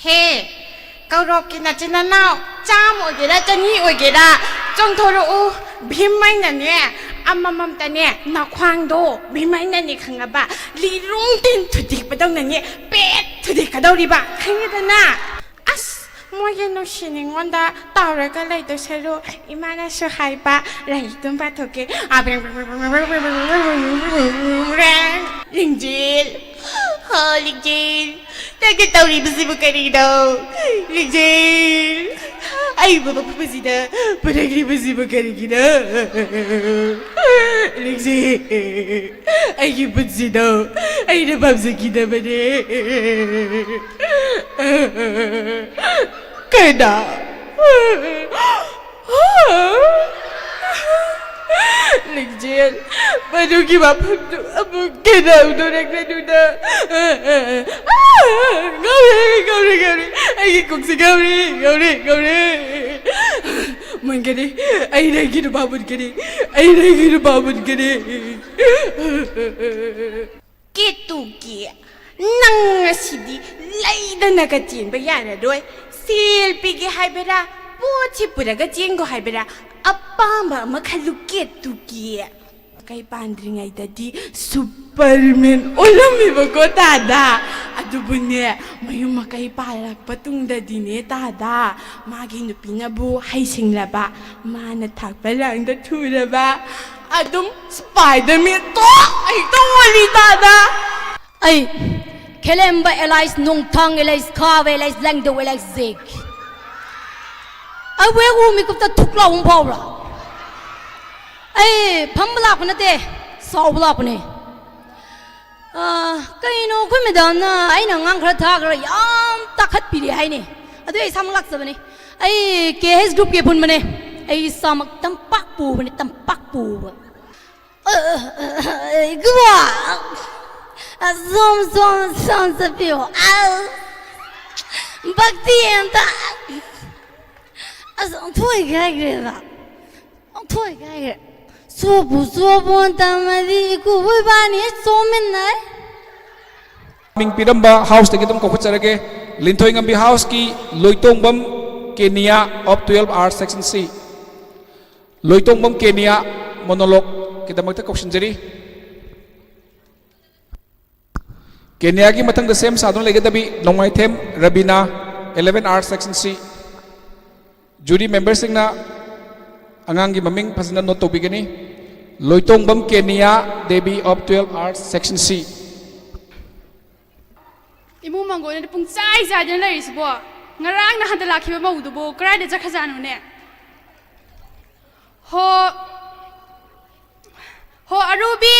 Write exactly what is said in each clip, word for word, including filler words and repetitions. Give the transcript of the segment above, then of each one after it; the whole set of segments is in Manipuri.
ꯍꯦ, ꯀꯧꯔꯣꯛꯀꯤ ꯅꯆꯤꯟ ꯅꯅꯥꯎ ꯆꯥꯝꯃ ꯑꯣꯏꯒꯦꯔꯥ, ꯆꯅꯤ ꯑꯣꯏꯒꯦꯔꯥ, ꯆꯣꯡꯊꯣꯔꯛꯎ꯫ ꯚꯤꯝ ꯑꯩꯅꯅꯦ, ꯑꯃꯃꯝꯇꯅꯦ, ꯅꯈ꯭ꯋꯥꯡꯗꯣ ꯚꯤꯝ ꯑꯩꯅꯅꯦ, ꯈꯪꯉꯕ? ꯂꯤꯔꯨꯡ ꯇꯤꯟ ꯊꯨꯗꯦꯛꯄꯗꯧꯅꯅꯦ, ꯄꯦꯠ ꯊꯨꯗꯦꯛꯀꯗꯧꯔꯤꯕ, ꯈꯪꯉꯦꯗꯅ? ꯑꯁ, ꯃꯣꯏꯒꯤ ꯅꯨꯡꯁꯤ ꯅꯤꯉꯣꯟꯗ ꯇꯥꯎꯔꯒ ꯂꯩꯗꯣꯏ ꯁꯔꯨꯛ, ꯏꯃꯥꯅꯁꯨ ꯍꯥꯏꯕ ꯂꯥꯏꯔꯤꯛꯇꯨꯝ ꯄꯥꯊꯣꯛꯀꯦ꯫ ꯂꯤꯡꯖꯦꯜ, ꯍꯣ, ꯂꯤꯡꯖꯦꯜ, ꯅꯪꯒꯤ ꯇꯧꯔꯤꯕꯁꯤꯕꯨ ꯀꯔꯤꯅꯣ? ꯂꯤꯡꯖꯦꯜ, ꯑꯩꯕꯨ ꯃꯐꯝ ꯑꯁꯤꯗ ꯄꯨꯔꯛꯂꯤꯕꯁꯤꯕꯨ ꯀꯔꯤꯒꯤꯅꯣ? ꯂꯤꯡꯖꯦꯜ, ꯑꯩꯒꯤ ꯄꯨꯟꯁꯤꯗꯣ ꯑꯩꯅ ꯄꯥꯝꯖꯈꯤꯗꯕꯅꯦ꯫ ꯀꯅꯥ? ꯂꯤꯡꯖꯦꯜ, ꯃꯗꯨꯒꯤ ꯋꯥꯐꯝꯗꯨ ꯑꯃꯨꯛ ꯀꯩꯗꯧꯗꯣꯔꯛꯂꯅꯨꯗ꯫ ꯉꯥꯎꯔꯦ, ꯉꯥꯎꯔꯦ, ꯉꯥꯎꯔꯦ꯫ ꯑꯩꯒꯤ ꯀꯣꯛꯁꯤ ꯉꯥꯎꯔꯦ, ꯉꯥꯎꯔꯦ, ꯉꯥꯎꯔꯦ꯫ ꯃꯨꯟꯒꯅꯤ꯫ ꯑꯩ ꯅꯪꯒꯤ ꯅꯨꯄꯥ ꯃꯨꯟꯒꯅꯤ꯫ ꯑꯩ ꯅꯪꯒꯤ ꯅꯨꯄꯥ ꯃꯨꯟꯒꯅꯤ꯫ ꯀꯦꯇꯨꯀꯤ, ꯅꯪ ꯉꯁꯤꯗꯤ ꯂꯩꯗꯅꯒ ꯆꯦꯟꯕ ꯌꯥꯔꯔꯣꯏ꯫ ꯁꯦꯜ ꯄꯤꯒꯦ ꯍꯥꯏꯕꯔꯥ, ꯄꯣꯠꯁꯤ ꯄꯨꯔꯒ ꯆꯦꯟꯒꯣ ꯍꯥꯏꯕꯔꯥ, ꯑꯄꯥꯝꯕ ꯑꯃ ꯈꯜꯂꯨ ꯀꯦꯇꯨꯀꯤ꯫ ꯃꯀꯩ ꯄꯥꯟꯗ꯭ꯔꯤꯉꯩꯗꯗꯤ ꯁꯨꯄꯔꯃꯦꯟ ꯑꯣꯜꯂꯝꯃꯦꯕꯀꯣ ꯇꯥꯗ꯫ ꯑꯗꯨꯕꯨꯅꯦ, ꯃꯌꯨꯝ ꯃꯀꯩ ꯄꯥꯜꯂꯛꯄ ꯇꯨꯡꯗꯗꯤꯅꯦ ꯇꯥꯗ, ꯃꯥꯒꯤ ꯅꯨꯄꯤꯅꯕꯨ ꯍꯩꯁꯤꯡꯂꯕ, ꯃꯥꯅ ꯊꯥꯛꯄ ꯂꯥꯡꯗ ꯊꯨꯔꯕ, ꯑꯗꯨꯝ ꯁ꯭ꯄꯥꯏꯗꯔꯃꯦꯟ ꯇꯣꯛ ꯍꯦꯛꯇ ꯑꯣꯜꯂꯤ ꯇꯥꯗ꯫ ꯑꯩ ꯈꯦꯂꯦꯝꯕ ꯑꯦꯂꯥꯏꯁ, ꯅꯣꯡꯊꯥꯡ ꯑꯦꯂꯥꯏꯁ, ꯈꯥꯕ ꯑꯦꯂꯥꯏꯁ, ꯂꯦꯡꯗꯧ ꯑꯦꯂꯥꯏꯁ ꯖꯦꯛ꯫ ꯑꯩꯕꯨ ꯍꯦꯛ ꯎ ꯃꯤꯀꯨꯞꯇ ꯊꯨꯛ ꯂꯥꯎꯕ ꯑꯃ ꯐꯥꯎꯕ꯭ꯔꯥ? ꯑꯩ ꯐꯝꯕ ꯂꯥꯛꯄ ꯅꯠꯇꯦ, ꯆꯥꯎꯕ ꯂꯥꯛꯄꯅꯦ꯫ ꯑꯥ, ꯀꯩꯅꯣ ꯑꯩꯈꯣꯏ ꯃꯦꯗꯥꯝꯅ ꯑꯩꯅ ꯑꯉꯥꯡ ꯈꯔ ꯊꯥꯈ꯭ꯔ ꯌꯥꯝ ꯇꯥꯈꯠꯄꯤꯔꯦ ꯍꯥꯏꯅꯦ꯫ ꯑꯗꯨ ꯑꯩ ꯏꯁꯥꯃꯛ ꯂꯥꯛꯆꯕꯅꯦ꯫ ꯑꯩ ꯀꯦ ꯑꯩꯆ ꯒ꯭ꯔꯨꯞꯀꯤ ꯑꯄꯨꯟꯕꯅꯦ꯫ ꯑꯩ ꯏꯁꯥꯃꯛ ꯇꯝꯄꯥꯛ ꯄꯨꯕꯅꯦ, ꯇꯝꯄꯥꯛ ꯄꯨꯕ꯫ ꯏꯕꯨꯡꯉꯣ, ꯑꯁꯣꯝ, ꯁꯣꯝ, ꯁꯣꯝ ꯆꯠꯄꯤꯌꯣ꯫ ꯑꯁ, ꯚꯛꯇꯤ ꯑꯝꯇ, ꯑꯁ, ꯑꯣꯟꯊꯣꯛꯏ ꯀꯥꯏꯈ꯭ꯔꯦꯗ꯫ ꯑꯣꯟꯊꯣꯛꯏ ꯀꯥꯏꯈ꯭ꯔꯦ꯫ ꯆꯣꯞꯄꯨ ꯆꯣꯞꯄꯣ ꯇꯝꯃꯗꯤ ꯏꯀꯨꯕꯣꯏ ꯏꯕꯥꯅꯤ ꯆꯣꯞꯃꯤꯟꯅꯩ꯫ ꯃꯤꯡ ꯄꯤꯔꯝꯕ ꯍꯥꯎꯁꯇꯒꯤ ꯑꯗꯨꯝ ꯀꯧꯈꯠꯆꯔꯒꯦ꯫ ꯂꯤꯟꯊꯣꯏꯉꯝꯕꯤ ꯍꯥꯎꯁꯀꯤ Loitongbam Kenia of twelve R section C꯫ Loitongbam Kenia monologueꯀꯤꯗꯃꯛꯇ ꯀꯧꯁꯤꯟꯖꯔꯤ꯫ ꯀꯦꯅꯤꯌꯥꯒꯤ ꯃꯊꯪꯗ ꯁꯦꯝ ꯁꯥꯗꯨꯅ ꯂꯩꯒꯗꯕꯤ ꯅꯣꯡꯃꯥꯏꯊꯦꯝ Rabina, eleven R section C꯫ Jury memberꯁꯤꯡꯅ ꯑꯉꯥꯡꯒꯤ ꯃꯃꯤꯡ ꯐꯖꯅ note ꯇꯧꯕꯤꯒꯅꯤ꯫ Loitongbam Kenia Devi of twelve R section C꯫ ꯏꯃꯨꯡ ꯃꯪꯒꯣꯜꯅꯗꯤ ꯄꯨꯡꯆꯥꯏ ꯆꯥꯏꯗꯅ ꯂꯩꯔꯤꯁꯤꯕꯣ? ꯉꯔꯥꯡ ꯅꯍꯥꯟꯗ ꯂꯥꯛꯈꯤꯕ ꯃꯧꯗꯨꯕꯨ ꯀꯗꯥꯏꯗ ꯆꯠꯈ꯭ꯔꯖꯥꯠꯅꯣꯅꯦ? ꯍꯣ, ꯍꯣ, ꯑꯔꯨꯕꯤ!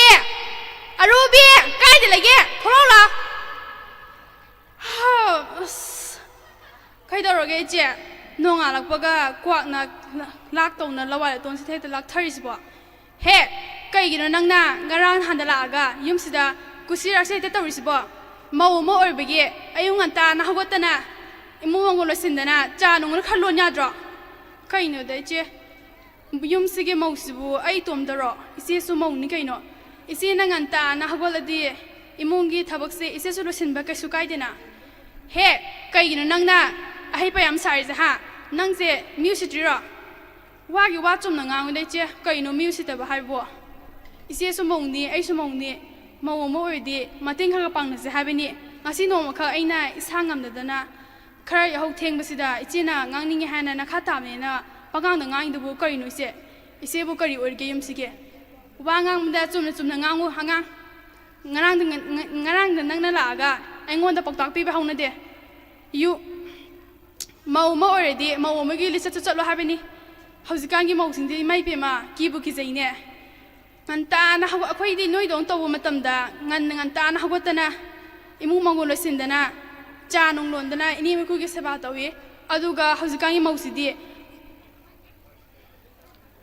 ꯑꯔꯨꯕꯤ! ꯀꯥꯏꯗ ꯂꯩꯒꯦ? ꯊꯣꯛꯂꯛꯑꯣ ꯂꯥꯎ꯫ ꯍꯥ, ꯑꯁ꯫ ꯀꯩꯗꯧꯔꯒꯦ ꯏꯆꯦ? ꯅꯣꯡꯉꯥꯜꯂꯛꯄꯒ ꯀ꯭ꯋꯥꯛꯅ ꯂꯥꯛꯇꯧꯅ ꯂꯋꯥꯏ ꯂꯇꯣꯟꯁꯤꯗ ꯍꯦꯛꯇ ꯂꯥꯛꯊꯔꯤꯁꯤꯕꯣ? ꯍꯦ, ꯀꯩꯒꯤꯅꯣ ꯅꯪꯅ ꯉꯔꯥꯡ ꯅꯍꯥꯟꯗ ꯂꯥꯛꯑꯒ ꯌꯨꯝꯁꯤꯗ ꯀꯨꯁꯤꯔꯥꯛꯁꯦ ꯍꯦꯛꯇ ꯇꯧꯔꯤꯁꯤꯕꯣ? ꯃꯧ ꯑꯃ ꯑꯣꯏꯕꯒꯤ ꯑꯌꯨꯛ ꯉꯟꯇꯥꯅ ꯍꯧꯒꯠꯇꯅ ꯏꯃꯨꯡ ꯃꯪꯒꯣꯜ ꯂꯣꯏꯁꯤꯟꯗꯅ ꯆꯥ ꯅꯨꯡꯅ ꯈꯔ ꯂꯣꯟ ꯌꯥꯗ꯭ꯔꯣ? ꯀꯩꯅꯣꯗ ꯏꯆꯦ, ꯌꯨꯝꯁꯤꯒꯤ ꯃꯧꯁꯤꯕꯨ ꯑꯩ ꯏꯇꯣꯝꯗꯔꯣ? ꯏꯆꯦꯁꯨ ꯃꯧꯅꯤ ꯀꯩꯅꯣ꯫ ꯏꯆꯦꯅ ꯉꯟꯇꯥꯅ ꯍꯧꯒꯠꯂꯗꯤ ꯏꯃꯨꯡꯒꯤ ꯊꯕꯛꯁꯦ ꯏꯆꯦꯁꯨ ꯂꯣꯏꯁꯤꯟꯕ ꯀꯩꯁꯨ ꯀꯥꯏꯗꯦꯅ꯫ ꯍꯦ, ꯀꯩꯒꯤꯅꯣ ꯅꯪꯅ ꯑꯍꯩ ꯄꯌꯥꯝ ꯁꯥꯔꯤꯁꯦ ꯍꯥ? ꯅꯪꯁꯦ ꯃꯤ ꯎꯁꯤꯠꯇ꯭ꯔꯤꯔꯣ? ꯋꯥꯒꯤ ꯋꯥ ꯆꯨꯝꯅ ꯉꯥꯡꯉꯨꯗ ꯏꯆꯦ, ꯀꯩꯅꯣ ꯃꯤ ꯎꯁꯤꯠꯇꯕ ꯍꯥꯏꯕꯣ? ꯏꯆꯦꯁꯨ ꯃꯧꯅꯤ, ꯑꯩꯁꯨ ꯃꯧꯅꯤ, ꯃꯧ ꯑꯃ ꯑꯣꯏꯔꯗꯤ ꯃꯇꯦꯡ ꯈꯔ ꯈꯔ ꯄꯥꯡꯅꯁꯦ ꯍꯥꯏꯕꯅꯤ꯫ ꯉꯁꯤ ꯅꯣꯡꯃꯈꯛ ꯑꯩꯅ ꯏꯁꯥ ꯉꯝꯗꯗꯅ ꯈꯔ ꯌꯥꯍꯧ ꯊꯦꯡꯕꯁꯤꯗ ꯏꯆꯦꯅ ꯉꯥꯡꯅꯤꯡꯉꯦ ꯍꯥꯏꯅ ꯅꯈꯥ ꯇꯥꯕꯅꯦꯅ ꯄꯉꯥꯡꯗ ꯉꯥꯡꯉꯤꯗꯨꯕꯨ ꯀꯔꯤꯅꯣ ꯏꯆꯦ? ꯏꯆꯦꯕꯨ ꯀꯔꯤ ꯑꯣꯏꯔꯤꯒꯦ ꯌꯨꯝꯁꯤꯒꯤ? ꯋꯥ ꯉꯥꯡꯕꯗ ꯆꯨꯝꯅ ꯆꯨꯝꯅ ꯉꯥꯡꯉꯨ ꯑꯉꯥꯡ꯫ ꯉꯔꯥꯡꯗ, ꯉ-, ꯉ-, ꯉꯔꯥꯡꯗ ꯅꯪꯅ ꯂꯥꯛꯑꯒ ꯑꯩꯉꯣꯟꯗ ꯄꯥꯎꯇꯥꯛ ꯄꯤꯕ ꯍꯧꯅꯗꯦ꯫ ꯌꯨ-, ꯃꯧ ꯑꯃ ꯑꯣꯏꯔꯗꯤ ꯃꯧ ꯑꯃꯒꯤ ꯂꯤꯆꯠꯇ ꯆꯠꯂꯣ ꯍꯥꯏꯕꯅꯤ꯫ ꯍꯧꯖꯤꯛꯀꯥꯟꯒꯤ ꯃꯧꯁꯤꯡꯗꯤ ꯏꯃꯥ ꯏꯕꯦꯝꯃ ꯀꯤꯕꯨ ꯀꯤꯖꯩꯅꯦ꯫ ꯉꯟꯇꯥꯅ ꯍꯧꯒꯠ-, ꯑꯩꯈꯣꯏꯗꯤ ꯅꯣꯏꯗꯧꯅ ꯇꯧꯕ ꯃꯇꯝꯗ ꯉꯟꯅ ꯉꯟꯇꯥꯅ ꯍꯧꯒꯠꯇꯅ ꯏꯃꯨꯡ ꯃꯪꯒꯣꯜ ꯂꯣꯏꯁꯤꯟꯗꯅ ꯆꯥ ꯅꯨꯡ ꯂꯣꯟꯗꯅ ꯏꯅꯦꯝ ꯏꯀꯨꯒꯤ ꯁꯦꯕꯥ ꯇꯧꯏ꯫ ꯑꯗꯨꯒ ꯍꯧꯖꯤꯛꯀꯥꯟꯒꯤ ꯃꯧꯁꯤꯗꯤ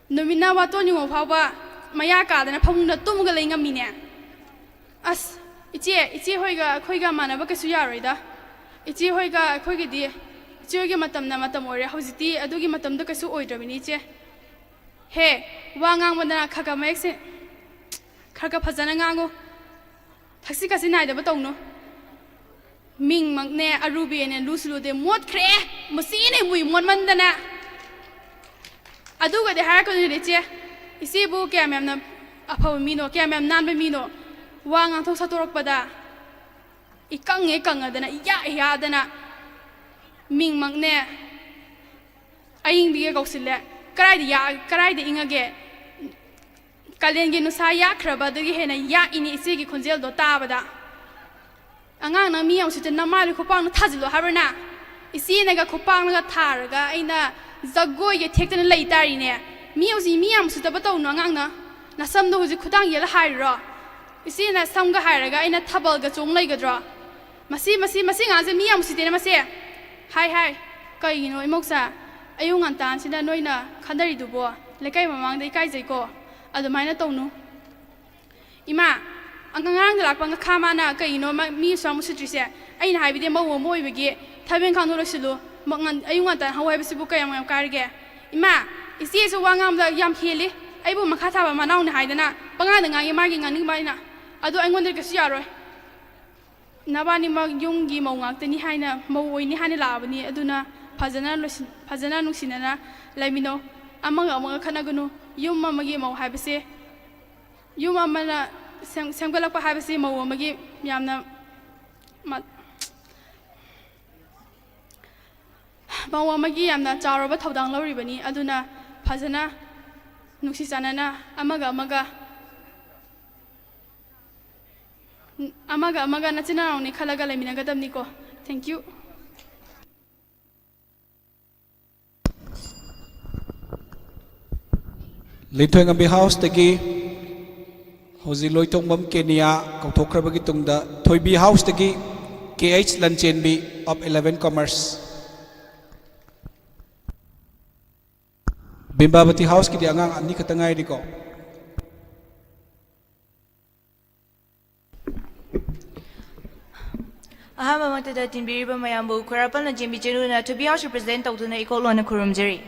ꯅꯨꯃꯤꯠꯅ ꯋꯥꯇꯣꯟ ꯌꯨꯡꯉ ꯐꯥꯎꯕ ꯃꯌꯥ ꯀꯥꯗꯅ ꯐꯃꯨꯡꯗ ꯇꯨꯝꯃꯒ ꯂꯩ ꯉꯝꯃꯤꯅꯦ꯫ ꯑꯁ, ꯏꯆꯦ, ꯏꯆꯦ ꯍꯣꯏꯒ ꯑꯩꯈꯣꯏꯒ ꯃꯥꯟꯅꯕ ꯀꯩꯁꯨ ꯌꯥꯔꯣꯏꯗ꯫ ꯏꯆꯦ ꯍꯣꯏꯒ ꯑꯩꯈꯣꯏꯒꯤꯗꯤ, ꯏꯆꯦ ꯍꯣꯏꯒꯤ ꯃꯇꯝꯅ ꯃꯇꯝ ꯑꯣꯏꯔꯦ, ꯍꯧꯖꯤꯛꯇꯤ ꯑꯗꯨꯒꯤ ꯃꯇꯝꯗꯣ ꯀꯩꯁꯨ ꯑꯣꯏꯗ꯭ꯔꯕꯅꯤ ꯏꯆꯦ꯫ ꯍꯦ, ꯋꯥ ꯉꯥꯡꯕꯗꯅ ꯈꯔ ꯈꯔ ꯃꯌꯦꯛ ꯁꯦꯡ-, ꯈꯔ ꯈꯔ ꯐꯖꯅ ꯉꯥꯡꯉꯨ꯫ ꯊꯛꯁꯤ ꯈꯥꯁꯤ ꯅꯥꯏꯗꯕ ꯇꯧꯅꯨ꯫ ꯃꯤꯡꯃꯛꯅꯦ ꯑꯔꯨꯕꯤꯅꯦ ꯂꯨꯁꯨ ꯂꯨꯗꯦ, ꯃꯣꯠꯈ꯭ꯔꯦ꯫ ꯃꯁꯤꯅꯦ ꯃꯨꯏ ꯃꯣꯠꯃꯟꯗꯅ꯫ ꯑꯗꯨꯒꯗꯤ ꯍꯥꯏꯔꯛꯀꯗꯣꯏꯅꯦ, "ꯏꯆꯦ, ꯏꯆꯦꯕꯨ ꯀꯌꯥꯝ ꯌꯥꯝꯅ ꯑꯐꯕ ꯃꯤꯅꯣ, ꯀꯌꯥꯝ ꯌꯥꯝ ꯅꯥꯟꯕ ꯃꯤꯅꯣ?" ꯋꯥ ꯉꯥꯡꯊꯣꯛ ꯁꯥꯊꯣꯔꯛꯄꯗ ꯏꯀꯪꯉꯦ ꯀꯪꯉꯗꯅ, ꯏꯌꯥ ꯌꯥꯗꯅ, ꯃꯤꯡꯃꯛꯅꯦ ꯑꯏꯪꯕꯤꯒ ꯀꯧꯁꯤꯜꯂꯦ꯫ ꯀꯗꯥꯏꯗ ꯌꯥ-, ꯀꯗꯥꯏꯗ ꯏꯪꯉꯒꯦ? ꯀꯥꯂꯦꯟꯒꯤ ꯅꯨꯡꯁꯥ ꯌꯥꯛꯈ꯭ꯔꯕꯗꯒꯤ ꯍꯦꯟꯅ ꯌꯥꯛꯏꯅꯤ ꯏꯆꯦꯒꯤ ꯈꯣꯟꯖꯦꯜꯗꯣ ꯇꯥꯕꯗ꯫ "ꯑꯉꯥꯡ, ꯅꯪ ꯃꯤ ꯌꯥꯝ ꯎꯁꯤꯠꯇꯦ, ꯅꯃꯥꯏꯗꯣ ꯈꯨꯄꯥꯛꯅ ꯊꯥꯖꯤꯜꯂꯣ ꯍꯥꯏꯕ꯭ꯔꯥ ꯅꯪ?" ꯏꯆꯦꯅꯒ ꯈꯨꯄꯥꯛꯅꯒ ꯊꯥꯔꯒ ꯑꯩꯅ ꯖꯒꯣꯏꯒ ꯊꯦꯛꯇꯅ ꯂꯩ ꯇꯥꯔꯤꯅꯦ꯫ "ꯃꯤ ꯍꯧꯖꯤꯛ ꯃꯤ ꯌꯥꯝ ꯎꯁꯤꯠꯇꯕ ꯇꯧꯅꯨ ꯑꯉꯥꯡꯅ꯫ ꯅꯁꯝꯗꯣ ꯍꯧꯖꯤꯛ ꯈꯨꯗꯥꯡ ꯌꯦꯜꯂ ꯍꯥꯏꯔꯤꯔꯣ? ꯏꯆꯦꯅ ꯁꯝꯒ ꯍꯥꯏꯔꯒ ꯑꯩꯅ ꯊꯥꯕꯜꯒ ꯆꯣꯡ ꯂꯩꯒꯗ꯭ꯔꯣ? ꯃꯁꯤ, ꯃꯁꯤ, ꯃꯁꯤ ꯉꯥꯡꯁꯦ ꯃꯤ ꯌꯥꯝ ꯎꯁꯤꯠꯇꯦꯅꯦ ꯃꯁꯦ꯫ ꯍꯥꯏ, ꯍꯥꯏ, ꯀꯩꯒꯤꯅꯣ ꯏꯃꯧꯁꯥ? ꯑꯌꯨꯛ ꯉꯟꯇꯥꯁꯤꯗ ꯅꯣꯏꯅ ꯈꯟꯅꯔꯤꯗꯨꯕꯣ? ꯂꯩꯀꯥꯏ ꯃꯃꯥꯡꯗ ꯏꯀꯥꯏꯖꯩꯀꯣ꯫ ꯑꯗꯨꯃꯥꯏꯅ ꯇꯧꯅꯨ꯫ ꯏꯃꯥ, ꯑꯉꯥꯡꯗ ꯂꯥꯛꯄ ꯉꯈꯥ ꯃꯥꯅ ꯀꯩꯒꯤꯅꯣ ꯃ-, ꯃꯤ ꯑꯁꯨꯛ ꯌꯥꯝ ꯎꯁꯤꯠꯇ꯭ꯔꯤꯁꯦ? ꯑꯩꯅ ꯍꯥꯏꯕꯗꯤ ꯃꯧ ꯑꯃ ꯑꯣꯏꯕꯒꯤ ꯊꯕꯛ ꯏꯪꯈꯥꯡꯗꯣ ꯂꯣꯏꯁꯤꯜꯂꯨ꯫ ꯃ-, ꯉꯟ-, ꯑꯌꯨꯛ ꯉꯟꯇꯥ ꯍꯧ ꯍꯥꯏꯕꯁꯤꯕꯨ ꯀꯌꯥꯝ ꯌꯥꯝ ꯀꯥꯏꯔꯒꯦ? ꯏꯃꯥ, ꯏꯆꯦꯁꯨ ꯋꯥ ꯉꯥꯡꯕꯗ ꯌꯥꯝ ꯍꯦꯜꯂꯤ꯫ ꯑꯩꯕꯨ ꯃꯈꯥ ꯊꯥꯕ ꯃꯅꯥꯎꯅꯤ ꯍꯥꯏꯗꯅ ꯄꯉꯥꯡꯗ ꯉꯥꯡꯉꯤ, ꯃꯥꯒꯤ ꯉꯥꯡꯅꯤꯡꯕ ꯑꯩꯅ꯫ ꯑꯗꯨ ꯑꯩꯉꯣꯟꯗ ꯀꯩꯁꯨ ꯌꯥꯔꯣꯏ꯫ ꯅꯕꯥꯅꯤꯃꯛ ꯌꯨꯝꯒꯤ ꯃꯧ ꯉꯥꯛꯇꯅꯤ ꯍꯥꯏꯅ, ꯃꯧ ꯑꯣꯏꯅꯤ ꯍꯥꯏꯅ ꯂꯥꯛꯑꯕꯅꯤ꯫ ꯑꯗꯨꯅ ꯐꯖꯅ ꯂꯣꯏꯁꯤꯟ-, ꯐꯖꯅ ꯅꯨꯡꯁꯤꯅꯅ ꯂꯩꯃꯤꯟꯅꯧ꯫ ꯑꯃꯒ ꯑꯃꯒ ꯈꯠꯅꯒꯅꯨ꯫ ꯌꯨꯝ ꯑꯃꯒꯤ ꯃꯧ ꯍꯥꯏꯕꯁꯦ, ꯌꯨꯝ ꯑꯃꯅ ꯁꯦꯝ-, ꯁꯦꯝꯒꯠꯂꯛꯄ ꯍꯥꯏꯕꯁꯤ ꯃꯧ ꯑꯃꯒꯤ ꯌꯥꯝꯅ ꯃ-, ꯃꯧ ꯑꯃꯒꯤ ꯌꯥꯝꯅ ꯆꯥꯎꯔꯕ ꯊꯧꯗꯥꯡ ꯂꯧꯔꯤꯕꯅꯤ꯫ ꯑꯗꯨꯅ ꯐꯖꯅ ꯅꯨꯡꯁꯤ ꯆꯥꯟꯅꯅ ꯑꯃꯒ ꯑꯃꯒ, ꯑꯃꯒ ꯑꯃꯒ ꯅꯆꯤꯟ ꯅꯅꯥꯎꯅꯤ ꯈꯜꯂꯒ ꯂꯩꯃꯤꯟꯅꯒꯗꯕꯅꯤꯀꯣ꯫ Thank you꯫ ꯂꯤꯟꯊꯣꯏꯉꯝꯕꯤ ꯍꯥꯎꯁꯇꯒꯤ ꯍꯧꯖꯤꯛ ꯂꯣꯏꯇꯣꯡꯕꯝ ꯀꯦꯅꯤꯌꯥ ꯀꯧꯊꯣꯛꯈ꯭ꯔꯕꯒꯤ ꯇꯨꯡꯗ ꯊꯣꯏꯕꯤ ꯍꯥꯎꯁꯇꯒꯤ ꯀꯦ H Lanchenbi of eleven Commerce꯫ ꯕꯤꯝꯕꯥꯕꯇꯤ ꯍꯥꯎꯁꯀꯤꯗꯤ ꯑꯉꯥꯡ ꯑꯅꯤ ꯈꯛꯇ ꯉꯥꯏꯔꯤꯀꯣ꯫ ꯑꯍꯥꯟꯕꯃꯛꯇꯗ ꯇꯤꯟꯕꯤꯔꯤꯕ ꯃꯌꯥꯝꯕꯨ ꯈ꯭ꯋꯥꯏꯔꯥꯛꯄꯝ ꯂꯟꯆꯦꯟꯕꯤ ꯆꯅꯨꯅ ꯊꯣꯏꯕꯤ ꯍꯥꯎꯁ represent ꯇꯧꯗꯨꯅ ꯏꯀꯣꯛ ꯂꯣꯟꯅ ꯈꯨꯔꯨꯝꯖꯔꯤ꯫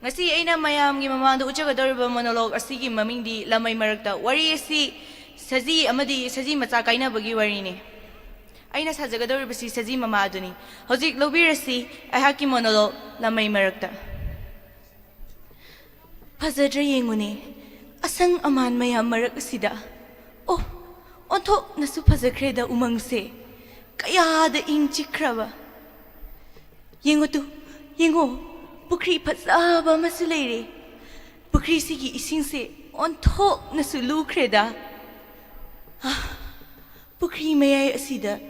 ꯉꯁꯤ ꯑꯩꯅ ꯃꯌꯥꯝꯒꯤ ꯃꯃꯥꯡꯗ ꯎꯠꯆꯒꯗꯧꯔꯤꯕ monologue ꯑꯁꯤꯒꯤ ꯃꯃꯤꯡꯗꯤ ꯂꯃꯩ ꯃꯔꯛꯇ꯫ ꯋꯥꯔꯤ ꯑꯁꯤ ꯁꯖꯤ ꯑꯃꯗꯤ ꯁꯖꯤ ꯃꯆꯥ ꯀꯥꯏꯅꯕꯒꯤ ꯋꯥꯔꯤꯅꯤ꯫ ꯑꯩꯅ ꯁꯥꯖꯒꯗꯧꯔꯤꯕꯁꯤ ꯁꯖꯤ ꯃꯃꯥ ꯑꯗꯨꯅꯤ꯫ ꯍꯧꯖꯤꯛ ꯂꯧꯕꯤꯔꯁꯤ ꯑꯩꯍꯥꯛꯀꯤ monologue ꯂꯥꯃꯩ ꯃꯔꯛꯇ꯫ ꯐꯖꯗ꯭ꯔꯥ ꯌꯦꯡꯉꯨꯅꯦ, ꯑꯁꯪ ꯑꯃꯥꯟ ꯃꯌꯥꯝ ꯃꯔꯛ ꯑꯁꯤꯗ꯫ ꯑꯣ, ꯑꯣꯟꯊꯣꯛꯅꯁꯨ ꯐꯖꯈ꯭ꯔꯦꯗ ꯎꯃꯪꯁꯦ, ꯀꯌꯥꯗ ꯏꯪ ꯆꯤꯛꯈ꯭ꯔꯕ꯫ ꯌꯦꯡꯉꯨ ꯇꯨ, ꯌꯦꯡꯉꯣ, ꯄꯨꯈ꯭ꯔꯤ ꯐꯖꯕ ꯑꯃꯁꯨ ꯂꯩꯔꯦ꯫ ꯄꯨꯈ꯭ꯔꯤꯁꯤꯒꯤ ꯏꯁꯤꯡꯁꯦ ꯑꯣꯟꯊꯣꯛꯅꯁꯨ ꯂꯨꯈ꯭ꯔꯦꯗ꯫ ꯑꯥ, ꯄꯨꯈ꯭ꯔꯤ ꯃꯌꯥꯏ ꯑꯁꯤꯗ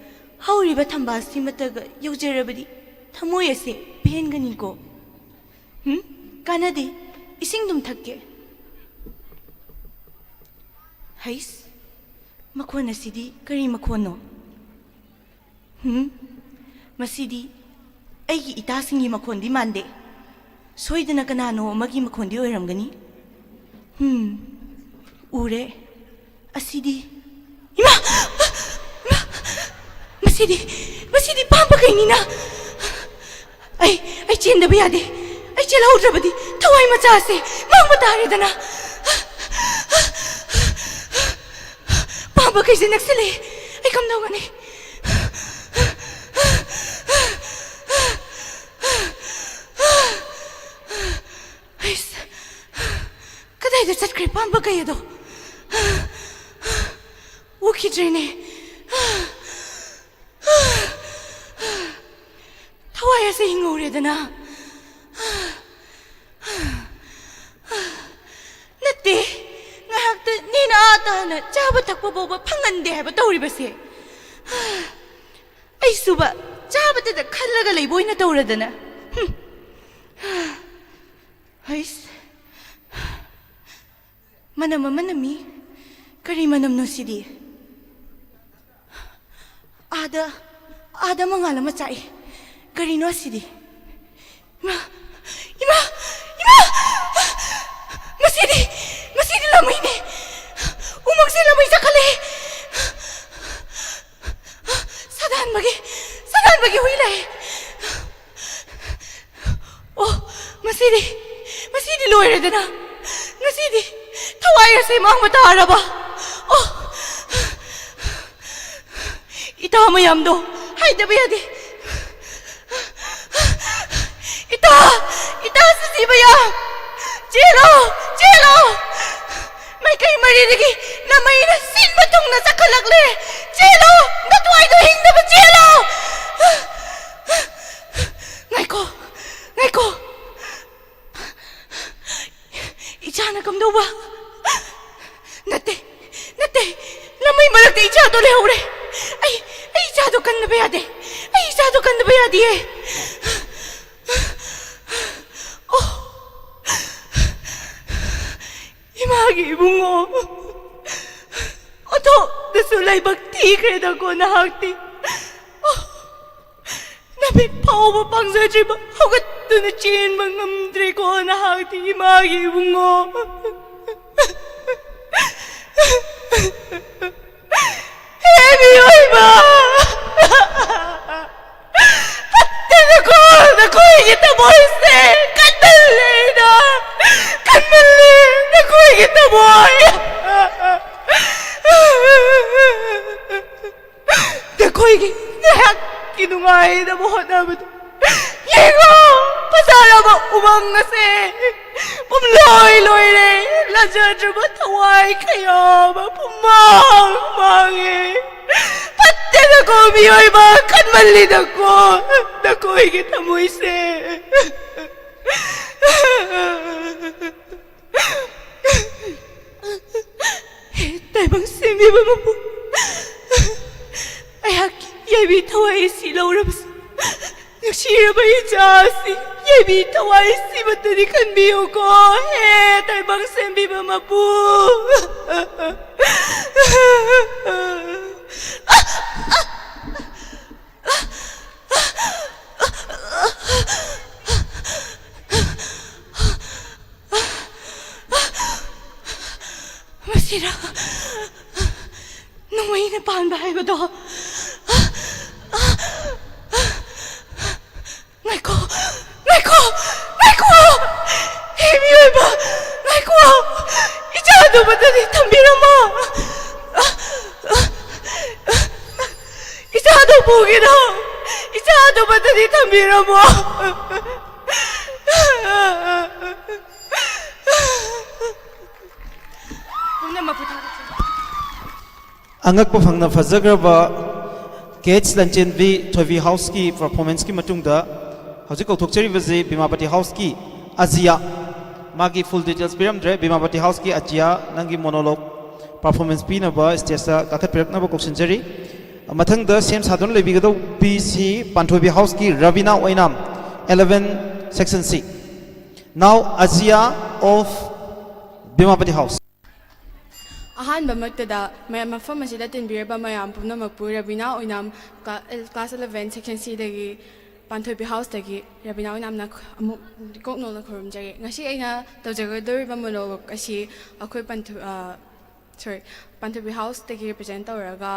ꯍꯧꯔꯤꯕ ꯊꯝꯕꯥꯜꯁꯤꯃꯇꯒ ꯌꯧꯖꯔꯕꯗꯤ ꯊꯃꯣꯏ ꯑꯁꯦ ꯄꯦꯟꯒꯅꯤꯀꯣ꯫ ꯍꯨꯝ? ꯀꯥꯟꯅꯗꯦ, ꯏꯁꯤꯡꯗꯨꯝ ꯊꯛꯀꯦ꯫ ꯍꯩꯁ, ꯃꯈꯣꯟ ꯑꯁꯤꯗꯤ ꯀꯔꯤ ꯃꯈꯣꯟꯅꯣ? ꯍꯨꯝ? ꯃꯁꯤꯗꯤ ꯑꯩꯒꯤ ꯏꯇꯥꯁꯤꯡꯒꯤ ꯃꯈꯣꯟꯗꯤ ꯃꯥꯟꯗꯦ꯫ ꯁꯣꯏꯗꯅ ꯀꯅꯥꯅꯣ ꯑꯃꯒꯤ ꯃꯈꯣꯟꯗꯤ ꯑꯣꯏꯔꯝꯒꯅꯤ꯫ ꯍꯨꯝ, ꯎꯔꯦ꯫ ꯑꯁꯤꯗꯤ, ꯏꯃꯥ! ꯏꯃꯥ! ꯃꯁꯤꯗꯤ, ꯃꯁꯤꯗꯤ ꯄꯥꯝꯕ ꯀꯩꯅꯤꯅ꯫ ꯑꯩ, ꯑꯩ ꯆꯦꯟꯗꯕ ꯌꯥꯗꯦ꯫ ꯑꯩ ꯆꯦꯜꯍꯧꯗ꯭ꯔꯕꯗꯤ ꯊꯋꯥꯏ ꯃꯆꯥꯁꯦ ꯃꯥꯡꯕ ꯇꯥꯔꯦꯗꯅ꯫ ꯄꯥꯝꯕ ꯀꯩꯁꯦ ꯅꯛꯁꯤꯜꯂꯛꯑꯦ꯫ ꯑꯩ ꯀꯝꯗꯧꯒꯅꯤ? ꯑꯩꯁ, ꯀꯗꯥꯏꯗ ꯆꯠꯈ꯭ꯔꯦ ꯄꯥꯝꯕ ꯀꯩ ꯑꯗꯣ? ꯎꯈꯤꯗ꯭ꯔꯦꯅꯦ꯫ ꯊꯋꯥꯏ ꯑꯁꯦ ꯍꯤꯡꯍꯧꯔꯦꯗꯅ꯫ ꯅꯠꯇꯦ, ꯉꯥꯏꯍꯥꯛꯇ ꯅꯦꯅ ꯑꯥ ꯇꯥꯅ ꯆꯥꯕ ꯊꯛꯄ ꯐꯥꯎꯕ ꯐꯪꯍꯟꯗꯦ ꯍꯥꯏꯕ ꯇꯧꯔꯤꯕꯁꯦ꯫ ꯑꯩꯁꯨꯕ ꯆꯥꯕꯗꯗ ꯈꯜꯂꯒ ꯂꯩꯕ ꯑꯣꯏꯅ ꯇꯧꯔꯗꯅ꯫ ꯍꯨꯝ꯫ ꯍꯩꯁ꯫ ꯃꯅꯝ ꯑꯃ ꯅꯝꯃꯤ꯫ ꯀꯔꯤ ꯃꯅꯝꯅꯣ ꯁꯤꯗꯤ? ꯑꯥꯗ, ꯑꯥꯗ ꯃꯉꯥꯜ ꯑꯃ ꯆꯥꯛꯏ꯫ ꯀꯔꯤꯅꯣ ꯑꯁꯤꯗꯤ? ꯏꯃꯥ! ꯏꯃꯥ! ꯏꯃꯥ! ꯃꯁꯤꯗꯤ, ꯃꯁꯤꯗꯤ ꯂꯥꯃꯩꯅꯦ꯫ ꯎꯃꯪꯁꯦ ꯂꯥꯃꯩ ꯆꯥꯛꯈꯠꯂꯦ꯫ ꯁꯥꯗꯥꯟꯕꯒꯤ, ꯁꯥꯗꯥꯟꯕꯒꯤ ꯍꯨꯏ ꯂꯥꯛꯑꯦ꯫ ꯑꯣ, ꯃꯁꯤꯗꯤ, ꯃꯁꯤꯗꯤ ꯂꯣꯏꯔꯦꯗꯅ꯫ ꯉꯁꯤꯗꯤ ꯊꯋꯥꯏ ꯑꯁꯦ ꯃꯥꯡꯕ ꯇꯥꯔꯕ꯫ ꯑꯣ, ꯏꯇꯥ ꯃꯌꯥꯝꯗꯣ ꯍꯥꯏꯗꯕ ꯌꯥꯗꯦ꯫ ꯏꯇꯥ, ꯏꯇꯥ ꯁꯖꯤ ꯃꯌꯥꯝ, ꯆꯦꯜꯂꯣ, ꯆꯦꯜꯂꯣ꯫ ꯃꯥꯏꯀꯩ ꯃꯔꯤꯗꯒꯤ ꯅꯃꯩꯅ ꯁꯤꯟꯕ ꯊꯨꯡꯅ ꯆꯠꯈꯠꯂꯛꯂꯦ꯫ ꯆꯦꯜꯂꯣ, ꯅꯇ꯭ꯋꯥꯏꯗꯣ ꯍꯤꯡꯅꯕ ꯆꯦꯜꯂꯣ꯫ ꯉꯥꯏꯈꯣ, ꯉꯥꯏꯈꯣ꯫ ꯏꯆꯥꯅ ꯀꯝꯗꯧꯕ? ꯅꯠꯇꯦ, ꯅꯠꯇꯦ, ꯂꯝꯃꯩ ꯃꯔꯛꯇ ꯏꯆꯥꯗꯣ ꯂꯩꯍꯧꯔꯦ꯫ ꯑꯩ, ꯑꯩ ꯏꯆꯥꯗꯣ ꯀꯟꯗꯕ ꯌꯥꯗꯦ꯫ ꯑꯩ ꯏꯆꯥꯗꯣ ꯀꯟꯗꯕ ꯌꯥꯗꯤꯌꯦ꯫ ꯑꯣ, ꯏꯃꯥꯒꯤ ꯏꯕꯨꯡꯉꯣ, ꯑꯣꯟꯊꯣꯛꯅꯁꯨ ꯂꯥꯏꯕꯛ ꯊꯤꯈ꯭ꯔꯦꯗꯀꯣ ꯅꯍꯥꯛꯇꯤ꯫ ꯑꯣ, ꯅꯨꯃꯤꯠ ꯐꯥꯎꯕ ꯄꯥꯡꯖꯗ꯭ꯔꯤꯕ ꯍꯧꯒꯠꯇꯨꯅ ꯆꯦꯟꯕ ꯉꯝꯗ꯭ꯔꯦꯀꯣ ꯅꯍꯥꯛꯇꯤ, ꯏꯃꯥꯒꯤ ꯏꯕꯨꯡꯉꯣ꯫ ꯍꯦ ꯃꯤꯑꯣꯏꯕ! ꯐꯠꯇꯦꯗꯀꯣ ꯅꯈꯣꯏꯒꯤ ꯊꯃꯣꯏꯁꯦ! ꯀꯟꯃꯜꯂꯦꯗ! ꯀꯟꯃꯜꯂꯦ ꯅꯈꯣꯏꯒꯤ ꯊꯃꯣꯏ! ꯅꯈꯣꯏꯒꯤ ꯉꯥꯏꯍꯥꯛꯀꯤ ꯅꯨꯡꯉꯥꯏꯅꯕ ꯍꯣꯠꯅꯕꯗ ꯌꯦꯡꯉꯣ, ꯐꯖꯔꯕ ꯎꯃꯪ ꯑꯁꯦ ꯄꯨꯝꯂꯣꯏ ꯂꯣꯏꯔꯦ꯫ ꯂꯥꯟꯖꯗ꯭ꯔꯕ ꯊꯋꯥꯏ ꯀꯌꯥ ꯑꯃ ꯄꯨꯝꯃꯥꯡ ꯃꯥꯡꯉꯦ꯫ ꯐꯠꯇꯦꯗꯀꯣ ꯃꯤꯑꯣꯏꯕ, ꯀꯟꯃꯜꯂꯤꯗꯀꯣ ꯅꯈꯣꯏꯒꯤ ꯊꯃꯣꯏꯁꯦ꯫ ꯍꯦ ꯇꯥꯏꯕꯪ ꯁꯦꯝꯕꯤꯕ ꯃꯄꯨ, ꯑꯩꯍꯥꯛꯀꯤ ꯌꯥꯏꯕꯤ ꯊꯋꯥꯏ ꯑꯁꯤ ꯂꯧꯔꯕꯁꯨ, ꯅꯨꯡꯁꯤꯔꯕ ꯏꯆꯥ ꯑꯁꯤ ꯌꯥꯏꯕꯤ ꯊꯋꯥꯏ ꯑꯁꯤꯃꯛꯇꯗꯤ ꯈꯟꯕꯤꯌꯨꯀꯣ, ꯍꯦ ꯇꯥꯏꯕꯪ ꯁꯦꯝꯕꯤꯕ ꯃꯄꯨ꯫ ꯃꯁꯤꯔ ꯅꯣꯡꯃꯩꯅ ꯄꯥꯟꯕ ꯍꯥꯏꯕꯗꯣ? ꯉꯥꯏꯈꯣ, ꯉꯥꯏꯈꯣ, ꯉꯥꯏꯈꯣ! ꯍꯦ ꯃꯤꯑꯣꯏꯕ, ꯉꯥꯏꯈꯣ! ꯏꯆꯥꯗꯨꯃꯗꯗꯤ ꯊꯝꯕꯤꯔꯝꯃꯣ! ꯄꯗꯗꯤ ꯊꯝꯕꯤꯔꯝꯃꯣ꯫ ꯄꯨꯝꯅꯃꯛꯄꯨ ꯊꯥꯒꯠꯆꯔꯤ꯫ ꯑꯉꯛꯄ ꯐꯪꯅ ꯐꯖꯈ꯭ꯔꯕ ꯀꯦ ꯑꯩꯆ ꯂꯟꯆꯦꯟꯕꯤ ꯊꯣꯏꯕꯤ ꯍꯥꯎꯁꯀꯤ ꯄꯔꯐꯣꯔꯃꯦꯟꯁꯀꯤ ꯃꯇꯨꯡꯗ ꯍꯧꯖꯤꯛ ꯀꯧꯊꯣꯛꯆꯔꯤꯕꯁꯤ ꯕꯤꯃꯥꯄꯇꯤ ꯍꯥꯎꯁꯀꯤ ꯑꯖꯤꯌꯥ, ꯃꯥꯒꯤ ꯐꯨꯜ ꯗꯤꯇꯦꯜꯁ ꯄꯤꯔꯝꯗ꯭ꯔꯦ꯫ ꯕꯤꯃꯥꯄꯇꯤ ꯍꯥꯎꯁꯀꯤ ꯑꯖꯤꯌꯥ, ꯅꯪꯒꯤ ꯃꯣꯅꯣꯂꯣꯒ ꯄꯔꯐꯣꯔꯃꯦꯟꯁ ꯄꯤꯅꯕ ꯁ꯭ꯇꯦꯖꯇ ꯀꯥꯈꯠꯄꯤꯔꯛꯅꯕ ꯀꯧꯁꯤꯟꯖꯔꯤ꯫ ꯃꯊꯪꯗ ꯁꯦꯝ ꯁꯥꯗꯨꯅ ꯂꯩꯕꯤꯒꯗꯧꯕꯤꯁꯤ ꯄꯥꯟꯊꯣꯏꯕꯤ ꯍꯥꯎꯁꯀꯤ ꯔꯕꯤꯅꯥ ꯑꯣꯏꯅꯥꯝ, eleven section C꯫ Now, Azia of Bimapati House. ꯑꯍꯥꯟꯕꯃꯛꯇꯗ ꯃꯌꯥꯝ, ꯃꯐꯝ ꯑꯁꯤꯗ ꯇꯤꯟꯕꯤꯔꯕ ꯃꯌꯥꯝ ꯄꯨꯝꯅꯃꯛꯄꯨ Rabina Oinam class eleven section Cꯗꯒꯤ ꯄꯥꯟꯊꯣꯏꯕꯤ ꯍꯥꯎꯁꯇꯒꯤ ꯔꯕꯤꯅꯥ ꯑꯣꯏꯅꯥꯝꯅ ꯑꯃꯨꯛ ꯀꯣꯛ ꯅꯧꯅ ꯈꯨꯔꯨꯝꯖꯔꯤ꯫ ꯉꯁꯤ ꯑꯩꯅ ꯇꯧꯖꯒꯗꯧꯔꯤꯕ ꯃꯣꯅꯣꯂꯣꯒ ꯑꯁꯤ ꯑꯩꯈꯣꯏ ꯄꯥꯟꯊꯣꯏ-, ꯑ, ꯁꯣꯔꯤ, ꯄꯥꯟꯊꯣꯏꯕꯤ ꯍꯥꯎꯁꯇꯒꯤ ꯔꯤꯄ꯭ꯔꯖꯦꯟ ꯇꯧꯔꯒ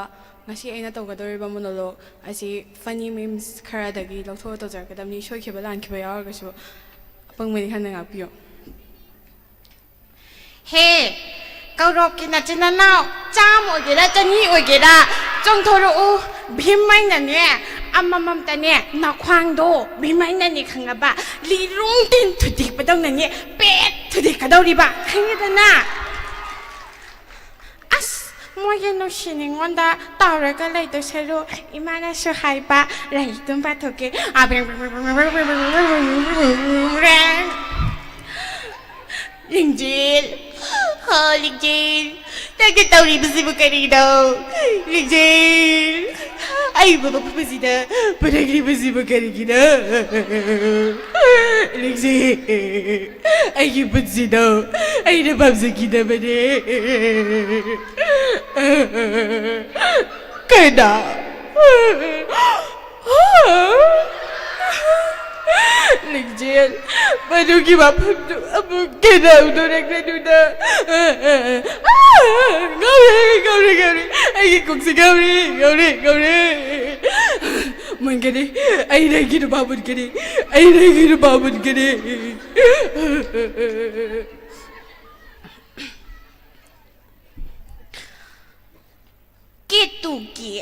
ꯉꯁꯤ ꯑꯩꯅ ꯇꯧꯒꯗꯧꯔꯤꯕ ꯃꯣꯅꯣꯂꯣꯒ ꯑꯁꯤ ꯐꯅꯤ ꯃꯤꯝꯁ ꯈꯔꯗꯒꯤ ꯂꯧꯊꯣꯛꯑ ꯇꯧꯖꯔꯛꯀꯗꯕꯅꯤ꯫ ꯁꯣꯏꯈꯤꯕ ꯂꯥꯟꯈꯤꯕ ꯌꯥꯎꯔꯒꯁꯨ ꯑꯄꯪꯕ ꯅꯤꯡꯍꯟꯅ ꯉꯥꯛꯄꯤꯌꯨ꯫ ꯍꯦ, ꯀꯧꯔꯣꯞꯀꯤ ꯅꯆꯤꯟ ꯅꯅꯥꯎ ꯆꯥꯝꯃ ꯑꯣꯏꯒꯦꯔꯥ, ꯆꯅꯤ ꯑꯣꯏꯒꯦꯔꯥ, ꯆꯣꯡꯊꯣꯔꯛꯎ꯫ ꯚꯤꯝ ꯑꯩꯅꯅꯦ, ꯑꯃꯃꯝꯇꯅꯦ, ꯅꯈ꯭ꯋꯥꯡꯗꯣ ꯚꯤꯝ ꯑꯩꯅꯅꯦ, ꯈꯪꯉꯕ? ꯂꯤꯔꯨꯡ ꯇꯤꯟ ꯊꯨꯗꯦꯛꯄꯗꯧꯅꯅꯦ, ꯄꯦꯠ ꯊꯨꯗꯦꯛꯀꯗꯧꯔꯤꯕ, ꯈꯪꯉꯦꯗꯅ? ꯑꯁ, ꯃꯣꯏꯒꯤ ꯅꯨꯡꯁꯤ ꯅꯤꯉꯣꯟꯗ ꯇꯥꯎꯔꯒ ꯂꯩꯗꯧ ꯁꯔꯨꯛ, ꯏꯃꯥꯅꯁꯨ ꯍꯥꯏꯕ, ꯂꯥꯏꯔꯤꯛꯇꯨꯝ ꯄꯥꯊꯣꯛꯀꯦ꯫ ꯂꯤꯡꯖꯦꯜ, ꯍꯣ, ꯂꯤꯡꯖꯦꯜ, ꯅꯪꯅ ꯇꯧꯔꯤꯕꯁꯤꯕꯨ ꯀꯔꯤꯅꯣ? ꯂꯤꯡꯖꯦꯜ, ꯑꯩꯕꯨ ꯃꯐꯝ ꯑꯁꯤꯗ ꯄꯨꯔꯛꯂꯤꯕꯁꯤꯕꯨ ꯀꯔꯤꯒꯤꯅꯣ? ꯂꯤꯡꯖꯦꯜ, ꯑꯩꯒꯤ ꯄꯨꯟꯁꯤꯗꯣ ꯑꯩꯅ ꯄꯥꯝꯖꯈꯤꯗꯕꯅꯦ꯫ ꯀꯅꯥ? ꯂꯤꯡꯖꯦꯜ, ꯃꯗꯨꯒꯤ ꯋꯥꯐꯝꯗꯨ ꯑꯃꯨꯛ ꯀꯩꯗꯧꯗꯣꯔꯛꯀꯅꯨꯗ꯫ ꯉꯥꯎꯔꯦ, ꯉꯥꯎꯔꯦ, ꯉꯥꯎꯔꯦ꯫ ꯑꯩꯒꯤ ꯀꯣꯛꯁꯤ ꯉꯥꯎꯔꯦ, ꯉꯥꯎꯔꯦ, ꯉꯥꯎꯔꯦ꯫ ꯃꯨꯟꯒꯅꯤ꯫ ꯑꯩ ꯅꯪꯒꯤ ꯅꯨꯄꯥ ꯃꯨꯟꯒꯅꯤ꯫ ꯑꯩ ꯅꯪꯒꯤ ꯅꯨꯄꯥ ꯃꯨꯟꯒꯅꯤ꯫ ꯀꯦꯇꯨꯒꯤ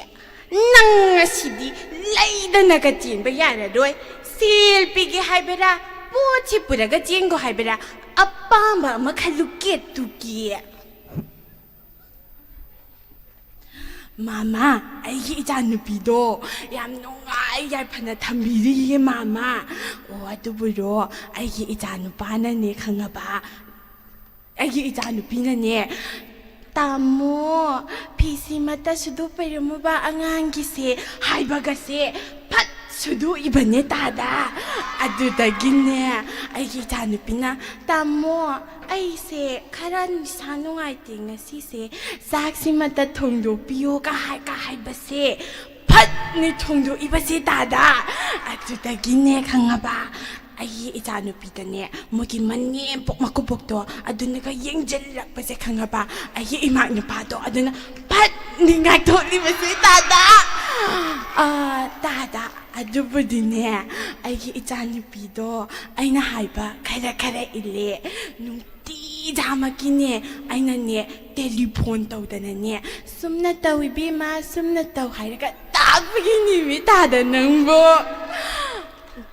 ꯅꯪ ꯉꯁꯤꯗꯤ ꯂꯩꯗꯅꯒ ꯆꯦꯟꯕ ꯌꯥꯔꯔꯣꯏ꯫ ꯁꯦꯜ ꯄꯤꯒꯦ ꯍꯥꯏꯕꯔꯥ, ꯄꯣꯠꯁꯤ ꯄꯨꯔꯒ ꯆꯦꯟꯈꯣ ꯍꯥꯏꯕꯔꯥ, ꯑꯄꯥꯝꯕ ꯑꯃ ꯈꯜꯂꯨ, ꯀꯦꯇꯨꯀꯤ꯫ ꯃꯥꯃꯥ, ꯑꯩꯒꯤ ꯏꯆꯥꯅꯨꯄꯤꯗꯣ ꯌꯥꯝ ꯅꯨꯡꯉꯥꯏ ꯌꯥꯏꯐꯅ ꯊꯝꯕꯤꯔꯤꯌꯦ, ꯃꯥꯃꯥ꯫ ꯑꯣ, ꯑꯗꯨꯕꯨꯔꯣ, ꯑꯩꯒꯤ ꯏꯆꯥꯅꯨꯄꯥꯅꯅꯦ, ꯈꯪꯉꯕ? ꯑꯩꯒꯤ ꯏꯆꯥꯅꯨꯄꯤꯅꯅꯦ, "ꯇꯥꯃꯣ, ꯐꯤꯁꯤꯃꯇ ꯁꯨꯗꯣꯛꯄꯤꯔꯝꯃꯨꯕ ꯑꯉꯥꯡꯒꯤꯁꯦ" ꯍꯥꯏꯕꯒꯁꯦ ꯐꯠ ꯁꯨꯗꯣꯛꯏꯕꯅꯦ, ꯇꯥꯗ꯫ ꯑꯗꯨꯗꯒꯤꯅꯦ, ꯑꯩꯒꯤ ꯏꯆꯥꯅꯨꯄꯤꯅ, "ꯇꯥꯃꯣ, ꯑꯩꯁꯦ ꯈꯔ ꯅꯤꯁꯥ ꯅꯨꯡꯉꯥꯏꯇꯦ ꯉꯁꯤꯁꯦ, ꯆꯥꯛꯁꯤꯃꯇ ꯊꯣꯡꯗꯣꯛꯄꯤꯌꯣ" ꯀ ꯍꯥꯏ-, ꯀ ꯍꯥꯏꯕꯁꯦ ꯐꯠꯅꯤ ꯊꯣꯡꯗꯣꯛꯏꯕꯁꯦ, ꯇꯥꯗ꯫ ꯑꯗꯨꯗꯒꯤꯅꯦ, ꯈꯪꯉꯕ, ꯑꯩꯒꯤ ꯏꯆꯥꯅꯨꯄꯤꯗꯅꯦ, ꯃꯣꯏꯒꯤ ꯃꯅꯦꯝꯄꯣꯛ ꯃꯀꯨꯕꯣꯛꯇꯣ ꯑꯗꯨꯅꯒ ꯌꯦꯡꯁꯤꯜꯂꯛꯄꯁꯦ, ꯈꯪꯉꯕ, ꯑꯩꯒꯤ ꯏꯃꯥ ꯅꯨꯄꯥꯗꯣ ꯑꯗꯨꯅ ꯐꯠꯅꯤ ꯉꯥꯛꯊꯣꯛꯂꯤꯕꯁꯦ, ꯇꯥꯗ꯫ ꯑꯥ, ꯇꯥꯗ, ꯑꯗꯨꯕꯨꯗꯤꯅꯦ, ꯑꯩꯒꯤ ꯏꯆꯥꯅꯨꯄꯤꯗꯣ ꯑꯩꯅ ꯍꯥꯏꯕ ꯈꯔ ꯈꯔ ꯏꯜꯂꯦ꯫ ꯅꯨꯡꯇꯤꯖꯥꯃꯛꯀꯤꯅꯦ, ꯑꯩꯅꯅꯦ, ꯇꯦꯂꯤꯐꯣꯟ ꯇꯧꯗꯅꯅꯦ, "ꯁꯨꯝꯅ ꯇꯧ ꯏꯕꯦꯝꯃ, ꯁꯨꯝꯅ ꯇꯧ" ꯍꯥꯏꯔꯒ ꯇꯥꯛꯄꯒꯤꯅꯦꯃꯤ, ꯇꯥꯗ, ꯅꯪꯕꯣ꯫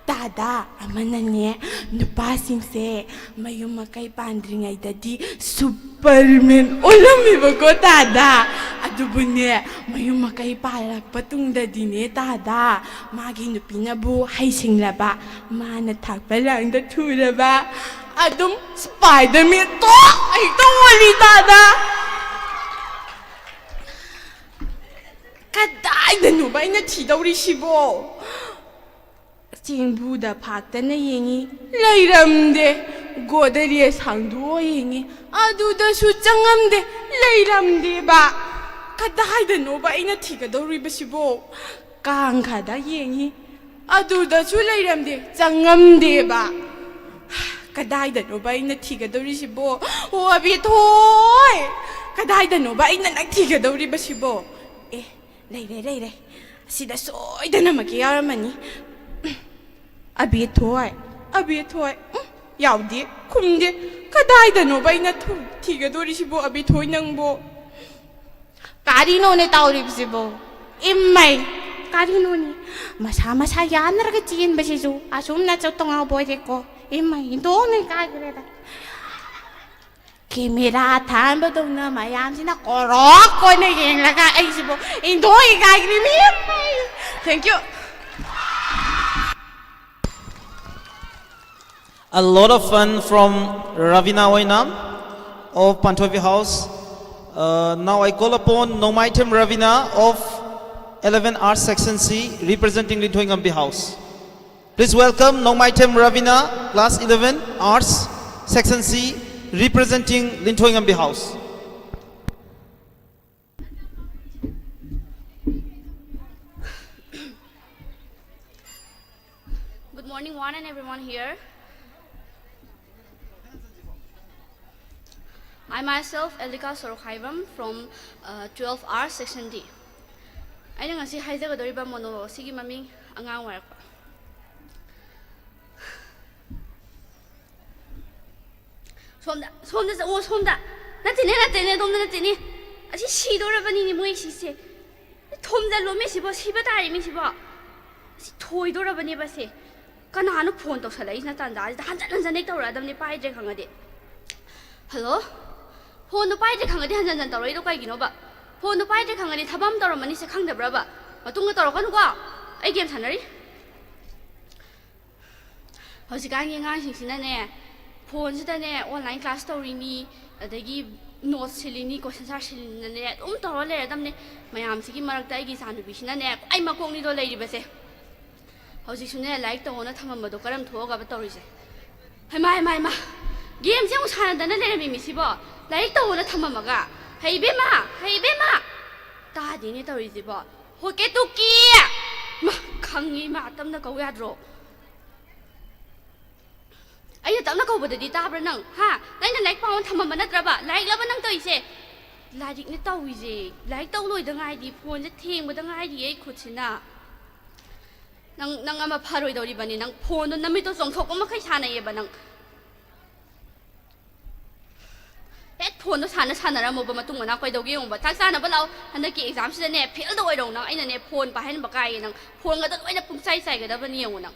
ꯇꯥꯗ, ꯑꯃꯅꯅꯦ, ꯅꯨꯄꯥꯁꯤꯡꯁꯦ ꯃꯌꯨꯝ ꯃꯀꯩ ꯄꯥꯟꯗ꯭ꯔꯤꯉꯩꯗꯗꯤ ꯁꯨꯄꯔꯃꯦꯟ ꯑꯣꯜꯂꯝꯃꯦꯕꯀꯣ, ꯇꯥꯗ꯫ ꯑꯗꯨꯕꯨꯅꯦ, ꯃꯌꯨꯝ ꯃꯀꯩ ꯄꯥꯜꯂꯛꯄ ꯇꯨꯡꯗꯗꯤꯅꯦ, ꯇꯥꯗ, ꯃꯥꯒꯤ ꯅꯨꯄꯤꯅꯕꯨ ꯍꯩꯁꯤꯡꯂꯕ, ꯃꯥꯅ ꯊꯥꯛꯄ ꯂꯥꯡꯗ ꯊꯨꯔꯕ, ꯑꯗꯨꯝ ꯁ꯭ꯄꯥꯏꯗꯔꯃꯦꯟ ꯇꯣꯛ ꯍꯦꯛꯇ ꯑꯣꯜꯂꯤ, ꯇꯥꯗ꯫ ꯀꯗꯥꯏꯗꯅꯣꯕ ꯑꯩꯅ ꯊꯤꯗꯧꯔꯤꯁꯤꯕꯣ? ꯆꯦꯡꯕꯨꯗ ꯐꯥꯛꯇꯅ ꯌꯦꯡꯉꯤ, ꯂꯩꯔꯝꯗꯦ꯫ ꯒꯣꯗꯔꯦꯖ ꯍꯥꯡꯗꯣꯛꯑ ꯌꯦꯡꯉꯤ, ꯑꯗꯨꯗꯁꯨ ꯆꯪꯉꯝꯗꯦ, ꯂꯩꯔꯝꯗꯦꯕ꯫ ꯀꯗꯥꯏꯗꯅꯣꯕ ꯑꯩꯅ ꯊꯤꯒꯗꯧꯔꯤꯕꯁꯤꯕꯣ? ꯀꯥꯡꯈꯥꯗ ꯌꯦꯡꯉꯤ, ꯑꯗꯨꯗꯁꯨ ꯂꯩꯔꯝꯗꯦ, ꯆꯪꯉꯝꯗꯦꯕ꯫ ꯀꯗꯥꯏꯗꯅꯣꯕ ꯑꯩꯅ ꯊꯤꯒꯗꯧꯔꯤꯁꯤꯕꯣ? ꯑꯣ, ꯑꯕꯦꯊꯣꯏ! ꯀꯗꯥꯏꯗꯅꯣꯕ ꯑꯩꯅ ꯅꯪ ꯊꯤꯒꯗꯧꯔꯤꯕꯁꯤꯕꯣ? ꯑꯦ, ꯂꯩꯔꯦ, ꯂꯩꯔꯦ꯫ ꯑꯁꯤꯗ ꯁꯣꯏꯗꯅꯃꯛꯀꯤ ꯌꯥꯎꯔꯝꯃꯅꯤ꯫ "ꯑꯕꯦꯊꯣꯏ, ꯑꯕꯦꯊꯣꯏ, ꯎꯝ, ꯌꯥꯎꯗꯦ, ꯈꯨꯝꯗꯦ꯫ ꯀꯗꯥꯏꯗꯅꯣꯕ ꯑꯩꯅ ꯊꯨ-, ꯊꯤꯒꯗꯧꯔꯤꯁꯤꯕꯣ, ꯑꯕꯦꯊꯣꯏ ꯅꯪꯕꯣ?" ꯀꯔꯤꯅꯣꯅꯦ ꯇꯧꯔꯤꯕꯁꯤꯕꯣ? ꯏꯃꯩ! ꯀꯔꯤꯅꯣꯅꯦ? ꯃꯁꯥ ꯃꯁꯥ ꯌꯥꯅꯔꯒ ꯆꯦꯟꯕꯁꯤꯁꯨ ꯑꯁꯨꯝꯅ ꯆꯠꯇꯧ ꯉꯥꯎꯕ ꯑꯣꯏꯔꯦꯀꯣ꯫ ꯏꯃꯩ, ꯏꯟꯊꯣꯛꯅ ꯏꯀꯥꯏꯈ꯭ꯔꯦꯗ꯫ ꯀꯦꯃꯦꯔꯥ ꯊꯥꯟꯕꯗꯧꯅ ꯃꯌꯥꯝꯁꯤꯅ ꯀꯣꯔꯣꯛ ꯑꯣꯏꯅ ꯌꯦꯡꯂꯒ ꯑꯩꯁꯤꯕꯨ ꯏꯟꯊꯣꯛ ꯏꯀꯥꯏꯈ꯭ꯔꯦ, ꯃꯤ꯫ ꯏꯃꯩ! Thank you. A lot of fun from Ravina Oinam of Panthoibi House. Uh, now I call upon Nongmaithem Ravina of eleven R Section C, representing Linthoingambi House. Please welcome Nongmaithem Ravina, Class eleven Arts, Section C, representing Linthoingambi House. Good morning, one and everyone here. I myself, Elika Sorokhaibam from uh, twelve R Section D. ꯑꯩꯅ ꯉꯁꯤ ꯍꯥꯏꯖꯒꯗꯧꯔꯤꯕ monologue ꯑꯁꯤꯒꯤ ꯃꯃꯤꯡ ꯑꯉꯥꯡ ꯋꯥꯔꯛꯄ꯫ ꯁꯣꯝꯗ, ꯁꯣꯝꯗ ꯆꯪꯉꯣ, ꯁꯣꯝꯗ꯫ ꯅꯠꯇꯦꯅꯦ, ꯅꯠꯇꯦꯅꯦ, ꯑꯗꯣꯝꯗ ꯅꯠꯇꯦꯅꯦ꯫ ꯑꯁꯤ ꯁꯤꯗꯧꯔꯕꯅꯤꯅꯦ ꯃꯣꯏ ꯁꯤꯁꯦ꯫ ꯊꯣꯝꯖꯜꯂꯣꯃꯤ ꯁꯤꯕꯣ, ꯁꯤꯕ ꯇꯥꯔꯦꯃꯤ ꯁꯤꯕꯣ꯫ ꯑꯁꯤ ꯊꯣꯏꯗꯧꯔꯕꯅꯦꯕ ꯁꯦ꯫ ꯀꯅꯥꯅꯣ phone ꯇꯧꯁꯜꯂꯛꯏꯁꯤꯅ ꯇꯥꯟꯖꯥꯁꯤꯗ? ꯍꯟꯖꯟ ꯍꯟꯖꯟ ꯍꯦꯛ ꯇꯧꯔꯛꯑꯗꯕꯅꯦ, ꯄꯥꯏꯗ꯭ꯔꯦ ꯈꯪꯉꯗꯤ꯫ Hello? Phoneꯗꯣ ꯄꯥꯏꯗ꯭ꯔꯦ ꯈꯪꯉꯗꯤ ꯍꯟꯖꯟ ꯍꯟꯖꯟ ꯇꯧꯔꯛꯏꯗꯣ ꯀꯩꯒꯤꯅꯣꯕ? Phoneꯗꯣ ꯄꯥꯏꯗ꯭ꯔꯦ ꯈꯪꯉꯗꯤ ꯊꯕꯛ ꯑꯃ ꯇꯧꯔꯝꯃꯅꯤ ꯁꯦ, ꯈꯪꯗꯕ꯭ꯔꯕ? ꯃꯇꯨꯡꯗ ꯇꯧꯔꯛꯀꯅꯨꯀꯣ꯫ ꯑꯩ game ꯁꯥꯟꯅꯔꯤ꯫ ꯍꯧꯖꯤꯛꯀꯥꯟꯒꯤ ꯑꯉꯥꯡꯁꯤꯡꯁꯤꯅꯅꯦ, phoneꯁꯤꯗꯅꯦ online class ꯇꯧꯔꯤꯅꯤ, ꯑꯗꯒꯤ notes ꯁꯤꯜꯂꯤꯅꯤ, question answer ꯁꯤꯜꯂꯤꯅꯤꯅꯅꯦ, ꯑꯗꯨꯝ ꯇꯧꯔ ꯂꯩꯔꯗꯝꯅꯦ꯫ ꯃꯌꯥꯝꯁꯤꯒꯤ ꯃꯔꯛꯇ ꯑꯩꯒꯤ ꯏꯆꯥꯅꯨꯄꯤꯁꯤꯅꯅꯦ ꯈ꯭ꯋꯥꯏ ꯃꯀꯣꯛꯅꯤꯗꯣ ꯂꯩꯔꯤꯕꯁꯦ꯫ ꯍꯧꯖꯤꯛꯁꯨꯅꯦ ꯂꯥꯏꯔꯤꯛ ꯇꯧꯑꯣꯅ ꯊꯝꯃꯝꯕꯗꯣ ꯀꯔꯝ ꯊꯣꯛꯑꯒꯕ ꯇꯧꯔꯤꯁꯦ? ꯍꯩꯃꯥ, ꯍꯩꯃꯥ, ꯍꯩꯃꯥ! Gameꯁꯦ ꯑꯃꯨꯛ ꯁꯥꯟꯅꯗꯅ ꯂꯩꯔꯝꯃꯤ ꯃꯤꯁꯤꯕꯣ? ꯂꯥꯏꯔꯤꯛ ꯇꯧꯑꯣꯅ ꯊꯝꯃꯝꯃꯒ? ꯍꯩ ꯏꯕꯦꯝꯃ! ꯍꯩ ꯏꯕꯦꯝꯃ! ꯇꯥꯗꯦꯅꯦ ꯇꯧꯔꯤꯁꯤꯕꯣ꯫ ꯍꯣꯀꯦ ꯇꯨꯀꯤ! ꯃꯥ, ꯈꯪꯉꯤ ꯃꯥ, ꯇꯞꯅ ꯀꯧ ꯌꯥꯗ꯭ꯔꯣ? ꯑꯩꯅ ꯇꯞꯅ ꯀꯧꯕꯗꯗꯤ ꯇꯥꯕ꯭ꯔꯥ ꯅꯪ? ꯍꯥ? ꯅꯪꯅ ꯂꯥꯏꯔꯤꯛ ꯄꯥꯎꯅ ꯊꯝꯃꯝꯕ ꯅꯠꯇ꯭ꯔꯕ? ꯂꯥꯏꯔꯤꯛꯂꯕ ꯅꯪ ꯇꯧꯔꯤꯁꯦ? ꯂꯥꯏꯔꯤꯛꯅ ꯇꯧꯔꯤꯁꯦ꯫ ꯂꯥꯏꯔꯤꯛ ꯇꯧ ꯂꯣꯏꯗ ꯉꯥꯏꯔꯤ, phoneꯁꯦ ꯊꯦꯡꯕꯗ ꯉꯥꯏꯔꯤ ꯑꯩ ꯈꯨꯠꯁꯤꯅ꯫ ꯅꯪ, ꯅꯪ ꯑꯃ ꯐꯔꯣꯏꯗꯧꯔꯤꯕꯅꯤ꯫ ꯅꯪ phoneꯗꯣ ꯅꯃꯤꯠꯇꯣ ꯆꯣꯡꯊꯣꯛꯄ ꯃꯈꯩ ꯁꯥꯟꯅꯩꯌꯦꯕ ꯅꯪ꯫ ꯍꯦꯛ ꯐꯣꯟꯗꯣ ꯁꯥꯟꯅ ꯁꯥꯟꯅꯔꯝꯃꯣꯕ, ꯃꯇꯨꯡ ꯃꯅꯥꯎ ꯀꯩꯗꯧꯒꯦ ꯌꯦꯡꯉꯣꯕ꯫ ꯆꯥꯛ ꯆꯥꯅꯕ ꯂꯥꯛꯑꯣ, ꯍꯟꯗꯛꯀꯤ ꯑꯦꯛꯖꯥꯝꯁꯤꯗꯅꯦ ꯐꯦꯜꯗ ꯑꯣꯏꯔꯧ ꯅꯪ꯫ ꯑꯩꯅꯅꯦ ꯐꯣꯟ ꯄꯥꯏꯍꯟꯕ ꯀꯥꯏꯌꯦ ꯅꯪ꯫ ꯐꯣꯟꯒꯗ ꯂꯣꯏꯅ ꯄꯨꯡꯆꯥꯏ ꯆꯥꯏꯒꯗꯕꯅꯤ ꯌꯦꯡꯉꯣ ꯅꯪ꯫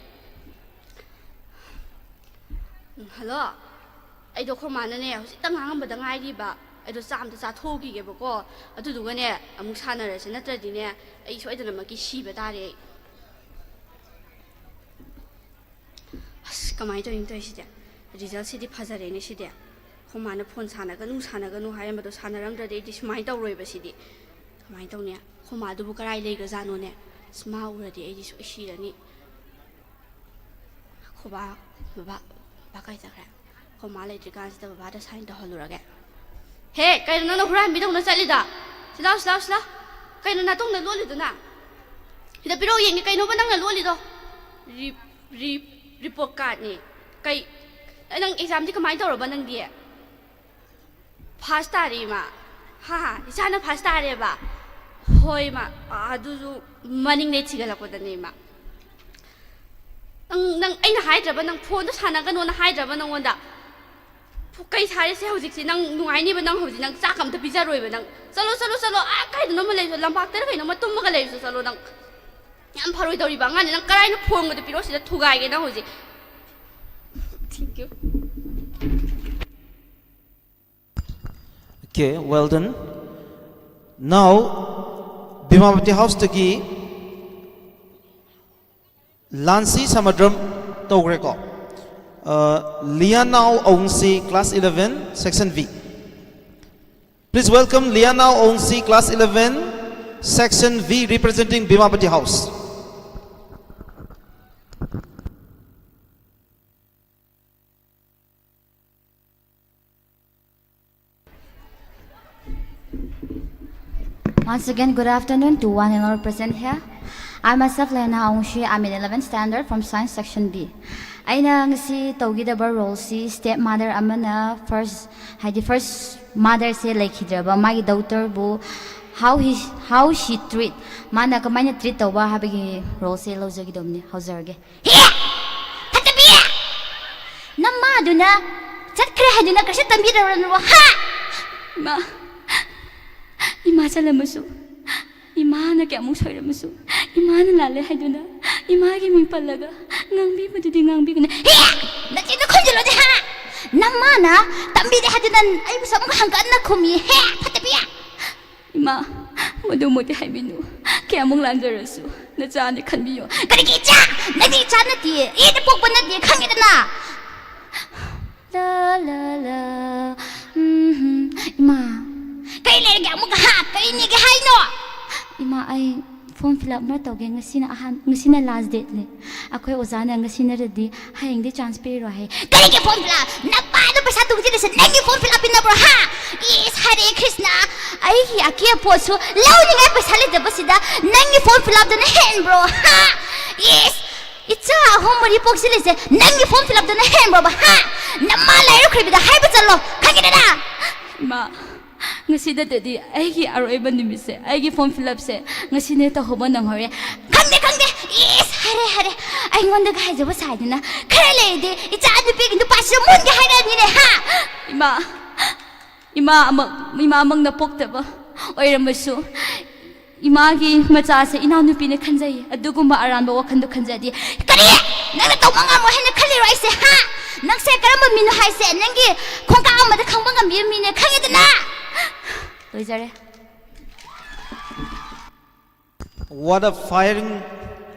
ꯎꯝ, ꯍꯜꯂꯣ꯫ ꯑꯩꯗꯣ ꯑꯩꯈꯣꯏ ꯃꯥꯅꯅꯦ ꯍꯧꯖꯤꯛꯇ ꯉꯥꯡꯉꯝꯕꯗ ꯉꯥꯏꯔꯤꯕ꯫ ꯑꯩꯗꯣ ꯆꯥꯛ ꯑꯝꯇ ꯆꯥꯊꯣꯛꯎꯈꯤꯒꯦꯕꯀꯣ꯫ ꯑꯗꯨꯗꯨꯒꯅꯦ ꯑꯃꯨꯛ ꯁꯥꯟꯅꯔꯁꯦ, ꯅꯠꯇ꯭ꯔꯗꯤꯅꯦ ꯑꯩ ꯁꯣꯏꯗꯅꯃꯛꯀꯤ ꯁꯤꯕ ꯇꯥꯔꯦ ꯑꯩ꯫ ꯑꯁ, ꯀꯃꯥꯏꯅ ꯇꯧꯔꯤꯅꯣ ꯇꯧꯔꯤꯁꯤꯗꯤ? ꯔꯤꯖꯜꯁꯤꯗꯤ ꯐꯖꯔꯦꯅꯦ ꯁꯤꯗꯤ꯫ ꯑꯩꯈꯣꯏ ꯃꯥꯅ ꯐꯣꯟ ꯁꯥꯟꯅꯒꯅꯨ, ꯁꯥꯟꯅꯒꯅꯨ ꯍꯥꯏꯔꯝꯕꯗꯣ ꯁꯥꯟꯅꯔꯝꯗ꯭ꯔꯗꯤ ꯑꯩꯗꯤ ꯁꯨꯃꯥꯏꯅ ꯇꯧꯔꯣꯏꯕ ꯁꯤꯗꯤ꯫ ꯀꯃꯥꯏꯅ ꯇꯧꯅꯤ? ꯑꯩꯈꯣꯏ ꯃꯥꯗꯨꯕꯨ ꯀꯔꯥꯏ ꯂꯩꯈ꯭ꯔꯖꯥꯠꯅꯣꯅꯦ? ꯑꯁ, ꯃꯥ ꯎꯔꯗꯤ ꯑꯩꯗꯤ ꯁꯣꯏ ꯁꯤꯔꯅꯤ꯫ ꯑꯩꯈꯣꯏ ꯕꯥ, ꯕꯕꯥ, ꯕꯕꯥ ꯀꯥꯏ ꯆꯠꯈ꯭ꯔꯦ? ꯑꯩꯈꯣꯏ ꯃꯥ ꯂꯩꯇ꯭ꯔꯤꯀꯥꯟꯁꯤꯗ ꯕꯕꯥꯗ ꯁꯥꯏꯟ ꯇꯧꯍꯜꯂꯨꯔꯒꯦ꯫ ꯍꯦ, ꯀꯩꯅꯣ ꯅꯪꯅ ꯍꯨꯔꯥꯟꯕꯤꯗꯧꯅ ꯆꯠꯂꯤꯗ? ꯁꯤꯂꯥꯎ, ꯁꯤꯂꯥꯎ, ꯁꯤꯂꯥꯎ꯫ ꯀꯩꯅꯣ ꯅꯥꯇꯣꯡꯗ ꯂꯣꯜꯂꯤꯗꯨꯅ? ꯁꯤꯗ ꯄꯤꯔꯛꯑꯣ ꯌꯦꯡꯒꯦ, ꯀꯩꯅꯣꯕ ꯅꯪꯅ ꯂꯣꯜꯂꯤꯗꯣ? ꯔꯤ-, ꯔꯤ-, ꯔꯤꯄꯣꯔꯠ ꯀꯥꯔꯠꯅꯤ꯫ ꯀꯩ, ꯅꯪ ꯑꯦꯛꯖꯥꯝꯗꯤ ꯀꯃꯥꯏꯅ ꯇꯧꯔꯕ ꯅꯪꯗꯤ? ꯐꯥꯁ ꯇꯥꯔꯦ ꯏꯃꯥ꯫ ꯍꯥ, ꯏꯆꯥꯅ ꯐꯥꯁ ꯇꯥꯔꯦꯕ? ꯍꯣꯏ ꯏꯃꯥ, ꯑꯗꯨꯁꯨ ꯃꯅꯤꯡꯗꯩ ꯊꯤꯒꯠꯂꯛꯄꯗꯅꯦ ꯏꯃꯥ꯫ ꯅꯪ, ꯅꯪ ꯑꯩꯅ ꯍꯥꯏꯗ꯭ꯔꯕ, ꯅꯪ ꯐꯣꯟꯗꯣ ꯁꯥꯟꯅꯒꯅꯣꯅ ꯍꯥꯏꯗ꯭ꯔꯕ ꯅꯪꯉꯣꯟꯗ? ꯀꯩ ꯁꯥꯔꯤꯁꯦ ꯍꯧꯖꯤꯛꯁꯤ? ꯅꯪ ꯅꯨꯡꯉꯥꯏꯅꯤꯕ ꯅꯪ ꯍꯧꯖꯤꯛ, ꯅꯪ ꯆꯥꯛ ꯑꯝꯇ ꯄꯤꯖꯔꯣꯏꯕ ꯅꯪ꯫ ꯆꯠꯂꯣ, ꯆꯠꯂꯣ, ꯆꯠꯂꯣ, ꯑꯥ ꯀꯥꯏꯗꯅꯣꯃ ꯂꯩꯔꯨꯆꯣ, ꯂꯝꯄꯥꯛꯇꯔ ꯀꯩꯅꯣꯃ ꯇꯨꯝꯃꯒ ꯂꯩꯔꯨꯆꯣ, ꯆꯠꯂꯣ ꯅꯪ꯫ ꯌꯥꯝ ꯐꯔꯣꯏꯗꯧꯔꯤꯕ ꯑꯉꯥꯡꯅꯤ ꯅꯪ꯫ ꯀꯔꯥꯏꯅꯣ ꯐꯣꯟꯒꯗꯣ ꯄꯤꯔꯛꯑꯣ, ꯁꯤꯗ ꯊꯨꯒꯥꯏꯒꯦ ꯅꯪ ꯍꯧꯖꯤꯛ꯫ Thank you. Okay, well done. Now, ꯕꯤꯃꯥꯕꯇꯤ ꯍꯥꯎꯁꯇꯒꯤ ꯂꯥꯟꯁꯤ ꯁꯃꯨꯗ꯭ꯔꯝ ꯇꯧꯈ꯭ꯔꯦꯀꯣ꯫ ꯑ, ꯂꯤꯌꯥꯅꯥꯎ ꯑꯋꯨꯡꯁꯤ, class eleven, section V. Please welcome Lianao Aungsi, class eleven, section V, representing Bimapati House. Once again, good afternoon to one and all present here. I myself, Lena Aungshi, I'm in eleventh standard from science section B. ꯑꯩꯅ ꯉꯁꯤ ꯇꯧꯒꯗꯕ role ꯁꯤ step mother ꯑꯃꯅ first, ꯍꯥꯏꯗꯤ first mother ꯁꯦ ꯂꯩꯈꯤꯗ꯭ꯔꯕ ꯃꯥꯒꯤ daughter ꯕꯨ how he, how she treat, ꯃꯥꯅ ꯀꯃꯥꯏꯅ treat ꯇꯧꯕ ꯍꯥꯏꯕꯒꯤ role ꯁꯦ ꯂꯧꯖꯒꯗꯕꯅꯤ꯫ ꯍꯧꯖꯔꯒꯦ꯫ ꯍꯦ! ꯐꯠꯇꯕꯤ! ꯅꯃꯥꯗꯨꯅ ꯆꯠꯈ꯭ꯔꯦ ꯍꯥꯏꯗꯨꯅ ꯀꯩꯁꯨ ꯇꯝꯕꯤꯔꯕ꯭ꯔꯣ? ꯍꯥ? ꯏꯃꯥ, ꯏꯃꯥ ꯆꯠꯂꯝꯃꯁꯨ, ꯏꯃꯥꯅ ꯀꯌꯥꯃꯨꯛ ꯁꯣꯏꯔꯝꯃꯁꯨ, ꯏꯃꯥꯅ ꯂꯥꯜꯂꯦ ꯍꯥꯏꯗꯨꯅ ꯏꯃꯥꯒꯤ ꯃꯤꯡ ꯄꯜꯂꯒ ꯉꯥꯡꯕꯤꯕꯗꯨꯗꯤ ꯉꯥꯡꯕꯤꯒꯅꯨ꯫ ꯍꯦ! ꯅꯆꯤꯟꯗꯣ ꯈꯨꯝꯖꯤꯜꯂꯣꯅꯦ, ꯍꯥ? ꯅꯃꯥꯅ ꯇꯝꯕꯤꯗꯦ ꯍꯥꯏꯗꯨꯅ ꯑꯩꯕꯨꯁꯨ ꯑꯃꯨꯛ ꯍꯪꯒꯠꯅ ꯈꯨꯝꯃꯤ, ꯍꯦ, ꯐꯠꯇꯕꯤ! ꯏꯃꯥ, ꯃꯗꯨꯃꯛꯇꯤ ꯍꯥꯏꯕꯤꯅꯨ꯫ ꯀꯌꯥꯃꯨꯛ ꯂꯥꯟꯖꯔꯁꯨ ꯅꯆꯥꯅꯤ ꯈꯟꯕꯤꯌꯨ꯫ ꯀꯔꯤꯒꯤ ꯏꯆꯥ? ꯅꯪꯗꯤ ꯏꯆꯥ ꯅꯠꯇꯦ, ꯏꯅ ꯄꯣꯛꯄ ꯅꯠꯇꯦ, ꯈꯪꯉꯦꯗꯅ? ꯂꯥ, ꯂꯥ, ꯂꯥ, ꯎꯝ, ꯏꯃꯥ꯫ ꯀꯔꯤ ꯂꯩꯔꯒꯦ ꯑꯃꯨꯛꯀ, ꯍꯥ? ꯀꯔꯤ ꯅꯤꯒꯦ ꯍꯥꯏꯅꯣ? ꯏꯃꯥ, ꯑꯩ form fill up ꯑꯃ ꯇꯧꯒꯦ꯫ ꯉꯁꯤꯅ ꯑꯍꯥꯟ-, ꯉꯁꯤꯅ last dateꯅꯦ꯫ ꯑꯩꯈꯣꯏ ꯑꯣꯖꯥꯅ ꯉꯁꯤ ꯅꯠꯇ꯭ꯔꯗꯤ ꯍꯌꯦꯡꯗꯤ chance ꯄꯤꯔꯔꯣꯏ ꯍꯥꯏ꯫ ꯀꯔꯤꯒꯤ form fill up? ꯅꯄꯥꯗꯣ ꯄꯩꯁꯥ ꯇꯨꯡꯁꯤꯜꯂꯤꯁꯦ ꯅꯪꯒꯤ form fill up ꯄꯤꯅꯕ꯭ꯔꯣ, ꯍꯥ? ꯏꯁ, ꯍꯔꯦ ꯀ꯭ꯔꯤꯁꯅ, ꯑꯩꯒꯤ ꯑꯀꯦ ꯑꯄꯣꯠꯁꯨ ꯂꯧꯅꯤꯡꯉꯥꯏ ꯄꯩꯁꯥ ꯂꯩꯇꯕꯁꯤꯗ ꯅꯪꯒꯤ form fill upꯗꯨꯅ ꯍꯦꯟꯕ꯭ꯔꯣ, ꯍꯥ? ꯏꯁ, ꯏꯆꯥ ꯑꯍꯨꯝ ꯃꯔꯤ ꯄꯣꯛꯁꯤꯜꯂꯤꯁꯦ ꯅꯪꯒꯤ form fill upꯗꯨꯅ ꯍꯦꯟꯕ꯭ꯔꯣꯕ, ꯍꯥ? ꯅꯃꯥ ꯂꯥꯏꯔꯤꯛ ꯍꯩꯕꯤꯗ ꯍꯥꯏꯕ ꯆꯠꯂꯣ, ꯈꯪꯉꯦꯗꯅ? ꯏꯃꯥ, ꯉꯁꯤ ꯅꯠꯇ꯭ꯔꯗꯤ ꯑꯩꯒꯤ ꯑꯔꯣꯏꯕ ꯅꯨꯃꯤꯠꯁꯦ, ꯑꯩꯒꯤ form fill upꯁꯦ ꯉꯁꯤꯅꯦ ꯇꯧꯍꯧꯕ ꯅꯪꯍꯧꯔꯦ꯫ ꯈꯪꯗꯦ, ꯈꯪꯗꯦ꯫ ꯏꯁ, ꯍꯥꯏꯔꯦ, ꯍꯥꯏꯔꯦ꯫ ꯑꯩꯉꯣꯟꯗꯒ ꯍꯥꯏꯖꯕ ꯁꯥꯏꯗꯅ꯫ ꯈꯔ ꯂꯩꯔꯗꯤ ꯏꯆꯥ ꯅꯨꯄꯤꯒꯤ ꯅꯨꯄꯥꯁꯤꯁꯨ ꯃꯨꯟꯒꯦ ꯍꯥꯏꯔꯛꯑꯅꯤꯅꯦ, ꯍꯥ? ꯏꯃꯥ, ꯏꯃꯥ ꯑꯃ, ꯏꯃꯥꯃꯛꯅ ꯄꯣꯛꯇꯕ ꯑꯣꯏꯔꯝꯃꯁꯨ, ꯏꯃꯥꯒꯤ ꯃꯆꯥꯁꯦ ꯏꯅꯥꯎꯅꯨꯄꯤꯅ ꯈꯟꯖꯩ꯫ ꯑꯗꯨꯒꯨꯝꯕ ꯑꯔꯥꯟꯕ ꯋꯥꯈꯟꯗꯣ ꯈꯟꯖꯗꯦ꯫ ꯀꯔꯤ? ꯅꯪꯅ ꯇꯧꯕ ꯉꯝꯃꯣꯏ ꯍꯥꯏꯅ ꯈꯜꯂꯤꯔꯣ ꯑꯩꯁꯦ, ꯍꯥ? ꯅꯪꯁꯦ ꯀꯔꯝꯕ ꯃꯤꯅꯣ ꯍꯥꯏꯁꯦ? ꯅꯪꯒꯤ ꯈꯣꯡꯀꯥꯞ ꯑꯃꯗ ꯈꯪꯕ ꯉꯝꯕꯤꯕ ꯃꯤꯅꯦ, ꯈꯪꯉꯦꯗꯅ? ꯂꯣꯏꯖꯔꯦ꯫ What a firing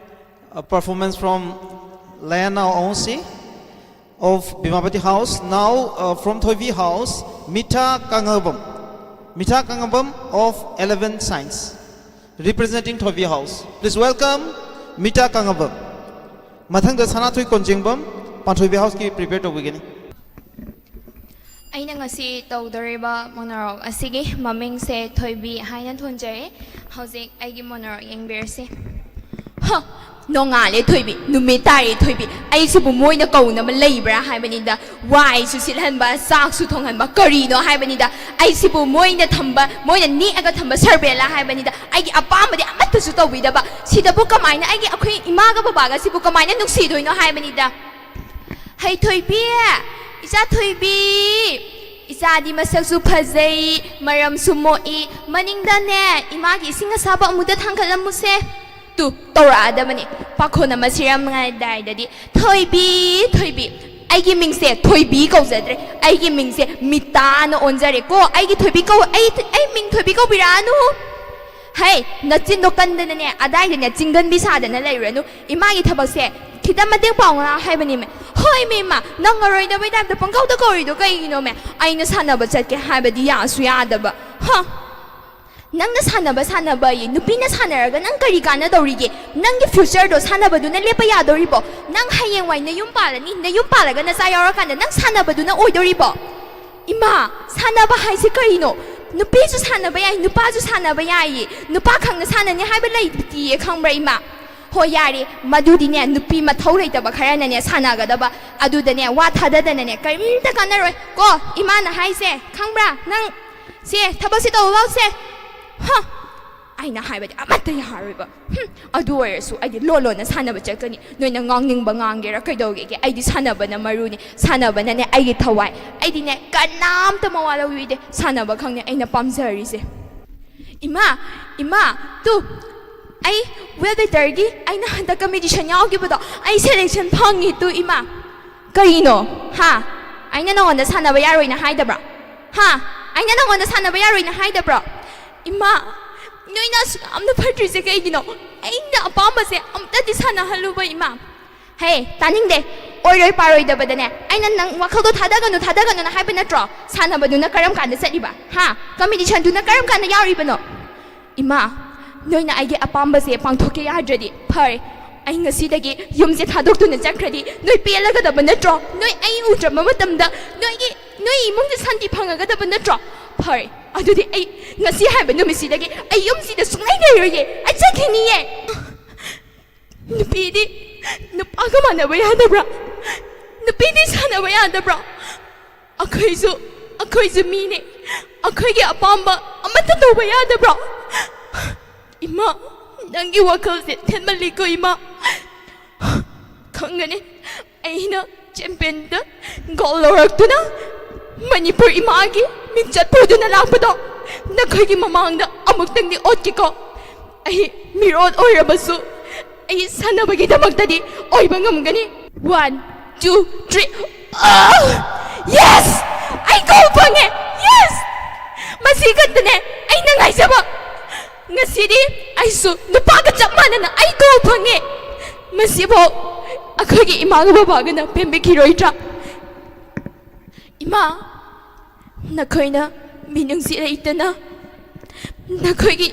uh, performance from Layana Aungsi of Bimapati House. Now uh, from Thoibi House, Mitha Kangabam. Mitha Kangabam of eleven Science, representing Thoibi House. Please welcome Mitha Kangabam. ꯃꯊꯪꯗ ꯁꯅꯥꯊꯣꯏ ꯀꯣꯟꯖꯦꯡꯕꯝ, ꯄꯥꯟꯊꯣꯏꯕꯤ ꯍꯥꯎꯁꯀꯤ ꯄ꯭ꯔꯤꯄꯦꯌꯔ ꯇꯧꯕꯤꯒꯅꯤ꯫ ꯑꯩꯅ ꯉꯁꯤ ꯇꯧꯗꯣꯔꯤꯕ ꯃꯣꯅꯣꯔꯣꯛ ꯑꯁꯤꯒꯤ ꯃꯃꯤꯡꯁꯦ ꯊꯣꯏꯕꯤ ꯍꯥꯏꯅ ꯊꯣꯟꯖꯔꯦ꯫ ꯍꯧꯖꯤꯛ ꯑꯩꯒꯤ ꯃꯣꯅꯣꯔꯣꯛ ꯌꯦꯡꯕꯤꯔꯁꯤ꯫ ꯍ! ꯅꯣꯡꯉꯥꯜꯂꯦ ꯊꯣꯏꯕꯤ, ꯅꯨꯃꯤꯠ ꯇꯥꯔꯦ ꯊꯣꯏꯕꯤ, ꯑꯩꯁꯤꯕꯨ ꯃꯣꯏꯅ ꯀꯧꯅꯕ ꯂꯩꯕ꯭ꯔꯥ ꯍꯥꯏꯕꯅꯤꯗ꯫ ꯋꯥꯏꯁꯨ ꯁꯤꯠꯍꯟꯕ, ꯆꯥꯛꯁꯨ ꯊꯣꯡꯍꯟꯕ, ꯀꯔꯤꯅꯣ ꯍꯥꯏꯕꯅꯤꯗ꯫ ꯑꯩꯁꯤꯕꯨ ꯃꯣꯏꯅ ꯊꯝꯕ, ꯃꯣꯏꯅ ꯅꯦꯛꯑꯒ ꯊꯝꯕ ꯁꯔꯕꯦꯂꯥ ꯍꯥꯏꯕꯅꯤꯗ꯫ ꯑꯩꯒꯤ ꯑꯄꯥꯝꯕꯗꯤ ꯑꯃꯠꯇꯁꯨ ꯇꯧꯕꯤꯗꯕ꯫ ꯁꯤꯗꯕꯨ ꯀꯃꯥꯏꯅ ꯑꯩꯒꯤ, ꯑꯩꯈꯣꯏ ꯏꯃꯥꯒ ꯕꯕꯥꯒ ꯁꯤꯕꯨ ꯀꯃꯥꯏꯅ ꯅꯨꯡꯁꯤꯗꯣꯏꯅꯣ ꯍꯥꯏꯕꯅꯤꯗ꯫ ꯍꯩ ꯊꯣꯏꯕꯤ, ꯏꯆꯥ ꯊꯣꯏꯕꯤ, ꯏꯆꯥꯗꯤ ꯃꯁꯛꯁꯨ ꯐꯖꯩ, ꯃꯔꯝꯁꯨ ꯃꯣꯛꯏ, ꯃꯅꯤꯡꯗꯅꯦ ꯏꯃꯥꯒꯤ ꯏꯁꯤꯡ ꯑꯁꯥꯕ ꯑꯃꯨꯛꯇ ꯊꯥꯡꯒꯠꯂꯝꯃꯨꯁꯦ꯫ ꯇꯨ, ꯇꯧꯔꯛꯑꯗꯕꯅꯤ꯫ ꯄꯥꯈꯣꯟ ꯑꯃ ꯁꯤꯔꯝꯗꯥꯏꯗꯗꯤ, "ꯊꯣꯏꯕꯤ, ꯊꯣꯏꯕꯤ"꯫ ꯑꯩꯒꯤ ꯃꯤꯡꯁꯦ ꯊꯣꯏꯕꯤ ꯀꯧꯖꯗ꯭ꯔꯦ, ꯑꯩꯒꯤ ꯃꯤꯡꯁꯦ ꯃꯤꯇꯥꯅ ꯑꯣꯟꯖꯔꯦꯀꯣ꯫ ꯑꯩꯒꯤ ꯊꯣꯏꯕꯤ ꯀꯧ-, ꯑꯩ, ꯑꯩ ꯃꯤꯡ ꯊꯣꯏꯕꯤ ꯀꯧꯕꯤꯔꯛꯑꯅꯨ꯫ ꯍꯩ, ꯅꯆꯤꯟꯗꯣ ꯀꯟꯗꯅꯅꯦ, ꯑꯗꯥꯏꯗꯅꯦ ꯆꯤꯡꯒꯟꯕꯤ ꯁꯥꯗꯅ ꯂꯩꯔꯨꯔꯅꯨ꯫ ꯏꯃꯥꯒꯤ ꯊꯕꯛꯁꯦ ꯈꯤꯇꯪ ꯃꯇꯦꯡ ꯄꯥꯡꯉꯨ ꯍꯥꯏꯕꯅꯤꯃꯦ꯫ ꯍꯣꯏ, ꯃꯦꯝꯃ, ꯅꯪ ꯉꯔꯣꯏꯗꯕꯩ ꯇꯥꯏꯞꯇ ꯄꯪꯀꯧꯗ ꯀꯧꯔꯤꯗꯣ ꯀꯩꯒꯤꯅꯣꯃꯦ? ꯑꯩꯅ ꯁꯥꯟꯅꯕ ꯆꯠꯀꯦ ꯍꯥꯏꯕꯗꯤ ꯌꯥꯁꯨ ꯌꯥꯗꯕ꯫ ꯍ! ꯅꯪꯅ ꯁꯥꯟꯅꯕ ꯁꯥꯟꯅꯕ ꯑꯌꯦ, ꯅꯨꯄꯤꯅ ꯁꯥꯟꯅꯔꯒ ꯅꯪ ꯀꯔꯤ ꯀꯥꯟꯅꯗꯧꯔꯤꯒꯦ? ꯅꯪꯒꯤ ꯐ꯭ꯌꯨꯆꯔꯗꯣ ꯁꯥꯟꯅꯕꯗꯨꯅ ꯂꯦꯞꯄ ꯌꯥꯗꯧꯔꯤꯕꯣ? ꯅꯪ ꯍꯌꯦꯡꯋꯥꯏ ꯅꯌꯨꯝ ꯄꯥꯜꯂꯅꯤ, ꯅꯌꯨꯝ ꯄꯥꯜꯂꯒ ꯅꯆꯥ ꯌꯥꯎꯔꯀꯥꯟꯗ ꯅꯪ ꯁꯥꯟꯅꯕꯗꯨꯅ ꯑꯣꯏꯗꯧꯔꯤꯕꯣ? ꯏꯃꯥ, ꯁꯥꯟꯅꯕ ꯍꯥꯏꯁꯦ ꯀꯔꯤꯅꯣ? ꯅꯨꯄꯤꯁꯨ ꯁꯥꯟꯅꯕ ꯌꯥꯏ, ꯅꯨꯄꯥꯁꯨ ꯁꯥꯟꯅꯕ ꯌꯥꯏꯌꯦ꯫ ꯅꯨꯄꯥ ꯈꯛꯅ ꯁꯥꯟꯅꯅꯤ ꯍꯥꯏꯕ ꯂꯩꯇꯤꯌꯦ, ꯈꯪꯕ꯭ꯔꯥ, ꯏꯃꯥ? ꯍꯣꯏ, ꯌꯥꯔꯦ, ꯃꯗꯨꯗꯤꯅꯦ, ꯅꯨꯄꯤ ꯃꯊꯧ ꯂꯩꯇꯕ ꯈꯔꯅꯅꯦ ꯁꯥꯟꯅꯒꯗꯕ꯫ ꯑꯗꯨꯗꯅꯦ, ꯋꯥ ꯊꯥꯗꯗꯅꯅꯦ, ꯀꯔꯤꯝꯇ ꯀꯥꯟꯅꯔꯣꯏ ꯀꯣ꯫ ꯏꯃꯥꯅ ꯍꯥꯏꯁꯦ ꯈꯪꯕ꯭ꯔꯥ? ꯅꯪ ꯁꯦ, ꯊꯕꯛꯁꯦ ꯇꯧꯕ ꯂꯥꯎꯁꯦ꯫ ꯍ! ꯑꯩꯅ ꯍꯥꯏꯕꯗꯤ ꯑꯃꯠꯇ ꯌꯥꯔꯣꯏꯕ꯫ ꯍꯨꯝ, ꯑꯗꯨ ꯑꯣꯏꯔꯁꯨ ꯑꯩꯗꯤ ꯂꯣꯟ ꯂꯣꯟꯅ ꯁꯥꯟꯅꯕ ꯆꯠꯀꯅꯤ꯫ ꯅꯣꯏꯅ ꯉꯥꯡꯅꯤꯡꯕ ꯉꯥꯡꯒꯦꯔꯥ ꯀꯩꯗꯧꯒꯦꯒꯦ? ꯑꯩꯗꯤ ꯁꯥꯟꯅꯕꯅ ꯃꯔꯨꯅꯤ꯫ ꯁꯥꯟꯅꯕꯅꯅꯦ ꯑꯩꯒꯤ ꯊꯋꯥꯏ꯫ ꯑꯩꯗꯤꯅꯦ ꯀꯅꯥꯝꯇ ꯃꯋꯥ ꯂꯧꯕꯤꯗꯦ꯫ ꯁꯥꯟꯅꯕ ꯈꯛꯅꯦ ꯑꯩꯅ ꯄꯥꯝꯖꯔꯤꯁꯦ꯫ ꯏꯃꯥ, ꯏꯃꯥ, ꯇꯨ, ꯑꯩ ꯋꯦꯠ ꯂꯤꯐꯇꯔꯒꯤ ꯑꯩꯅ ꯍꯟꯗꯛ ꯀꯝꯄꯤꯇꯤꯁꯟ ꯌꯥꯎꯈꯤꯕꯗꯣ, ꯑꯩ ꯁꯦꯂꯦꯛꯁꯟ ꯐꯪꯉꯤ ꯇꯨ, ꯏꯃꯥ꯫ ꯀꯔꯤꯅꯣ? ꯍꯥ? ꯑꯩꯅ ꯅꯉꯣꯟꯗ ꯁꯥꯟꯅꯕ ꯌꯥꯔꯣꯏꯅ ꯍꯥꯏꯗꯕ꯭ꯔꯥ? ꯍꯥ? ꯑꯩꯅ ꯅꯉꯣꯟꯗ ꯁꯥꯟꯅꯕ ꯌꯥꯔꯣꯏꯅ ꯍꯥꯏꯗꯕ꯭ꯔꯣ? ꯏꯃꯥ, ꯅꯣꯏꯅ ꯑꯁꯨꯛ ꯌꯥꯝꯅ ꯐꯠꯇ꯭ꯔꯤꯁꯦ ꯀꯩꯒꯤꯅꯣ? ꯑꯩꯅ ꯑꯄꯥꯝꯕꯁꯦ ꯑꯝꯇꯗꯤ ꯁꯥꯟꯅꯍꯜꯂꯨꯕ, ꯏꯃꯥ꯫ ꯍꯦ, ꯇꯥꯅꯤꯡꯗꯦ꯫ ꯑꯣꯏꯔꯣꯏ ꯄꯥꯔꯣꯏꯗꯕꯗꯅꯦ ꯑꯩꯅ ꯅꯪ ꯋꯥꯈꯜꯗꯣ ꯊꯥꯗꯒꯅꯨ, ꯊꯥꯗꯒꯅꯨꯅ ꯍꯥꯏꯕ ꯅꯠꯇ꯭ꯔꯣ? ꯁꯥꯟꯅꯕꯗꯨꯅ ꯀꯔꯝ ꯀꯥꯟꯗ ꯆꯠꯂꯤꯕ? ꯍꯥ? ꯀꯝꯄꯤꯇꯤꯁꯟꯗꯨꯅ ꯀꯔꯝ ꯀꯥꯟꯗ ꯌꯥꯎꯔꯤꯕꯅꯣ? ꯏꯃꯥ, ꯅꯣꯏꯅ ꯑꯩꯒꯤ ꯑꯄꯥꯝꯕꯁꯦ ꯄꯥꯡꯊꯣꯛꯀꯦ ꯌꯥꯗ꯭ꯔꯗꯤ ꯐꯔꯦ꯫ ꯑꯩ ꯉꯁꯤꯗꯒꯤ ꯌꯨꯝꯁꯦ ꯊꯥꯗꯣꯛꯇꯨꯅ ꯆꯠꯈ꯭ꯔꯗꯤ ꯅꯣꯏ ꯄꯦꯜꯂꯒꯗꯕ ꯅꯠꯇ꯭ꯔꯣ? ꯅꯣꯏ ꯑꯩ ꯎꯗ꯭ꯔꯕ ꯃꯇꯝꯗ ꯅꯣꯏꯒꯤ, ꯅꯣꯏ ꯏꯃꯨꯡꯁꯦ ꯁꯥꯟꯇꯤ ꯐꯪꯉꯒꯗꯕ ꯅꯠꯇ꯭ꯔꯣ? ꯐꯔꯦ, ꯑꯗꯨꯗꯤ ꯑꯩ ꯉꯁꯤ ꯍꯥꯏꯕ ꯅꯨꯃꯤꯠꯁꯤꯗꯒꯤ ꯑꯩ ꯌꯨꯝꯁꯤꯗ ꯁꯨꯡꯂꯩ ꯂꯩꯔꯣꯏꯌꯦ꯫ ꯑꯩ ꯆꯠꯈꯤꯅꯤꯌꯦ꯫ ꯅꯨꯄꯤꯗꯤ ꯅꯨꯄꯥꯒ ꯃꯥꯟꯅꯕ ꯌꯥꯗꯕ꯭ꯔꯥ? ꯅꯨꯄꯤꯗꯤ ꯁꯥꯟꯅꯕ ꯌꯥꯗꯕ꯭ꯔꯥ? ꯑꯩꯈꯣꯏꯁꯨ, ꯑꯩꯈꯣꯏꯁꯨ ꯃꯤꯅꯦ꯫ ꯑꯩꯈꯣꯏꯒꯤ ꯑꯄꯥꯝꯕ ꯑꯃꯠꯇ ꯇꯧꯕ ꯌꯥꯗꯕ꯭ꯔꯣ? ꯏꯃꯥ, ꯅꯪꯒꯤ ꯋꯥꯈꯜꯁꯦ ꯊꯦꯠꯃꯜꯂꯤꯀꯣ, ꯏꯃꯥ꯫ ꯈꯪꯒꯅꯤ, ꯑꯩꯅ ꯆꯦꯝꯄꯤꯌꯟꯗ ꯒꯣꯜ ꯂꯧꯔꯛꯇꯨꯅ ꯃꯅꯤꯄꯨꯔ ꯏꯃꯥꯒꯤ ꯃꯤꯡꯆꯠ ꯄꯨꯗꯨꯅ ꯂꯥꯛꯄꯗꯣ ꯅꯈꯣꯏꯒꯤ ꯃꯃꯥꯡꯗ ꯑꯃꯨꯛꯇꯪꯗꯤ ꯑꯣꯠꯀꯦꯀꯣ꯫ ꯑꯩ ꯃꯤꯔꯣꯜ ꯑꯣꯏꯔꯕꯁꯨ ꯑꯩ ꯁꯥꯟꯅꯕꯒꯤꯗꯃꯛꯇꯗꯤ ꯑꯣꯏꯕ ꯉꯝꯒꯅꯤ꯫ One, two, three. Yes! ꯑꯩ ꯒꯣꯜ ꯐꯪꯉꯦ! Yes! ꯃꯁꯤ ꯈꯛꯇꯅꯦ ꯑꯩꯅ ꯉꯥꯏꯖꯕ꯫ ꯉꯁꯤꯗꯤ ꯑꯩꯁꯨ ꯅꯨꯄꯥꯒ ꯆꯞ ꯃꯥꯟꯅꯅ ꯑꯩ ꯒꯣꯜ ꯐꯪꯉꯦ꯫ ꯃꯁꯤꯐꯥꯎ ꯑꯩꯈꯣꯏꯒꯤ ꯏꯃꯥꯒ ꯕꯕꯥꯒꯅ ꯄꯦꯟꯕꯤꯈꯤꯔꯣꯏꯗ꯭ꯔꯥ? ꯏꯃꯥ, ꯅꯈꯣꯏꯅ ꯃꯤꯅꯨꯡꯁꯤ ꯂꯩꯇꯅ ꯅꯈꯣꯏꯒꯤ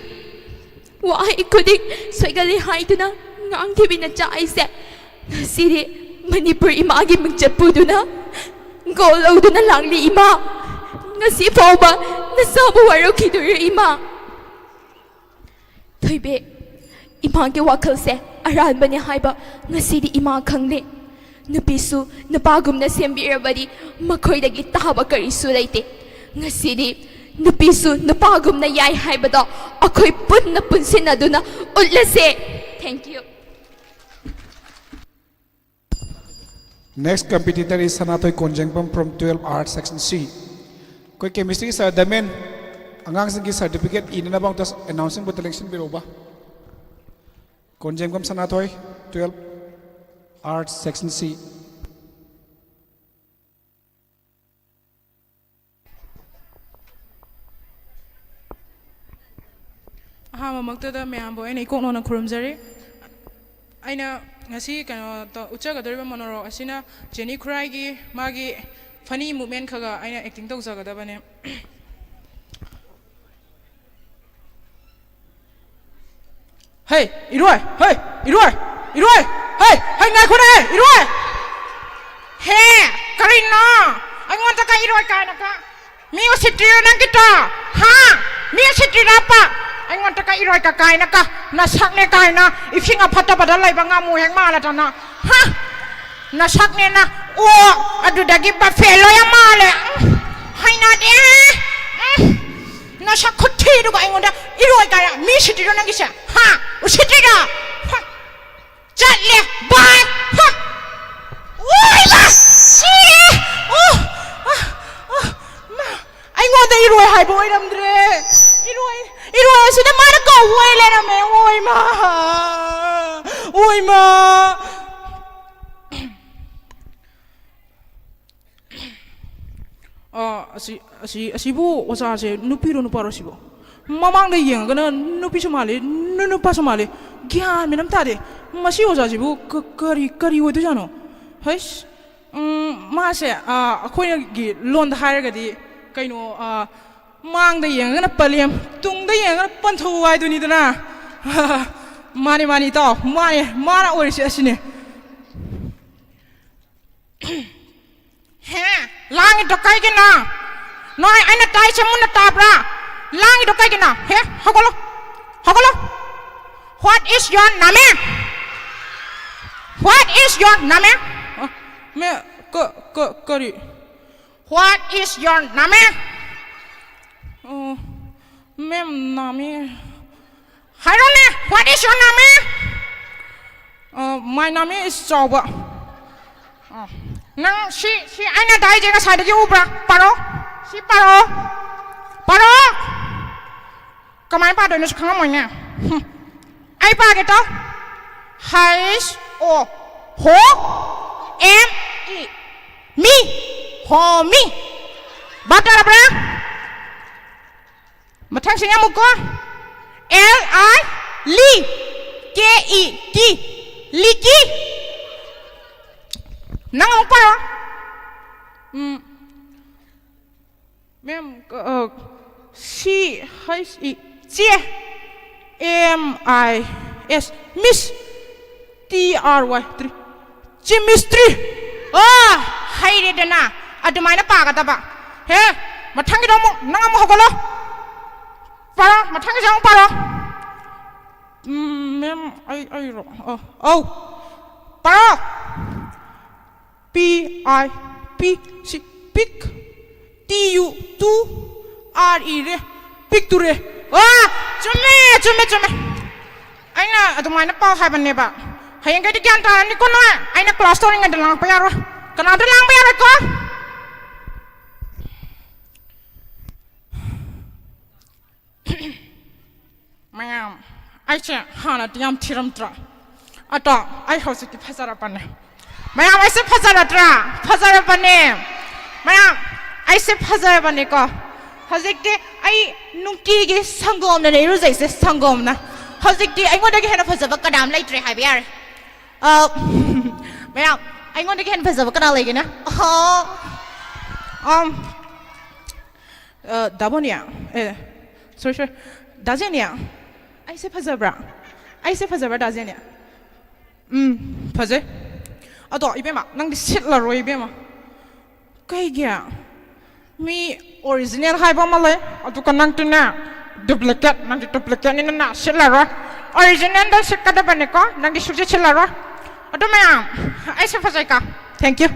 ꯋꯥꯍꯩ ꯈꯨꯗꯤꯡ ꯁꯣꯏꯒꯜꯂꯤ ꯍꯥꯏꯗꯨꯅ ꯉꯥꯡꯈꯤꯕꯤ ꯅꯆꯥ ꯑꯩꯁꯦ ꯉꯁꯤꯗꯤ ꯃꯅꯤꯄꯨꯔ ꯏꯃꯥꯒꯤ ꯃꯤꯡꯆꯠ ꯄꯨꯗꯨꯅ ꯒꯣꯜ ꯂꯧꯗꯨꯅ ꯂꯥꯛꯂꯤ ꯏꯃꯥ꯫ ꯉꯁꯤ ꯐꯥꯎꯕ ꯅꯆꯥꯕꯨ ꯋꯥꯔꯧꯈꯤꯗꯣꯏꯔꯣ ꯏꯃꯥ? ꯊꯣꯏꯕꯤ, ꯏꯃꯥꯒꯤ ꯋꯥꯈꯜꯁꯦ ꯑꯔꯥꯟꯕꯅꯦ ꯍꯥꯏꯕ ꯉꯁꯤꯗꯤ ꯏꯃꯥ ꯈꯪꯂꯦ꯫ ꯅꯨꯄꯤꯁꯨ ꯅꯨꯄꯥꯒꯨꯝꯅ ꯁꯦꯝꯕꯤꯔꯕꯗꯤ ꯃꯈꯣꯏꯗꯒꯤ ꯇꯥꯕ ꯀꯔꯤꯁꯨ ꯂꯩꯇꯦ꯫ ꯉꯁꯤꯗꯤ ꯅꯨꯄꯤꯁꯨ ꯅꯨꯄꯥꯒꯨꯝꯅ ꯌꯥꯏ ꯍꯥꯏꯕꯗꯣ ꯑꯩꯈꯣꯏ ꯄꯨꯟꯅ ꯄꯨꯟꯁꯤꯟꯅꯗꯨꯅ ꯎꯠꯂꯁꯦ꯫ Thank you. Next competitor is Sanathoi Konjengpam from twelve R section C. ꯑꯩꯈꯣꯏ chemistry sir ꯗꯃꯦꯟ, ꯑꯉꯥꯡꯁꯤꯡꯒꯤ certificate ꯏꯅꯅꯕ ꯑꯃꯨꯛꯇ announcing board ꯇ ꯂꯦꯡꯁꯤꯟꯕꯤꯔꯛꯎꯕ꯫ ꯀꯣꯟꯖꯦꯡꯕꯝ ꯁꯅꯥꯊꯣꯏ, twelve R section C. ꯑꯍꯥꯟꯕꯃꯛꯇꯗ ꯃꯌꯥꯝꯕꯨ ꯑꯩꯅ ꯏꯀꯣꯛ ꯅꯣꯟꯅ ꯈꯨꯔꯨꯝꯖꯔꯤ꯫ ꯑꯩꯅ ꯉꯁꯤ ꯀꯩꯅꯣ ꯇꯧ-, ꯎꯠꯆꯒꯗꯧꯔꯤꯕ monologue ꯑꯁꯤꯅ ꯖꯦꯅꯤ ꯈꯨꯔꯥꯏꯒꯤ ꯃꯥꯒꯤ funny movement ꯈꯔ ꯈꯔ ꯑꯩꯅ acting ꯇꯧꯖꯒꯗꯕꯅꯦ꯫ ꯍꯩ, ꯏꯔꯣꯏ! ꯍꯩ, ꯏꯔꯣꯏ! ꯏꯔꯣꯏ! ꯍꯩ, ꯍꯩ, ꯉꯥꯏꯈꯣꯅꯦ, ꯏꯔꯣꯏ! ꯍꯦ, ꯀꯔꯤꯅꯣ? ꯑꯩꯉꯣꯟꯗ ꯀ ꯏꯔꯣꯏ ꯀꯥꯏꯅ ꯀ? ꯃꯤ ꯎꯁꯤꯠꯇ꯭ꯔꯤꯔꯣ ꯅꯪꯒꯤꯗꯣ? ꯍꯥ? ꯃꯤ ꯎꯁꯤꯠꯇ꯭ꯔꯤꯔꯕ? ꯑꯩꯉꯣꯟꯗ ꯀ ꯏꯔꯣꯏ ꯀ ꯀꯥꯏꯅ ꯀ? ꯅꯁꯛꯅꯦ ꯀꯥꯏꯅ ꯏꯁꯤꯡ ꯑꯐꯠꯇꯕꯗ ꯂꯩꯕ ꯉꯥꯃꯨ ꯍꯦꯛ ꯃꯥꯜꯂꯗꯅ꯫ ꯍꯥ? ꯅꯁꯛꯅꯦꯅ ꯑꯣꯛ ꯑꯗꯨꯗꯒꯤ buffalo ꯌꯥꯝ ꯃꯥꯜꯂꯦ꯫ ꯎꯝ, ꯍꯩꯅꯗꯦ꯫ ꯎꯝ, ꯅꯁꯛ ꯈꯨꯊꯤꯗꯨꯒ ꯑꯩꯉꯣꯟꯗ ꯏꯔꯣꯏ ꯀꯥꯏꯅ ꯃꯤ ꯎꯁꯤꯠꯇ꯭ꯔꯤꯔꯣ ꯅꯪꯒꯤꯁꯦ? ꯍꯥ? ꯎꯁꯤꯠꯇ꯭ꯔꯤꯔꯣ? ꯍꯥ? ꯆꯠꯂꯦ꯫ Bye꯫ ꯍꯥ? ꯑꯣꯏꯃꯥ! ꯁꯤꯔꯦ! ꯑꯣ! ꯑ! ꯑ! ꯂꯩꯔꯝꯗ꯭ꯔꯦ꯫ ꯏꯔꯣꯏ, ꯏꯔꯣꯏ ꯑꯁꯤꯗ ꯃꯥꯅ ꯀꯧꯕ ꯑꯣꯏ ꯂꯩꯔꯝꯃꯦ꯫ ꯑꯣꯏꯃ, ꯑꯣꯏꯃ꯫ ꯑ, ꯑꯁꯤ, ꯑꯁꯤ, ꯑꯁꯤꯕꯨ ꯑꯣꯖꯥꯁꯦ ꯅꯨꯄꯤꯔꯣ ꯅꯨꯄꯥꯔꯣ ꯁꯤꯕꯨ? ꯃꯃꯥꯡꯗ ꯌꯦꯡꯉꯒꯅ ꯅꯨꯄꯤꯁꯨ ꯃꯥꯜꯂꯤ, ꯅꯨ-, ꯅꯨꯄꯥꯁꯨ ꯃꯥꯜꯂꯤ꯫ ꯒ꯭ꯌꯥꯟ ꯃꯦꯟ ꯑꯃ ꯇꯥꯗꯦ꯫ ꯃꯁꯤ ꯑꯣꯖꯥꯁꯤꯕꯨ ꯀ-, ꯀꯔꯤ, ꯀꯔꯤ ꯑꯣꯏꯗꯣꯏꯖꯥꯠꯅꯣ? ꯍꯩꯁ, ꯎꯝ, ꯃꯥꯁꯦ, ꯑ, ꯑꯩꯈꯣꯏꯒꯤ ꯂꯣꯟꯗ ꯍꯥꯏꯔꯒꯗꯤ ꯀꯩꯅꯣ, ꯑ, ꯃꯥꯡꯗ ꯌꯦꯡꯉꯒꯅ ꯄꯂꯦꯝ, ꯇꯨꯡꯗ ꯌꯦꯡꯉꯒꯅ ꯄꯟꯊꯧ ꯍꯥꯏꯗꯨꯅꯤꯗꯅ꯫ ꯃꯥꯅꯤ, ꯃꯥꯅꯤ, ꯏꯇꯥꯎ, ꯃꯥꯅꯤ, ꯃꯥꯅ ꯑꯣꯏꯔꯤꯁꯦ ꯑꯁꯤꯅꯤ꯫ ꯍꯦ, ꯂꯥꯡꯉꯤꯗꯣ ꯀꯩꯒꯤꯅꯣ? ꯅꯣꯏ, ꯑꯩꯅ ꯇꯥꯏꯁꯦ ꯃꯨꯟꯅ ꯇꯥꯕ꯭ꯔꯥ? ꯂꯥꯡꯉꯤꯗꯣ ꯀꯩꯒꯤꯅꯣ? ꯍꯦ, ꯍꯧꯒꯠꯂꯣ, ꯍꯧꯒꯠꯂꯣ꯫ What is your name? What is your name? ꯑ, ꯃꯦ, ꯀ-, ꯀ-, ꯀꯔꯤ? What is your name? ꯑꯣ, ꯃꯦꯝ, ꯅꯥꯃꯤ꯫ ꯍꯥꯏꯔꯣꯅꯦ, what is your name? ꯑ, my name is ꯆꯥꯎꯕ꯫ ꯑ, ꯅꯪ ꯁꯤ, ꯁꯤ ꯑꯩꯅ ꯇꯥꯏꯁꯦ ꯉꯁꯥꯏꯗꯒꯤ ꯎꯕ꯭ꯔꯥ? ꯄꯥꯔꯣ꯫ ꯁꯤ ꯄꯥꯔꯣ꯫ ꯄꯥꯔꯣ꯫ ꯀꯃꯥꯏꯅ ꯄꯥꯗꯣꯏꯅꯣꯁꯨ ꯈꯪꯉꯝꯃꯣꯏꯅꯦ꯫ ꯍꯨꯝ꯫ ꯑꯩ ꯄꯥꯒꯦ ꯇꯧ꯫ H O, ho, M E, me, homie꯫ ꯚꯥꯞ ꯇꯥꯔꯕ꯭ꯔꯥ? ꯃꯊꯪꯁꯤꯅ ꯑꯃꯨꯛꯀꯣ꯫ L I, li, K E, ki, liki꯫ ꯅꯪ ꯑꯃꯨꯛ ꯄꯥꯔꯣ꯫ ꯎꯝ꯫ ꯃꯦꯝ, ꯑ, C H E, ꯆꯦ꯫ M I S, miss꯫ T R Y, try. Chemistry꯫ ꯑꯣ, ꯍꯩꯔꯦꯗꯅ꯫ ꯑꯗꯨꯃꯥꯏꯅ ꯄꯥꯒꯗꯕ꯫ ꯍꯦ, ꯃꯊꯪꯒꯤꯗꯣ ꯑꯃꯨꯛ, ꯅꯪ ꯑꯃꯨꯛ ꯍꯧꯒꯠꯂꯣ꯫ ꯄꯥꯔꯣ, ꯃꯊꯪꯒꯤꯁꯦ ꯑꯃꯨꯛ ꯄꯥꯔꯣ꯫ ꯎꯝ, ꯃꯦꯝ, ꯑꯩ, ꯑꯩꯔꯣ? ꯑꯣ, ꯑꯧ꯫ ꯄꯥꯔꯣ꯫ P I, pi, ꯁꯤ, pic꯫ T U, tu꯫ R E, re꯫ Picture꯫ ꯑꯣ, ꯆꯨꯝꯃꯦ, ꯆꯨꯝꯃꯦ, ꯆꯨꯝꯃꯦ꯫ ꯑꯩꯅ ꯑꯗꯨꯃꯥꯏꯅ ꯄꯥꯎ ꯍꯥꯏꯕꯅꯦꯕ꯫ ꯍꯌꯦꯡꯈꯩꯗꯤ ꯒ꯭ꯌꯥꯟ ꯇꯥꯔꯅꯤꯀꯣ ꯅꯣꯏ꯫ ꯑꯩꯅ class ꯇꯧꯔꯤꯉꯩꯗ ꯂꯥꯡꯉꯛꯄ ꯌꯥꯔꯣꯏ꯫ ꯀꯅꯥꯝꯇ ꯂꯥꯡꯕ ꯌꯥꯔꯣꯏꯀꯣ꯫ ꯃꯌꯥꯝ, ꯑꯩꯁꯦ ꯍꯥꯟꯅꯗꯤ ꯌꯥꯝ ꯊꯤꯔꯝꯗ꯭ꯔꯣ? ꯑꯗꯣ ꯑꯩ ꯍꯧꯖꯤꯛꯇꯤ ꯐꯖꯔꯕꯅꯦ꯫ ꯃꯌꯥꯝ, ꯑꯩꯁꯦ ꯐꯖꯔꯗ꯭ꯔꯥ? ꯐꯖꯔꯕꯅꯦ꯫ ꯃꯌꯥꯝ, ꯑꯩꯁꯦ ꯐꯖꯔꯕꯅꯦꯀꯣ꯫ ꯍꯧꯖꯤꯛꯇꯤ ꯑꯩ ꯅꯨꯡꯇꯤꯒꯤ ꯁꯪꯒꯣꯝꯅꯅꯦ ꯏꯔꯨꯖꯩꯁꯦ, ꯁꯪꯒꯣꯝꯅ꯫ ꯍꯧꯖꯤꯛꯇꯤ ꯑꯩꯉꯣꯟꯗꯒꯤ ꯍꯦꯟꯅ ꯐꯖꯕ ꯀꯅꯥꯝ ꯂꯩꯇ꯭ꯔꯦ ꯍꯥꯏꯕ ꯌꯥꯔꯦ꯫ ꯑ, ꯃꯌꯥꯝ, ꯑꯩꯉꯣꯟꯗꯒꯤ ꯍꯦꯟꯅ ꯐꯖꯕ ꯀꯅꯥ ꯂꯩꯒꯦꯅꯦ? ꯑꯍꯣ꯫ ꯑꯝ, ꯑ, ꯗꯥꯕꯣꯅꯤꯌꯥ, ꯑꯦ, sorry, sorry, ꯗꯥꯖꯦꯅꯤꯌꯥ, ꯑꯩꯁꯦ ꯐꯖꯕ꯭ꯔꯥ? ꯑꯩꯁꯦ ꯐꯖꯕ꯭ꯔꯥ, ꯗꯥꯖꯦꯅꯤꯌꯥ? ꯎꯝ, ꯐꯖꯩ꯫ ꯑꯗꯣ, ꯏꯕꯦꯝꯃ, ꯅꯪꯗꯤ ꯁꯤꯠꯂꯔꯣꯏ, ꯏꯕꯦꯝꯃ꯫ ꯀꯩꯒꯤ? ꯃꯤ original ꯍꯥꯏꯕ ꯑꯃ ꯂꯩ, ꯑꯗꯨꯒ ꯅꯪꯗꯤꯅꯦ, duplicate, ꯅꯪꯗꯤ duplicateꯅꯤꯅ ꯅꯥ ꯁꯤꯠꯂꯔꯣꯏ꯫ Originalꯗ ꯁꯤꯠꯀꯗꯕꯅꯤꯀꯣ, ꯅꯪꯗꯤ ꯁꯨꯛꯁꯤꯠ ꯁꯤꯠꯂꯔꯣꯏ꯫ ꯑꯗꯨ ꯃꯌꯥꯝ, ꯑꯩꯁꯦ ꯐꯖꯩꯀꯣ? Thank you꯫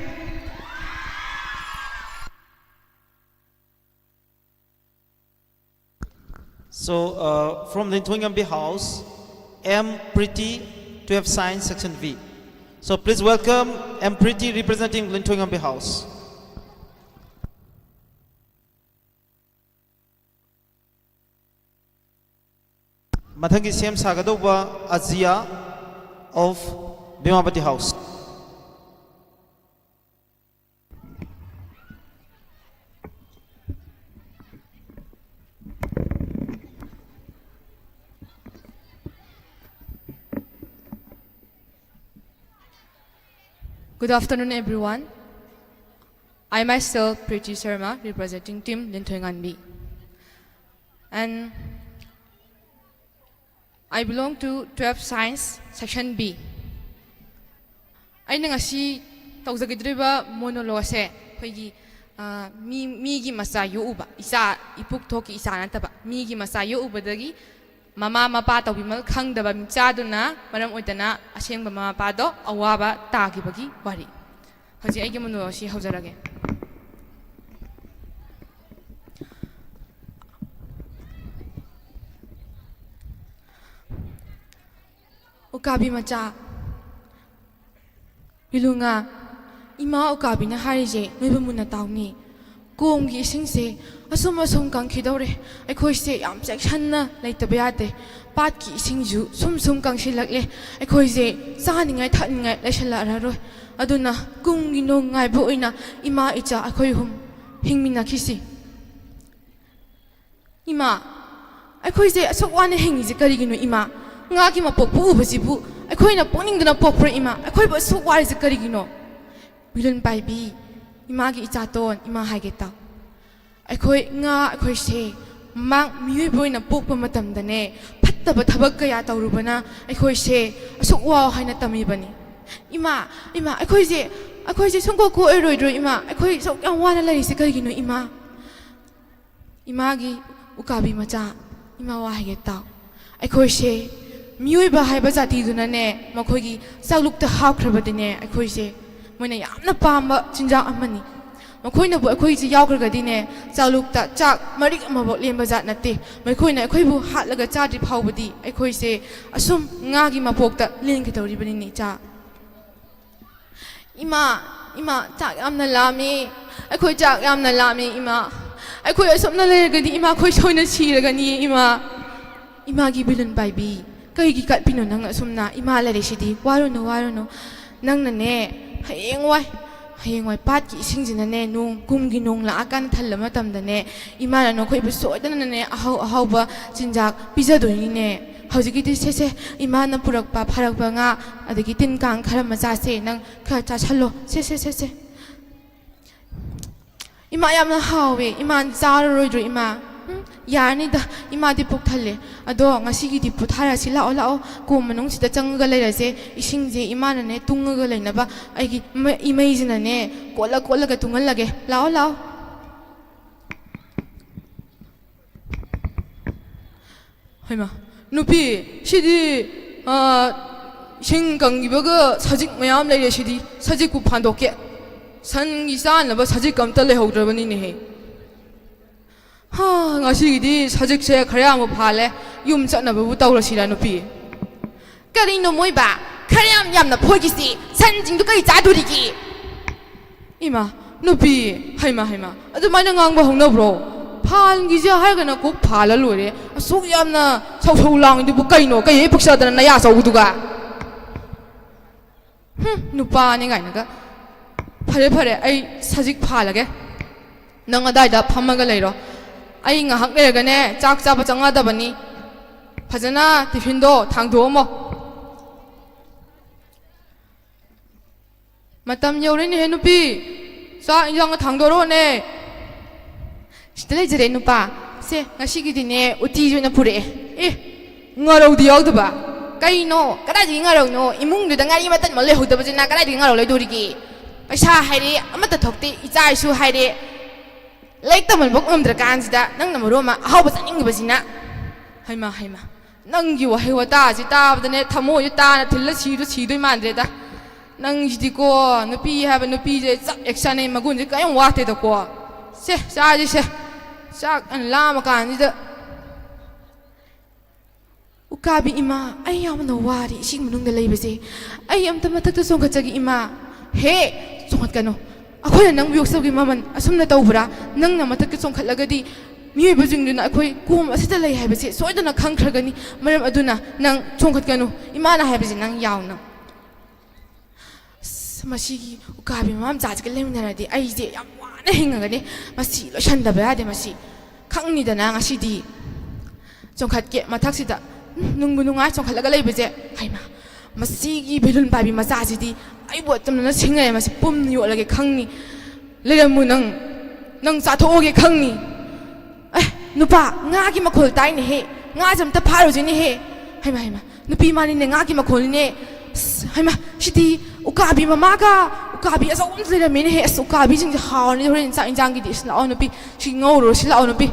So, uh, from Linthoingambi House, M Pretty, twelve Science, Section B. So, please welcome M Pretty representing Linthoingambi House. ꯃꯊꯪꯒꯤ ꯁꯦꯝ ꯁꯥꯒꯗꯧꯕ ꯑꯖꯤꯌꯥ of Bimapati House. Good afternoon, everyone. I myself, Preeti Sharma, representing Team Linthoingambi. And I belong to twelve Science, Section B. ꯑꯩꯅ ꯉꯁꯤ ꯇꯧꯖꯒꯗꯧꯔꯤꯕ monologueꯁꯦ ꯑꯩꯈꯣꯏꯒꯤ, ꯑ, ꯃꯤ, ꯃꯤꯒꯤ ꯃꯆꯥ ꯌꯣꯛꯎꯕ, ꯏꯆꯥ, ꯏꯄꯨꯛ ꯊꯣꯛꯀꯤ ꯏꯆꯥ ꯅꯠꯇꯕ, ꯃꯤꯒꯤ ꯃꯆꯥ ꯌꯣꯛꯎꯕꯗꯒꯤ ꯃꯃꯥ ꯃꯄꯥ ꯇꯧꯕꯤꯃꯜ ꯈꯪꯗꯕ ꯃꯤꯆꯥꯗꯨꯅ ꯃꯔꯝ ꯑꯣꯏꯗꯅ ꯑꯁꯦꯡꯕ ꯃꯃꯥ ꯃꯄꯥꯗꯣ ꯑꯋꯥꯕ ꯇꯥꯈꯤꯕꯒꯤ ꯋꯥꯔꯤ꯫ ꯍꯧꯖꯤꯛ ꯑꯩꯒꯤ monologueꯁꯤ ꯍꯧꯖꯔꯒꯦ꯫ ꯎꯀꯥꯕꯤ ꯃꯆꯥ, ꯔꯤꯂꯨꯉꯥ, ꯏꯃꯥ ꯎꯀꯥꯕꯤꯅ ꯍꯥꯏꯔꯤꯁꯦ ꯅꯣꯏꯕꯨ ꯃꯨꯟꯅ ꯇꯥꯎꯅꯦ꯫ ꯀꯣꯝꯒꯤ ꯏꯁꯤꯡꯁꯦ ꯑꯁꯨꯝ ꯑꯁꯨꯝ ꯀꯪꯈꯤꯗꯧꯔꯦ꯫ ꯑꯩꯈꯣꯏꯁꯦ ꯌꯥꯝ ꯆꯦꯛꯁꯤꯟꯅ ꯂꯩꯇꯕ ꯌꯥꯗꯦ꯫ ꯄꯥꯠꯀꯤ ꯏꯁꯤꯡꯁꯨ ꯁꯨꯝ ꯁꯨꯝ ꯀꯪꯁꯤꯜꯂꯛꯂꯦ꯫ ꯑꯩꯈꯣꯏꯁꯦ ꯆꯥꯅꯤꯡꯉꯥꯏ ꯊꯛꯅꯤꯡꯉꯥꯏ ꯂꯩꯁꯜꯂꯛꯑꯔꯣꯏ꯫ ꯑꯗꯨꯅ ꯀꯨꯝꯒꯤ ꯅꯣꯡ ꯉꯥꯏꯕ ꯑꯣꯏꯅ ꯏꯃꯥ ꯏꯆꯥ ꯑꯩꯈꯣꯏ ꯑꯍꯨꯝ ꯍꯤꯡꯃꯤꯟꯅꯈꯤꯁꯤ꯫ ꯏꯃꯥ, ꯑꯩꯈꯣꯏꯁꯦ ꯑꯁꯨꯛ ꯋꯥꯅ ꯍꯤꯡꯉꯤꯁꯦ ꯀꯔꯤꯒꯤꯅꯣ ꯏꯃꯥ? ꯉꯥꯒꯤ ꯃꯄꯣꯛꯄ ꯎꯕꯁꯤꯕꯨ ꯑꯩꯈꯣꯏꯅ ꯄꯣꯛꯅꯤꯡꯗꯅ ꯄꯣꯛꯄ꯭ꯔꯣ ꯏꯃꯥ? ꯑꯩꯈꯣꯏꯕꯨ ꯑꯁꯨꯛ ꯋꯥꯔꯤꯁꯦ ꯀꯔꯤꯒꯤꯅꯣ? ꯃꯤꯂꯟ ꯄꯥꯏꯕꯤ, ꯏꯃꯥꯒꯤ ꯏꯆꯥꯇꯣꯟ, ꯏꯃꯥ ꯍꯥꯏꯒꯦ ꯇꯥꯎ꯫ ꯑꯩꯈꯣꯏ ꯉꯥ ꯑꯩꯈꯣꯏꯁꯦ ꯃꯃꯥꯡ ꯃꯤꯑꯣꯏꯕ ꯑꯣꯏꯅ ꯄꯣꯛꯄ ꯃꯇꯝꯗꯅꯦ, ꯐꯠꯇꯕ ꯊꯕꯛ ꯀꯌꯥ ꯇꯧꯔꯨꯕꯅ ꯑꯩꯈꯣꯏꯁꯦ ꯑꯁꯨꯛ ꯋꯥꯎ ꯍꯥꯏꯅ ꯇꯝꯃꯤꯕꯅꯤ꯫ ꯏꯃꯥ, ꯏꯃꯥ, ꯑꯩꯈꯣꯏꯁꯦ, ꯑꯩꯈꯣꯏꯁꯦ ꯁꯨꯡꯀꯣꯛ ꯀꯣꯛꯑꯔꯣꯏꯗ꯭ꯔꯣ ꯏꯃꯥ? ꯑꯩꯈꯣꯏ ꯑꯁꯨꯛ ꯌꯥꯝ ꯋꯥꯅ ꯂꯩꯔꯤꯁꯦ ꯀꯔꯤꯒꯤꯅꯣ ꯏꯃꯥ? ꯏꯃꯥꯒꯤ ꯎꯀꯥꯕꯤ ꯃꯆꯥ, ꯏꯃꯥ ꯋꯥ ꯍꯥꯏꯒꯦ ꯇꯥꯎ꯫ ꯑꯩꯈꯣꯏꯁꯦ ꯃꯤꯑꯣꯏꯕ ꯍꯥꯏꯕ ꯖꯥꯇꯤꯗꯨꯅꯅꯦ, ꯃꯈꯣꯏꯒꯤ ꯆꯥꯛꯂꯨꯛꯇ ꯍꯥꯞꯈ꯭ꯔꯕꯗꯤꯅꯦ, ꯑꯩꯈꯣꯏꯁꯦ ꯃꯣꯏꯅ ꯌꯥꯝꯅ ꯄꯥꯝꯕ ꯆꯤꯟꯖꯥꯛ ꯑꯃꯅꯤ꯫ ꯃꯈꯣꯏꯅꯕꯨ ꯑꯩꯈꯣꯏꯁꯦ ꯌꯥꯎꯈ꯭ꯔꯒꯗꯤꯅꯦ, ꯆꯥꯛꯂꯨꯛꯇ ꯆꯥꯛ ꯃꯔꯤꯛ ꯑꯃꯐꯥꯎ ꯂꯦꯝꯕ ꯖꯥꯠ ꯅꯠꯇꯦ꯫ ꯃꯈꯣꯏꯅ ꯑꯩꯈꯣꯏꯕꯨ ꯍꯥꯠꯂꯒ ꯆꯥꯗ꯭ꯔꯤ ꯐꯥꯎꯕꯗꯤ ꯑꯩꯈꯣꯏꯁꯦ ꯑꯁꯨꯝ ꯉꯥꯒꯤ ꯃꯄꯣꯛꯇ ꯂꯦꯟꯒꯗꯧꯔꯤꯕꯅꯤꯅꯦ, ꯏꯆꯥ꯫ ꯏꯃꯥ, ꯏꯃꯥ, ꯆꯥꯛ ꯌꯥꯝꯅ ꯂꯥꯝꯃꯤ꯫ ꯑꯩꯈꯣꯏ ꯆꯥꯛ ꯌꯥꯝꯅ ꯂꯥꯝꯃꯤ, ꯏꯃꯥ꯫ ꯑꯩꯈꯣꯏ ꯑꯁꯨꯝꯅ ꯂꯩꯔꯒꯗꯤ, ꯏꯃꯥ, ꯑꯩꯈꯣꯏ ꯁꯣꯏꯅ ꯁꯤꯔꯒꯅꯤ, ꯏꯃꯥ꯫ ꯏꯃꯥꯒꯤ ꯕꯤꯂꯨꯟ ꯄꯥꯏꯕꯤ, ꯀꯩꯒꯤ ꯀꯠꯄꯤꯅꯣ ꯅꯪ ꯑꯁꯨꯝꯅ? ꯏꯃꯥ ꯂꯩꯔꯤꯁꯤꯗꯤ, ꯋꯥꯔꯨꯅꯨ, ꯋꯥꯔꯨꯅꯨ꯫ ꯅꯪꯅꯅꯦ, ꯍꯌꯦꯡꯋꯥꯏ, ꯍꯌꯦꯡꯋꯥꯏ ꯄꯥꯠꯀꯤ ꯏꯁꯤꯡꯁꯤꯅꯅꯦ, ꯅꯣꯡ, ꯀꯨꯝꯒꯤ ꯅꯣꯡ ꯂꯥꯛꯑꯀꯥꯟꯗ ꯊꯜꯂ ꯃꯇꯝꯗꯅꯦ, ꯏꯃꯥꯅ ꯅꯈꯣꯏꯕꯨ ꯁꯣꯏꯗꯅꯅꯦ, ꯑꯍꯥꯎ ꯑꯍꯥꯎꯕ ꯆꯤꯟꯖꯥꯛ ꯄꯤꯖꯗꯣꯏꯅꯤꯅꯦ꯫ ꯍꯧꯖꯤꯛꯀꯤꯗꯤ ꯁꯦ, ꯁꯦ, ꯏꯃꯥꯅ ꯄꯨꯔꯛꯄ ꯐꯥꯔꯛꯄ ꯉꯥ, ꯑꯗꯒꯤ ꯇꯤꯟ ꯀꯥꯡ ꯈꯔ ꯃꯆꯥꯁꯦ ꯅꯪ ꯈꯔ ꯆꯥꯁꯜꯂꯣ꯫ ꯁꯦ, ꯁꯦ, ꯁꯦ, ꯁꯦ꯫ ꯏꯃꯥ, ꯌꯥꯝꯅ ꯍꯥꯎꯋꯦ꯫ ꯏꯃꯥ, ꯆꯥꯔꯔꯣꯏꯗ꯭ꯔꯣ, ꯏꯃꯥ? ꯎꯝ, ꯌꯥꯔꯅꯤꯗ, ꯏꯃꯥꯗꯤ ꯄꯨꯛ ꯊꯜꯂꯦ꯫ ꯑꯗꯣ ꯉꯁꯤꯒꯤꯗꯤ ꯄꯣꯊꯥꯔꯁꯤ꯫ ꯂꯥꯛꯑꯣ, ꯂꯥꯛꯑꯣ, ꯀꯣꯝ ꯃꯅꯨꯡꯁꯤꯗ ꯆꯪꯉꯒ ꯂꯩꯔꯁꯦ꯫ ꯏꯁꯤꯡꯁꯦ ꯏꯃꯥꯅꯅꯦ ꯇꯨꯡꯉꯒ ꯂꯩꯅꯕ ꯑꯩꯒꯤ ꯏꯃꯩ-, ꯏꯃꯩꯁꯤꯅꯅꯦ ꯀꯣꯠꯂ ꯀꯣꯠꯂꯒ ꯇꯨꯡꯍꯜꯂꯒꯦ꯫ ꯂꯥꯛꯑꯣ, ꯂꯥꯛꯑꯣ꯫ ꯍꯩꯃꯥ, ꯅꯨꯄꯤ, ꯁꯤꯗꯤ, ꯑ, ꯏꯁꯤꯡ ꯀꯪꯈꯤꯕꯒ ꯁꯖꯤꯛ ꯃꯌꯥꯝ ꯂꯩꯔꯦ ꯁꯤꯗꯤ꯫ ꯁꯖꯤꯛꯄꯨ ꯐꯥꯟꯗꯣꯛꯀꯦ꯫ ꯁꯟꯒꯤ ꯆꯥꯅꯕ ꯁꯖꯤꯛ ꯑꯝꯇ ꯂꯩꯍꯧꯗ꯭ꯔꯕꯅꯤꯅꯦꯍꯦ꯫ ꯍꯥ, ꯉꯁꯤꯒꯤꯗꯤ ꯁꯖꯤꯛꯁꯦ ꯈꯔ ꯌꯥꯝꯕ ꯐꯥꯜꯂꯦ꯫ ꯌꯨꯝ ꯆꯠꯅꯕꯕꯨ ꯇꯧꯔꯁꯤꯔ, ꯅꯨꯄꯤ? ꯀꯔꯤꯅꯣ ꯃꯣꯏꯕ? ꯈꯔ ꯌꯥꯝ ꯌꯥꯝꯅ ꯐꯣꯏꯈꯤꯁꯤ꯫ ꯁꯟꯁꯤꯡꯗꯨ ꯀꯔꯤ ꯆꯥꯗꯣꯔꯤꯒꯦ? ꯏꯃꯥ, ꯅꯨꯄꯤ, ꯍꯩꯃ ꯍꯩꯃ, ꯑꯗꯨꯃꯥꯏꯅ ꯉꯥꯡꯕ ꯍꯧꯅꯕ꯭ꯔꯣ? ꯐꯥꯟꯒꯤꯁꯦ ꯍꯥꯏꯔꯒꯅ ꯀꯣꯛ ꯐꯥꯜꯂ ꯂꯣꯏꯔꯦ꯫ ꯑꯁꯨꯛ ꯌꯥꯝꯅ ꯁꯧ ꯁꯧ ꯂꯥꯡꯉꯤꯗꯨꯕꯨ ꯀꯩꯅꯣ? ꯀꯩ ꯍꯦꯛ ꯄꯛꯆꯗꯅ ꯅꯌꯥ ꯆꯧꯕꯗꯨꯒ? ꯍꯨꯝ, ꯅꯨꯄꯥꯅꯤ ꯀꯥꯏꯅꯒ꯫ ꯐꯔꯦ ꯐꯔꯦ, ꯑꯩ ꯁꯖꯤꯛ ꯐꯥꯜꯂꯒꯦ꯫ ꯅꯪ ꯑꯗꯥꯏꯗ ꯐꯝꯃꯒ ꯂꯩꯔꯣ꯫ ꯑꯩ ꯉꯥꯏꯍꯥꯛ ꯂꯩꯔꯒꯅꯦ ꯆꯥꯛ ꯆꯥꯕ ꯆꯪꯉꯗꯕꯅꯤ꯫ ꯐꯖꯅ ꯇꯤꯐꯤꯟꯗꯣ ꯊꯥꯡꯗꯣꯛꯑꯝꯃꯣ꯫ ꯃꯇꯝ ꯌꯧꯔꯦꯅꯦꯍꯦ ꯅꯨꯄꯤ, ꯆꯥꯛ ꯏꯟꯖꯥꯡꯒ ꯊꯥꯡꯗꯣꯔꯛꯑꯣꯅꯦ꯫ ꯁꯤꯗ ꯂꯩꯖꯔꯦ ꯅꯨꯄꯥ꯫ ꯁꯦ, ꯉꯁꯤꯒꯤꯗꯤꯅꯦ ꯎꯇꯤꯁꯨ ꯑꯣꯏꯅ ꯄꯨꯔꯛꯑꯦ꯫ ꯑꯦ, ꯉꯥꯔꯧꯗꯤ ꯌꯥꯎꯗꯕ? ꯀꯩꯅꯣ? ꯀꯗꯥꯏꯗꯒꯤ ꯉꯥꯔꯧꯅꯣ? ꯏꯃꯨꯡꯗꯨꯗ ꯉꯥꯔꯤ ꯃꯇꯠ ꯑꯃ ꯂꯩꯍꯧꯗꯕꯁꯤꯅ ꯀꯗꯥꯏꯗꯒꯤ ꯉꯥꯔꯧ ꯂꯩꯗꯣꯔꯤꯒꯦ? ꯄꯩꯁꯥ ꯍꯥꯏꯔꯦ ꯑꯃꯠꯇ ꯊꯣꯛꯇꯦ, ꯏꯆꯥ ꯏꯁꯨ ꯍꯥꯏꯔꯦ ꯂꯥꯏꯔꯤꯛ ꯇꯝꯍꯟꯕ ꯉꯝꯗ꯭ꯔꯀꯥꯟꯁꯤꯗ ꯅꯪꯅ ꯃꯔꯣꯟ ꯑꯃ ꯑꯍꯥꯎꯕ ꯆꯥꯅꯤꯡꯉꯤꯕꯁꯤꯅ꯫ ꯍꯩꯃꯥ ꯍꯩꯃꯥ, ꯅꯪꯒꯤ ꯋꯥꯍꯩ ꯋꯥꯇꯥꯁꯤ ꯇꯥꯕꯗꯅꯦ ꯊꯃꯣꯏꯁꯦ ꯇꯥꯅ ꯊꯤꯜꯂ ꯁꯤꯗꯣ ꯁꯤꯗꯣꯏ ꯃꯥꯟꯗ꯭ꯔꯦꯗ꯫ ꯅꯪꯁꯤꯗꯤꯀꯣ, ꯅꯨꯄꯤ ꯍꯥꯏꯕ ꯅꯨꯄꯤꯁꯦ ꯆꯞ ꯍꯦꯛ ꯆꯥꯅꯩ, ꯃꯒꯨꯟꯁꯦ ꯀꯔꯤꯝ ꯋꯥꯠꯇꯦꯗꯀꯣ꯫ ꯁꯦ, ꯆꯥꯁꯤ ꯁꯦ, ꯆꯥꯛ ꯂꯥꯝꯃ ꯀꯥꯟꯁꯤꯗ꯫ ꯎꯀꯥꯕꯤ ꯏꯃꯥ, ꯑꯩ ꯌꯥꯝꯅ ꯋꯥꯔꯦ ꯏꯁꯤꯡ ꯃꯅꯨꯡꯗ ꯂꯩꯕꯁꯦ꯫ ꯑꯩ ꯑꯝꯇ ꯃꯊꯛꯇ ꯆꯣꯡꯈꯠꯆꯒꯦ ꯏꯃꯥ꯫ ꯍꯦ, ꯆꯣꯡꯈꯠꯀꯅꯨ꯫ ꯑꯩꯈꯣꯏꯅ ꯅꯪꯕꯨ ꯌꯣꯛꯆꯕꯒꯤ ꯃꯃꯜ ꯑꯁꯨꯝꯅ ꯇꯧꯕ꯭ꯔꯥ? ꯅꯪꯅ ꯃꯊꯛꯇ ꯆꯣꯡꯈꯠꯂꯒꯗꯤ ꯃꯤꯑꯣꯏꯕꯁꯤꯡꯗꯨꯅ ꯑꯩꯈꯣꯏ ꯀꯣꯝ ꯑꯁꯤꯗ ꯂꯩ ꯍꯥꯏꯕꯁꯦ ꯁꯣꯏꯗꯅ ꯈꯪꯈ꯭ꯔꯒꯅꯤ꯫ ꯃꯔꯝ ꯑꯗꯨꯅ ꯅꯪ ꯆꯣꯡꯈꯠꯀꯅꯨ꯫ ꯏꯃꯥꯅ ꯍꯥꯏꯕꯁꯦ ꯅꯪ ꯌꯥꯎꯅ꯫ ꯑꯁ, ꯃꯁꯤꯒꯤ ꯎꯀꯥꯕꯤ ꯃꯃꯥ ꯃꯆꯥꯁꯤꯒ ꯂꯩꯃꯤꯟꯅꯔꯗꯤ ꯑꯩꯁꯦ ꯌꯥꯝ ꯋꯥꯅ ꯍꯤꯡꯉꯒꯅꯤ꯫ ꯃꯁꯤ ꯂꯣꯏꯁꯟꯗꯕ ꯌꯥꯗꯦ꯫ ꯃꯁꯤ ꯈꯪꯅꯤꯗꯅ ꯉꯁꯤꯗꯤ꯫ ꯆꯣꯡꯈꯠꯀꯦ ꯃꯊꯛꯁꯤꯗ꯫ ꯎꯝ, ꯅꯨꯡꯕꯨ ꯅꯨꯡꯉꯥꯏ ꯆꯣꯡꯈꯠꯂꯒ ꯂꯩꯕꯁꯦ꯫ ꯍꯩꯃꯥ, ꯃꯁꯤꯒꯤ ꯕꯦꯂꯨꯟ ꯄꯥꯏꯕꯤ ꯃꯆꯥꯁꯤꯗꯤ ꯑꯩꯕꯨ ꯑꯇꯝꯅꯅ ꯁꯤꯡꯅꯔꯦ꯫ ꯃꯁꯤ ꯄꯨꯝ ꯌꯣꯠꯂꯒꯦ ꯈꯪꯅꯤ꯫ ꯂꯩꯔꯝꯃꯨ ꯅꯪ꯫ ꯅꯪ ꯆꯥꯊꯣꯛꯑꯒꯦ ꯈꯪꯅꯤ꯫ ꯑꯦ, ꯅꯨꯄꯥ, ꯉꯥꯒꯤ ꯃꯈꯣꯜ ꯇꯥꯏꯅꯦꯍꯦ꯫ ꯉꯥꯁꯦ ꯑꯝꯇ ꯐꯥꯔꯨꯁꯤꯅꯦꯍꯦ꯫ ꯍꯩꯃꯥ, ꯍꯩꯃꯥ, ꯅꯨꯄꯤ ꯃꯥꯅꯤꯅꯦ, ꯉꯥꯒꯤ ꯃꯈꯣꯜꯅꯤꯅꯦ꯫ ꯑꯁ, ꯍꯩꯃꯥ, ꯁꯤꯗꯤ ꯎꯀꯥꯕꯤ ꯃꯃꯥꯒ ꯎꯀꯥꯕꯤ ꯑꯆꯧꯕ ꯑꯃꯁꯨ ꯂꯩꯔꯝꯃꯦꯅꯦꯍꯦ꯫ ꯑꯁ, ꯎꯀꯥꯕꯤꯁꯤꯡꯁꯦ ꯍꯥꯎꯔꯅꯤ ꯍꯣꯔꯦꯟ ꯆꯥꯛ ꯏꯟꯖꯥꯡꯒꯤꯗꯤ꯫ ꯑꯁ, ꯂꯥꯛꯑꯣ ꯅꯨꯄꯤ, ꯁꯤ ꯉꯧꯔꯨꯔꯣ, ꯁꯤ ꯂꯥꯛꯑꯣ ꯅꯨꯄꯤ꯫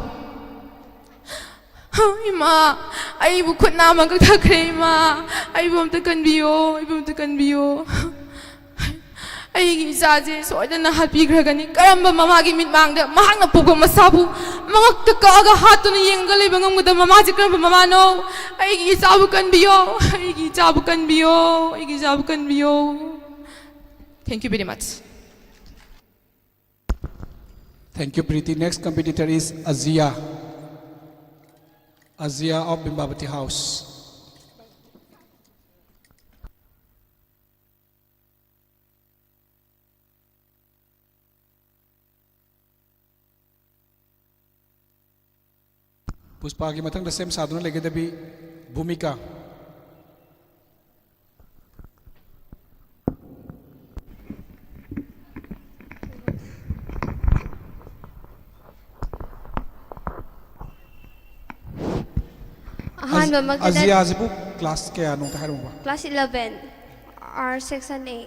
ꯍ, ꯏꯃꯥ, ꯑꯩꯕꯨ ꯈꯨꯠ ꯅꯥꯝꯃ ꯀꯛꯊꯈ꯭ꯔꯦ ꯏꯃꯥ꯫ ꯑꯩꯕꯨ ꯑꯝꯇ ꯀꯟꯕꯤꯌꯣ, ꯑꯩꯕꯨ ꯑꯝꯇ ꯀꯟꯕꯤꯌꯣ꯫ ꯑꯩꯒꯤ ꯏꯆꯥꯁꯦ ꯁꯣꯏꯗꯅ ꯍꯥꯠꯄꯤꯈ꯭ꯔꯒꯅꯤ꯫ ꯀꯔꯝꯕ ꯃꯃꯥꯒꯤ ꯃꯤꯠꯃꯥꯡꯗ ꯃꯍꯥꯛꯅ ꯄꯣꯛꯄ ꯃꯆꯥꯕꯨ ꯃꯉꯛꯇ ꯀꯛꯑꯒ ꯍꯥꯠꯇꯨꯅ ꯌꯦꯡꯉꯒ ꯂꯩꯕ ꯉꯝꯒꯗꯕ ꯃꯃꯥꯁꯦ ꯀꯔꯝꯕ ꯃꯃꯥꯅꯣ? ꯑꯩꯒꯤ ꯏꯆꯥꯕꯨ ꯀꯟꯕꯤꯌꯣ, ꯑꯩꯒꯤ ꯏꯆꯥꯕꯨ ꯀꯟꯕꯤꯌꯣ, ꯑꯩꯒꯤ ꯏꯆꯥꯕꯨ ꯀꯟꯕꯤꯌꯣ꯫ Thank you very much. Thank you, Preeti. Next competitor is Azia. Azia of Bimbavati House. ꯄꯨꯁꯄꯥꯒꯤ ꯃꯊꯪꯗ ꯁꯦꯝ ꯁꯥꯗꯨꯅ ꯂꯩꯒꯗꯕꯤ ꯚꯨꯃꯤꯀꯥ꯫ ꯑꯍꯥꯟꯕꯃꯛꯇꯗ ꯑꯖꯤꯌꯥꯁꯤꯕꯨ ꯀ꯭ꯂꯥꯁ ꯀꯌꯥꯅꯣ ꯑꯝꯇ ꯍꯥꯏꯔꯝꯃꯨꯕ? Class eleven, R section A.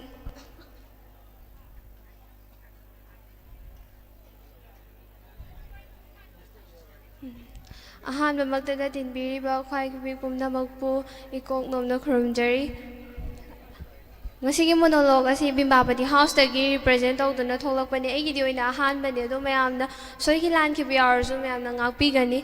ꯑꯍꯥꯟꯕꯃꯛꯇꯗ ꯇꯤꯟꯕꯤꯔꯤꯕ ꯈ꯭ꯋꯥꯏ ꯅꯨꯄꯤ ꯄꯨꯝꯅꯃꯛꯄꯨ ꯏꯀꯣꯛ ꯅꯣꯝꯅ ꯈꯨꯔꯨꯝꯖꯔꯤ꯫ ꯉꯁꯤꯒꯤ monologue ꯑꯁꯤ ꯕꯤꯝꯕꯥꯕꯇꯤ ꯍꯥꯎꯁꯇꯒꯤ represent ꯇꯧꯗꯨꯅ ꯊꯣꯛꯂꯛꯄꯅꯦ꯫ ꯑꯩꯒꯤꯗꯤ ꯑꯣꯏꯅ ꯑꯍꯥꯟꯕꯅꯦ, ꯑꯗꯣ ꯃꯌꯥꯝꯅ ꯁꯣꯏꯈꯤ ꯂꯥꯟꯈꯤꯕ ꯌꯥꯎꯔꯁꯨ ꯃꯌꯥꯝꯅ ꯉꯥꯛꯄꯤꯒꯅꯤ꯫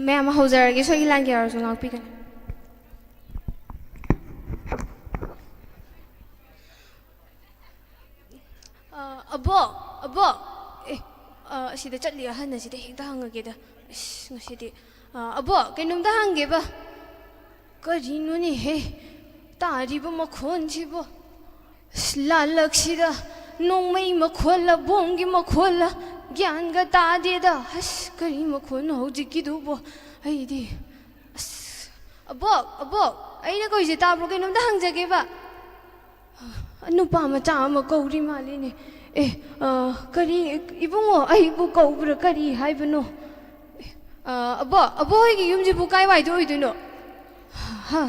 ꯃꯌꯥꯝ ꯍꯧꯖꯔꯒꯦ, ꯁꯣꯏꯈꯤ ꯂꯥꯟꯈꯤ ꯌꯥꯎꯔꯁꯨ ꯉꯥꯛꯄꯤꯒꯅꯤ꯫ ꯑ, ꯑꯕꯣꯛ, ꯑꯕꯣꯛ꯫ ꯑꯦ, ꯑ, ꯑꯁꯤꯗ ꯆꯠꯂꯤ ꯑꯍꯟ ꯑꯁꯤꯗ ꯍꯦꯛꯇ ꯍꯪꯉꯒꯦꯗ꯫ ꯑꯁ, ꯉꯁꯤꯗꯤ꯫ ꯑ, ꯑꯕꯣꯛ, ꯀꯩꯅꯣꯝꯇ ꯍꯪꯒꯦꯕ꯫ ꯀꯔꯤꯅꯣꯅꯦꯍꯦ? ꯇꯥꯔꯤꯕ ꯃꯈꯣꯟꯁꯤꯕꯣ? ꯑꯁ, ꯂꯥꯜꯂꯛꯁꯤꯗ ꯅꯣꯡꯃꯩ ꯃꯈꯣꯜꯂ, ꯕꯣꯝꯒꯤ ꯃꯈꯣꯜꯂ, ꯒ꯭ꯌꯥꯟꯒ ꯇꯥꯗꯦꯗ꯫ ꯑꯁ, ꯀꯔꯤ ꯃꯈꯣꯟꯅꯣ ꯍꯧꯖꯤꯛꯀꯤꯗꯨꯕꯣ? ꯑꯩꯗꯤ, ꯑꯁ, ꯑꯕꯣꯛ, ꯑꯕꯣꯛ, ꯑꯩꯅ ꯀꯧꯔꯤꯁꯦ ꯇꯥꯕ꯭ꯔꯣ? ꯀꯩꯅꯣꯝꯇ ꯍꯪꯖꯒꯦꯕ꯫ ꯅꯨꯄꯥ ꯃꯆꯥ ꯑꯃ ꯀꯧꯔꯤ ꯃꯥꯜꯂꯤꯅꯦ꯫ ꯑꯦ, ꯑ, ꯀꯔꯤ, ꯏꯕꯨꯡꯉꯣ, ꯑꯩꯕꯨ ꯀꯧꯕ꯭ꯔꯥ? ꯀꯔꯤ ꯍꯥꯏꯕꯅꯣ? ꯑ, ꯑꯕꯣꯛ, ꯑꯕꯣꯛ ꯍꯣꯏꯒꯤ ꯌꯨꯝꯁꯤꯕꯨ ꯀꯥꯏꯋꯥꯏꯗ ꯑꯣꯏꯗꯣꯏꯅꯣ? ꯍꯥ,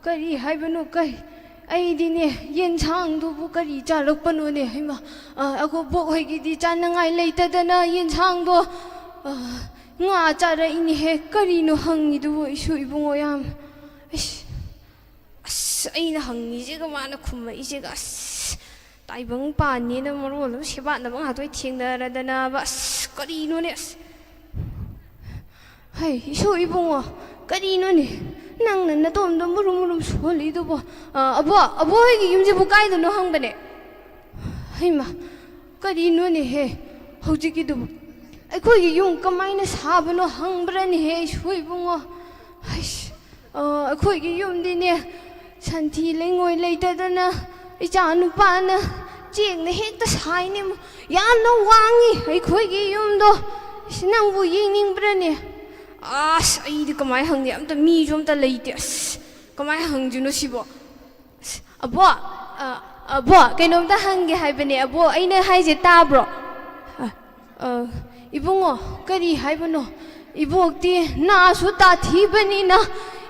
ꯀꯔꯤ ꯍꯥꯏꯕꯅꯣ? ꯀꯔꯤ? ꯑꯩꯗꯤꯅꯦ, ꯌꯦꯟꯁꯥꯡꯗꯨꯕꯨ ꯀꯔꯤ ꯆꯥꯔꯛꯄꯅꯣꯅꯦ? ꯍꯩꯃꯥ, ꯑ, ꯑꯕꯣꯛ ꯍꯣꯏꯒꯤꯗꯤ ꯆꯥꯅꯉꯥꯏ ꯂꯩꯇꯗꯅ ꯌꯦꯟꯁꯥꯡꯗꯣ, ꯑ, ꯉꯥ ꯆꯥꯔꯛꯏꯅꯦꯍꯦ꯫ ꯀꯔꯤꯅꯣ ꯍꯪꯉꯤꯗꯨꯕꯨ ꯑꯩꯁꯨ, ꯏꯕꯨꯡꯉꯣ, ꯌꯥꯝ, ꯑꯩꯁ, ꯑꯁ, ꯑꯩꯅ ꯍꯪꯉꯤꯁꯤꯒ ꯃꯥꯅ ꯈꯨꯝꯃꯛꯏꯁꯤꯒ, ꯑꯁ, ꯇꯥꯏꯕꯪ ꯄꯥꯟꯅꯦꯅ ꯃꯔꯣꯜ ꯑꯃ ꯁꯦꯕꯥꯠꯅꯕ ꯉꯥꯛꯇ ꯑꯣꯏ ꯊꯦꯡꯅꯔꯗꯅꯕ꯫ ꯑꯁ, ꯀꯔꯤꯅꯣꯅꯦ? ꯑꯁ, ꯍꯩ, ꯏꯁꯣ ꯏꯕꯨꯡꯉꯣ, ꯀꯔꯤꯅꯣꯅꯦ? ꯅꯪꯅ ꯅꯇꯣꯝꯗ ꯃꯨꯔꯨꯝ ꯃꯨꯔꯨꯝ ꯁꯣꯜꯂꯤꯗꯨꯕꯣ? ꯑ, ꯑꯕꯣ, ꯑꯕꯣ ꯍꯣꯏꯒꯤ ꯌꯨꯝꯁꯤꯕꯨ ꯀꯥꯏꯗꯅꯣ ꯍꯪꯕꯅꯦ? ꯍꯩꯃ, ꯀꯔꯤꯅꯣꯅꯦꯍꯦ ꯍꯧꯖꯤꯛꯀꯤꯗꯨꯕꯨ? ꯑꯩꯈꯣꯏꯒꯤ ꯌꯨꯝ ꯀꯃꯥꯏꯅ ꯁꯥꯕꯅꯣ ꯍꯪꯕ꯭ꯔꯅꯦꯍꯦ, ꯏꯁꯣ ꯏꯕꯨꯡꯉꯣ? ꯍꯩꯁ, ꯑ, ꯑꯩꯈꯣꯏꯒꯤ ꯌꯨꯝꯗꯤꯅꯦ, ꯁꯟꯊꯤ ꯂꯩꯉꯣꯏ ꯂꯩꯇꯗꯅ ꯏꯆꯥ ꯅꯨꯄꯥꯅ ꯆꯦꯡꯅ ꯍꯦꯛꯇ ꯁꯥꯏꯅꯦ꯫ ꯌꯥꯝꯅ ꯋꯥꯡꯉꯤ ꯑꯩꯈꯣꯏꯒꯤ ꯌꯨꯝꯗꯣ꯫ ꯏꯁ, ꯅꯪꯕꯨ ꯌꯦꯡꯅꯤꯡꯕ꯭ꯔꯅꯦ? ꯑꯁ, ꯑꯩꯗꯤ ꯀꯃꯥꯏꯅ ꯍꯪꯅꯤ? ꯑꯝꯇ, ꯃꯤꯁꯨ ꯑꯝꯇ ꯂꯩꯇꯦ꯫ ꯑꯁ, ꯀꯃꯥꯏꯅ ꯍꯪꯗꯣꯏꯅꯣ ꯁꯤꯕꯣ? ꯑꯁ, ꯑꯕꯣ, ꯑ, ꯑꯕꯣ, ꯀꯩꯅꯣꯝꯇ ꯍꯪꯒꯦ ꯍꯥꯏꯕꯅꯦ꯫ ꯑꯕꯣ, ꯑꯩꯅ ꯍꯥꯏꯁꯦ ꯇꯥꯕ꯭ꯔꯣ? ꯑ, ꯑ, ꯏꯕꯨꯡꯉꯣ, ꯀꯔꯤ ꯍꯥꯏꯕꯅꯣ? ꯏꯕꯣꯛꯇꯤ ꯅꯥꯁꯨ ꯇꯥꯊꯤꯕꯅꯤꯅ,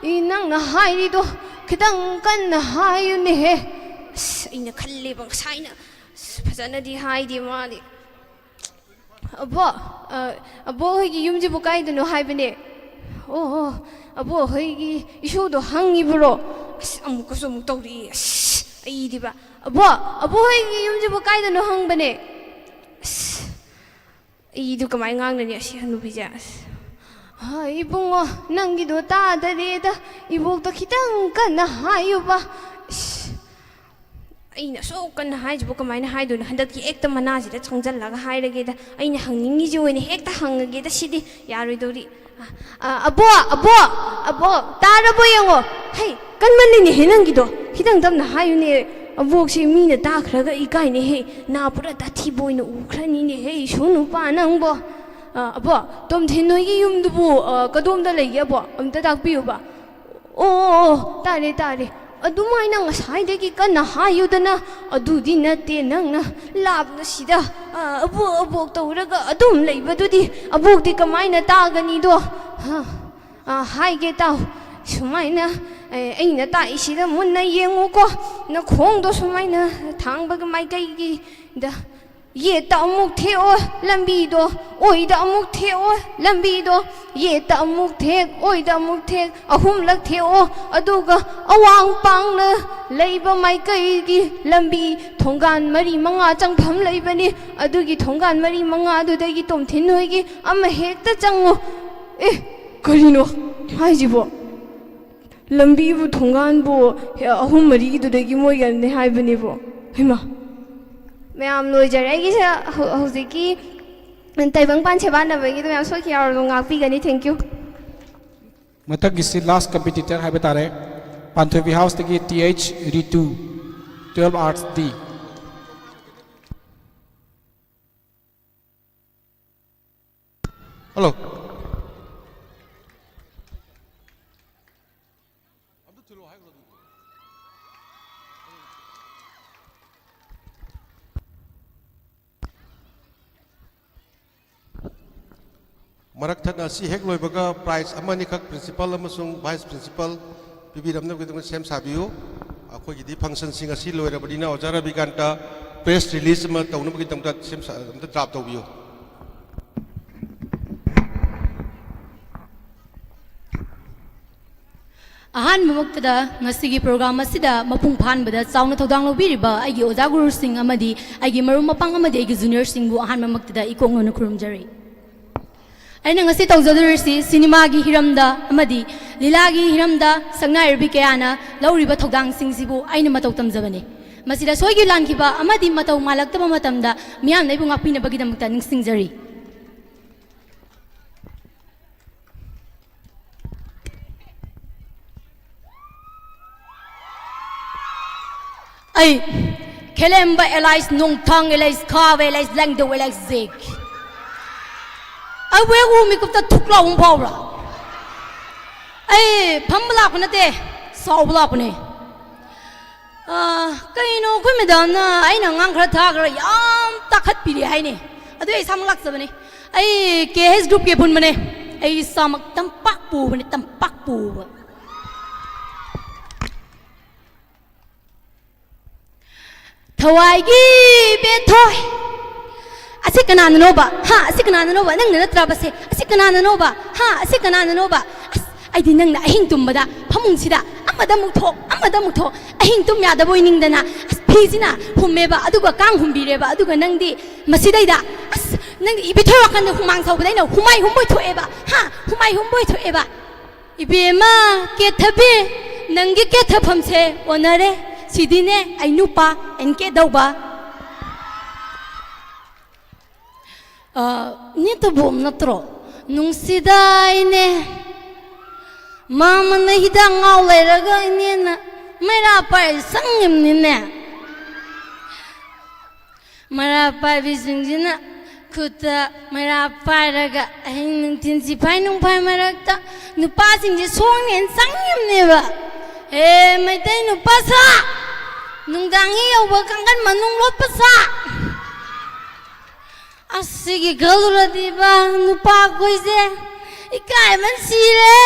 ꯏ, ꯅꯪꯅ ꯍꯥꯏꯔꯤꯗꯣ ꯈꯤꯇꯪ ꯀꯟꯅ ꯍꯥꯏꯌꯨꯅꯦꯍꯦ꯫ ꯑꯁ, ꯑꯩꯅ ꯈꯜꯂꯦꯕ ꯉꯁꯥꯏꯅ꯫ ꯑꯁ, ꯐꯖꯅꯗꯤ ꯍꯥꯏꯗꯦ ꯃꯥꯗꯤ꯫ ꯑꯕꯣ, ꯑ, ꯑꯕꯣ ꯍꯣꯏꯒꯤ ꯌꯨꯝꯁꯤꯕꯨ ꯀꯥꯏꯗꯅꯣ ꯍꯥꯏꯕꯅꯦ? ꯑꯣ, ꯑꯣ, ꯑꯕꯣ ꯍꯣꯏꯒꯤ ꯏꯁꯨꯗꯣ ꯍꯪꯉꯤꯕ꯭ꯔꯣ? ꯑꯁ, ꯑꯃꯨꯛꯀꯁꯨ ꯑꯃꯨꯛ ꯇꯧꯔꯛꯏ꯫ ꯑꯁ, ꯑꯩꯗꯤꯕ꯫ ꯑꯕꯣ, ꯑꯕꯣ ꯍꯣꯏꯒꯤ ꯌꯨꯝꯁꯤꯕꯨ ꯀꯥꯏꯗꯅꯣ ꯍꯪꯕꯅꯦ? ꯑꯁ, ꯑꯩꯗꯨ ꯀꯃꯥꯏꯅ ꯉꯥꯡꯅꯅꯤ ꯑꯁꯤ ꯍꯅꯨꯕꯤꯁꯦ? ꯑꯁ, ꯍꯥ, ꯏꯕꯨꯡꯉꯣ, ꯅꯪꯒꯤꯗꯣ ꯇꯥꯗꯔꯦꯗ꯫ ꯏꯕꯣꯛꯇ ꯈꯤꯇꯪ ꯀꯟꯅ ꯍꯥꯏꯌꯨꯕ꯫ ꯑꯁ, ꯑꯩꯅ ꯑꯁꯨꯛ ꯀꯟꯅ ꯍꯥꯏꯁꯤꯕꯨ ꯀꯃꯥꯏꯅ ꯍꯥꯏꯗꯣꯏꯅꯣ? ꯍꯟꯗꯛꯇꯤ ꯍꯦꯛꯇ ꯃꯅꯥꯁꯤꯗ ꯆꯪꯁꯤꯜꯂꯒ ꯍꯥꯏꯔꯒꯦꯗ꯫ ꯑꯩꯅ ꯍꯪꯅꯤꯡꯉꯤꯁꯤ ꯑꯣꯏꯅ ꯍꯦꯛꯇ ꯍꯪꯉꯒꯦꯗ꯫ ꯁꯤꯗꯤ ꯌꯥꯔꯣꯏꯗꯧꯔꯤ꯫ ꯑ, ꯑꯕꯣ, ꯑꯕꯣ, ꯑꯕꯣ, ꯇꯥꯔꯕꯣ ꯌꯦꯡꯉꯣ꯫ ꯍꯩ, ꯀꯟꯃꯜꯂꯤꯅꯦꯍꯦ ꯅꯪꯒꯤꯗꯣ꯫ ꯈꯤꯇꯪ ꯇꯞꯅ ꯍꯥꯏꯌꯨꯅꯦ꯫ ꯑꯕꯣꯛꯁꯦ ꯃꯤꯅ ꯇꯥꯈ꯭ꯔꯒ ꯏꯀꯥꯏꯅꯦꯍꯦ꯫ ꯅꯥ ꯄꯨꯔꯥ ꯇꯥꯊꯤꯕ ꯑꯣꯏꯅ ꯎꯈ꯭ꯔꯅꯤꯅꯦꯍꯦ, ꯏꯁꯨ ꯅꯨꯄꯥ ꯅꯪꯕꯣ꯫ ꯑ, ꯑꯕꯣ, ꯇꯣꯝꯊꯤꯟ ꯅꯣꯏꯒꯤ ꯌꯨꯝꯗꯨꯕꯨ, ꯑ, ꯀꯗꯣꯝꯗ ꯂꯩꯒꯦ ꯑꯕꯣ? ꯑꯝꯇ ꯇꯥꯛꯄꯤꯌꯨꯕ꯫ ꯑꯣ, ꯑꯣ, ꯑꯣ, ꯇꯥꯔꯦ, ꯇꯥꯔꯦ꯫ ꯑꯗꯨꯃꯥꯏꯅ ꯉꯁꯥꯏꯗꯒꯤ ꯀꯟꯅ ꯍꯥꯏꯌꯨꯗꯅ, ꯑꯗꯨꯗꯤ ꯅꯠꯇꯦ, ꯅꯪꯅ ꯂꯥꯞꯅ ꯁꯤꯗ, ꯑ, ꯑꯕꯣꯛ, ꯑꯕꯣꯛ ꯇꯧꯔꯒ ꯑꯗꯨꯝ ꯂꯩꯕꯗꯨꯗꯤ ꯑꯕꯣꯛꯇꯤ ꯀꯃꯥꯏꯅ ꯇꯥꯒꯅꯤꯗꯣ? ꯍ, ꯑ, ꯍꯥꯏꯒꯦ ꯇꯥꯎ, ꯁꯨꯃꯥꯏꯅ, ꯑꯦ, ꯑꯩꯅ ꯇꯥꯛꯏꯁꯤꯗ ꯃꯨꯟꯅ ꯌꯦꯡꯉꯨꯀꯣ, ꯅꯈꯣꯡꯗꯣ ꯁꯨꯃꯥꯏꯅ ꯊꯥꯡꯕꯒꯤ ꯃꯥꯏꯀꯩꯒꯤꯗ ꯌꯦꯠꯇ ꯑꯃꯨꯛ ꯊꯦꯛꯑꯣ ꯂꯝꯕꯤꯗꯣ, ꯑꯣꯏꯗ ꯑꯃꯨꯛ ꯊꯦꯛꯑꯣ ꯂꯝꯕꯤꯗꯣ, ꯌꯦꯠꯇ ꯑꯃꯨꯛ ꯊꯦꯛ, ꯑꯣꯏꯗ ꯑꯃꯨꯛ ꯊꯦꯛ, ꯑꯍꯨꯝꯂꯛ ꯊꯦꯛꯑꯣ꯫ ꯑꯗꯨꯒ ꯑꯋꯥꯡ ꯄꯥꯡꯅ ꯂꯩꯕ ꯃꯥꯏꯀꯩꯒꯤ ꯂꯝꯕꯤ ꯊꯣꯡꯒꯥꯟ ꯃꯔꯤ ꯃꯉꯥ ꯆꯪꯐꯝ ꯂꯩꯕꯅꯤ꯫ ꯑꯗꯨꯒꯤ ꯊꯣꯡꯒꯥꯟ ꯃꯔꯤ ꯃꯉꯥꯗꯨꯗꯒꯤ ꯇꯣꯝꯊꯤꯟ ꯍꯣꯏꯒꯤ ꯑꯃ ꯍꯦꯛꯇ ꯆꯪꯉꯨ꯫ ꯑꯦ, ꯀꯔꯤꯅꯣ ꯍꯥꯏꯁꯤꯕꯣ? ꯂꯝꯕꯤꯕꯨ ꯊꯣꯡꯒꯥꯟꯕꯨ ꯑꯍꯨꯝ ꯃꯔꯤꯗꯨꯗꯒꯤ ꯃꯣꯏꯒꯅꯦ ꯍꯥꯏꯕꯅꯦꯕꯣ꯫ ꯍꯩꯃꯥ꯫ ꯃꯌꯥꯝ ꯂꯣꯏꯖꯔꯦ꯫ ꯑꯩꯒꯤꯁꯦ ꯍꯧ-, ꯍꯧꯖꯤꯛꯀꯤ ꯇꯥꯏꯕꯪꯄꯥꯟ ꯁꯦꯕꯥ ꯅꯕꯒꯤꯗꯣ ꯃꯌꯥꯝ ꯁꯣꯏꯈꯤ ꯌꯥꯎꯔꯁꯨ ꯉꯥꯛꯄꯤꯒꯅꯤ꯫ Thank you꯫ ꯃꯊꯪꯒꯤꯁꯤ last competitor ꯍꯥꯏꯕ ꯇꯥꯔꯦ꯫ ꯄꯥꯟꯊꯣꯏꯕꯤ ꯍꯥꯎꯁꯇꯒꯤ ꯇꯤ ꯑꯩꯆ ꯔꯤꯇꯨ, twelve arts D꯫ ꯍꯜꯂꯣ꯫ ꯃꯔꯛ ꯊꯠꯅ ꯑꯁꯤ ꯍꯦꯛ ꯂꯣꯏꯕꯒ prize ꯑꯃ ꯑꯅꯤꯈꯛ principal ꯑꯃꯁꯨꯡ vice principal ꯄꯤꯕꯤꯔꯝꯅꯕꯒꯤꯗꯃꯛ ꯁꯦꯝ ꯁꯥꯕꯤꯌꯨ꯫ ꯑꯩꯈꯣꯏꯒꯤꯗꯤ functionꯁꯤꯡ ꯑꯁꯤ ꯂꯣꯏꯔꯕꯅꯤꯅ ꯑꯣꯖꯥ ꯔꯕꯤꯀꯥꯟꯇ press release ꯑꯃ ꯇꯧꯅꯕꯒꯤꯗꯃꯛꯇ ꯁꯦꯝ ꯁꯥ-, ꯑꯝꯇ draft ꯇꯧꯕꯤꯌꯨ꯫ ꯑꯍꯥꯟꯕꯃꯛꯇꯗ ꯉꯁꯤꯒꯤ program ꯑꯁꯤꯗ ꯃꯄꯨꯡ ꯐꯥꯍꯟꯕꯗ ꯆꯥꯎꯅ ꯊꯧꯗꯥꯡ ꯂꯧꯕꯤꯔꯤꯕ ꯑꯩꯒꯤ ꯑꯣꯖꯥ ꯒꯨꯔꯨꯁꯤꯡ ꯑꯃꯗꯤ ꯑꯩꯒꯤ ꯃꯔꯨꯞ ꯃꯄꯥꯡ ꯑꯃꯗꯤ ꯑꯩꯒꯤ juniorꯁꯤꯡꯕꯨ ꯑꯍꯥꯟꯕꯃꯛꯇꯗ ꯏꯀꯣꯛꯅꯅ ꯈꯨꯔꯨꯝꯖꯔꯤ꯫ ꯑꯩꯅ ꯉꯁꯤ ꯇꯧꯖꯗꯣꯔꯤꯁꯤ ꯁꯤꯅꯦꯃꯥꯒꯤ ꯍꯤꯔꯝꯗ ꯑꯃꯗꯤ ꯂꯤꯂꯥꯒꯤ ꯍꯤꯔꯝꯗ ꯁꯛꯅꯥꯏꯔꯕꯤ ꯀꯌꯥꯅ ꯂꯧꯔꯤꯕ ꯊꯧꯗꯥꯡꯁꯤꯡꯁꯤꯕꯨ ꯑꯩꯅ ꯃꯇꯧ ꯇꯝꯖꯕꯅꯤ꯫ ꯃꯁꯤꯗ ꯁꯣꯏꯈꯤꯕ ꯂꯥꯟꯈꯤꯕ ꯑꯃꯗꯤ ꯃꯇꯧ ꯃꯥꯜꯂꯛꯇꯕ ꯃꯇꯝꯗ ꯃꯤꯌꯥꯝꯅ ꯑꯩꯕꯨ ꯉꯥꯛꯄꯤꯅꯕꯒꯤꯗꯃꯛꯇ ꯅꯤꯡꯁꯤꯡꯖꯔꯤ꯫ ꯑꯩ ꯈꯦꯂꯦꯝꯕ ꯑꯦꯂꯥꯏꯁ, ꯅꯣꯡꯊꯥꯡ ꯑꯦꯂꯥꯏꯁ, ꯈꯥꯕ ꯑꯦꯂꯥꯏꯁ, ꯂꯦꯡꯗꯧ ꯑꯦꯂꯥꯏꯁ ꯖꯦꯛ꯫ ꯑꯩꯕꯨ ꯍꯦꯛ ꯎ ꯃꯤꯀꯨꯞꯇ ꯊꯨꯛ ꯂꯥꯎꯕ ꯑꯃ ꯐꯥꯎꯕ꯭ꯔꯥ? ꯑꯩ ꯐꯝꯕ ꯂꯥꯛꯄ ꯅꯠꯇꯦ, ꯁꯥꯎꯕ ꯂꯥꯛꯄꯅꯦ꯫ ꯑꯥ, ꯀꯩꯅꯣ ꯑꯩꯈꯣꯏ ꯃꯦꯗꯥꯝꯅ ꯑꯩꯅ ꯑꯉꯥꯡ ꯈꯔ ꯊꯥꯈ꯭ꯔ ꯌꯥꯝ ꯇꯥꯈꯠꯄꯤꯔꯦ ꯍꯥꯏꯅꯦ꯫ ꯑꯗꯨ ꯑꯩ ꯏꯁꯥꯃꯛ ꯂꯥꯛꯆꯕꯅꯦ꯫ ꯑꯩ ꯀꯦ ꯑꯩꯆ ꯒ꯭ꯔꯨꯞꯀꯤ ꯑꯄꯨꯟꯕꯅꯦ꯫ ꯑꯩ ꯏꯁꯥꯃꯛ ꯇꯝꯄꯥꯛ ꯄꯨꯕꯅꯦ, ꯇꯝꯄꯥꯛ ꯄꯨꯕ꯫ ꯊꯋꯥꯏꯒꯤ ꯕꯦꯊꯣꯏ꯫ ꯑꯁꯤ ꯀꯅꯥꯅꯅꯣꯕ? ꯍꯥ, ꯑꯁꯤ ꯀꯅꯥꯅꯅꯣꯕ? ꯅꯪꯅ ꯅꯠꯇ꯭ꯔꯕꯁꯦ? ꯑꯁꯤ ꯀꯅꯥꯅꯅꯣꯕ? ꯍꯥ, ꯑꯁꯤ ꯀꯅꯥꯅꯅꯣꯕ? ꯑꯁ, ꯑꯩꯗꯤ ꯅꯪꯅ ꯑꯍꯤꯡ ꯇꯨꯝꯕꯗ ꯐꯃꯨꯡꯁꯤꯗ ꯑꯃꯗ ꯑꯃꯨꯛ ꯊꯣꯛ, ꯑꯃꯗ ꯑꯃꯨꯛ ꯊꯣꯛ, ꯑꯍꯤꯡ ꯇꯨꯝ ꯌꯥꯗꯕꯣꯏ ꯅꯤꯡꯗꯅ, ꯑꯁ, ꯐꯤꯁꯤꯅ ꯍꯨꯝꯃꯦꯕ, ꯑꯗꯨꯒ ꯀꯥꯡ ꯍꯨꯝꯕꯤꯔꯦꯕ, ꯑꯗꯨꯒ ꯅꯪꯗꯤ ꯃꯁꯤꯗꯩꯗ, ꯑꯁ, ꯅꯪꯗꯤ ꯏꯕꯦꯊꯣꯏ ꯋꯥꯈꯜꯗ ꯍꯨꯃꯥꯡ ꯁꯧꯕꯗ ꯑꯩꯅ ꯍꯨꯃꯥꯏ ꯍꯨꯝꯕꯣꯏ ꯊꯣꯛꯑꯦꯕ꯫ ꯍꯥ? ꯍꯨꯃꯥꯏ ꯍꯨꯝꯕꯣꯏ ꯊꯣꯛꯑꯦꯕ꯫ ꯏꯕꯦꯝꯃ, ꯀꯦꯊꯕꯤ, ꯅꯪꯒꯤ ꯀꯦꯊꯐꯝꯁꯦ ꯑꯣꯟꯅꯔꯦ꯫ ꯁꯤꯗꯤꯅꯦ ꯑꯩ ꯅꯨꯄꯥ ꯑꯩꯅ ꯀꯦꯗꯧꯕ꯫ ꯑ, ꯅꯦ ꯇꯣꯝꯕꯣꯝ ꯅꯠꯇ꯭ꯔꯣ? ꯅꯨꯡꯁꯤꯗꯥꯏꯅꯦ꯫ ꯃꯥꯃꯅ ꯍꯤꯗꯥꯛ ꯉꯥꯎ ꯂꯩꯔꯒ ꯏꯅꯦꯅ ꯃꯩꯔꯥ ꯄꯥꯏ ꯆꯪꯉꯤꯕꯅꯤꯅꯦ꯫ ꯃꯩꯔꯥ ꯄꯥꯏꯕꯤꯁꯤꯡꯁꯤꯅ ꯈꯨꯠꯇ ꯃꯩꯔꯥ ꯄꯥꯏꯔꯒ ꯑꯍꯤꯡ ꯅꯨꯡꯊꯤꯟ ꯁꯤꯐꯥꯏ ꯅꯨꯡꯐꯥꯏ ꯃꯔꯛꯇ ꯅꯨꯄꯥꯁꯤꯡꯁꯦ ꯁꯣꯡꯅꯦꯅ ꯆꯪꯉꯤꯕꯅꯦꯕ꯫ ꯍꯦ ꯃꯩꯇꯩ ꯅꯨꯄꯥ ꯁꯥ, ꯅꯨꯡꯗꯥꯡ ꯍꯦꯛ ꯌꯧꯕ ꯀꯥꯡꯈꯟ ꯃꯅꯨꯡ ꯂꯣꯠꯄ ꯁꯥ꯫ ꯑꯁ, ꯁꯤꯒꯤ ꯈꯜꯂꯨꯔꯗꯤꯕ ꯅꯨꯄꯥ ꯑꯩꯈꯣꯏꯁꯦ ꯏꯀꯥꯏꯕꯅ ꯁꯤꯔꯦ꯫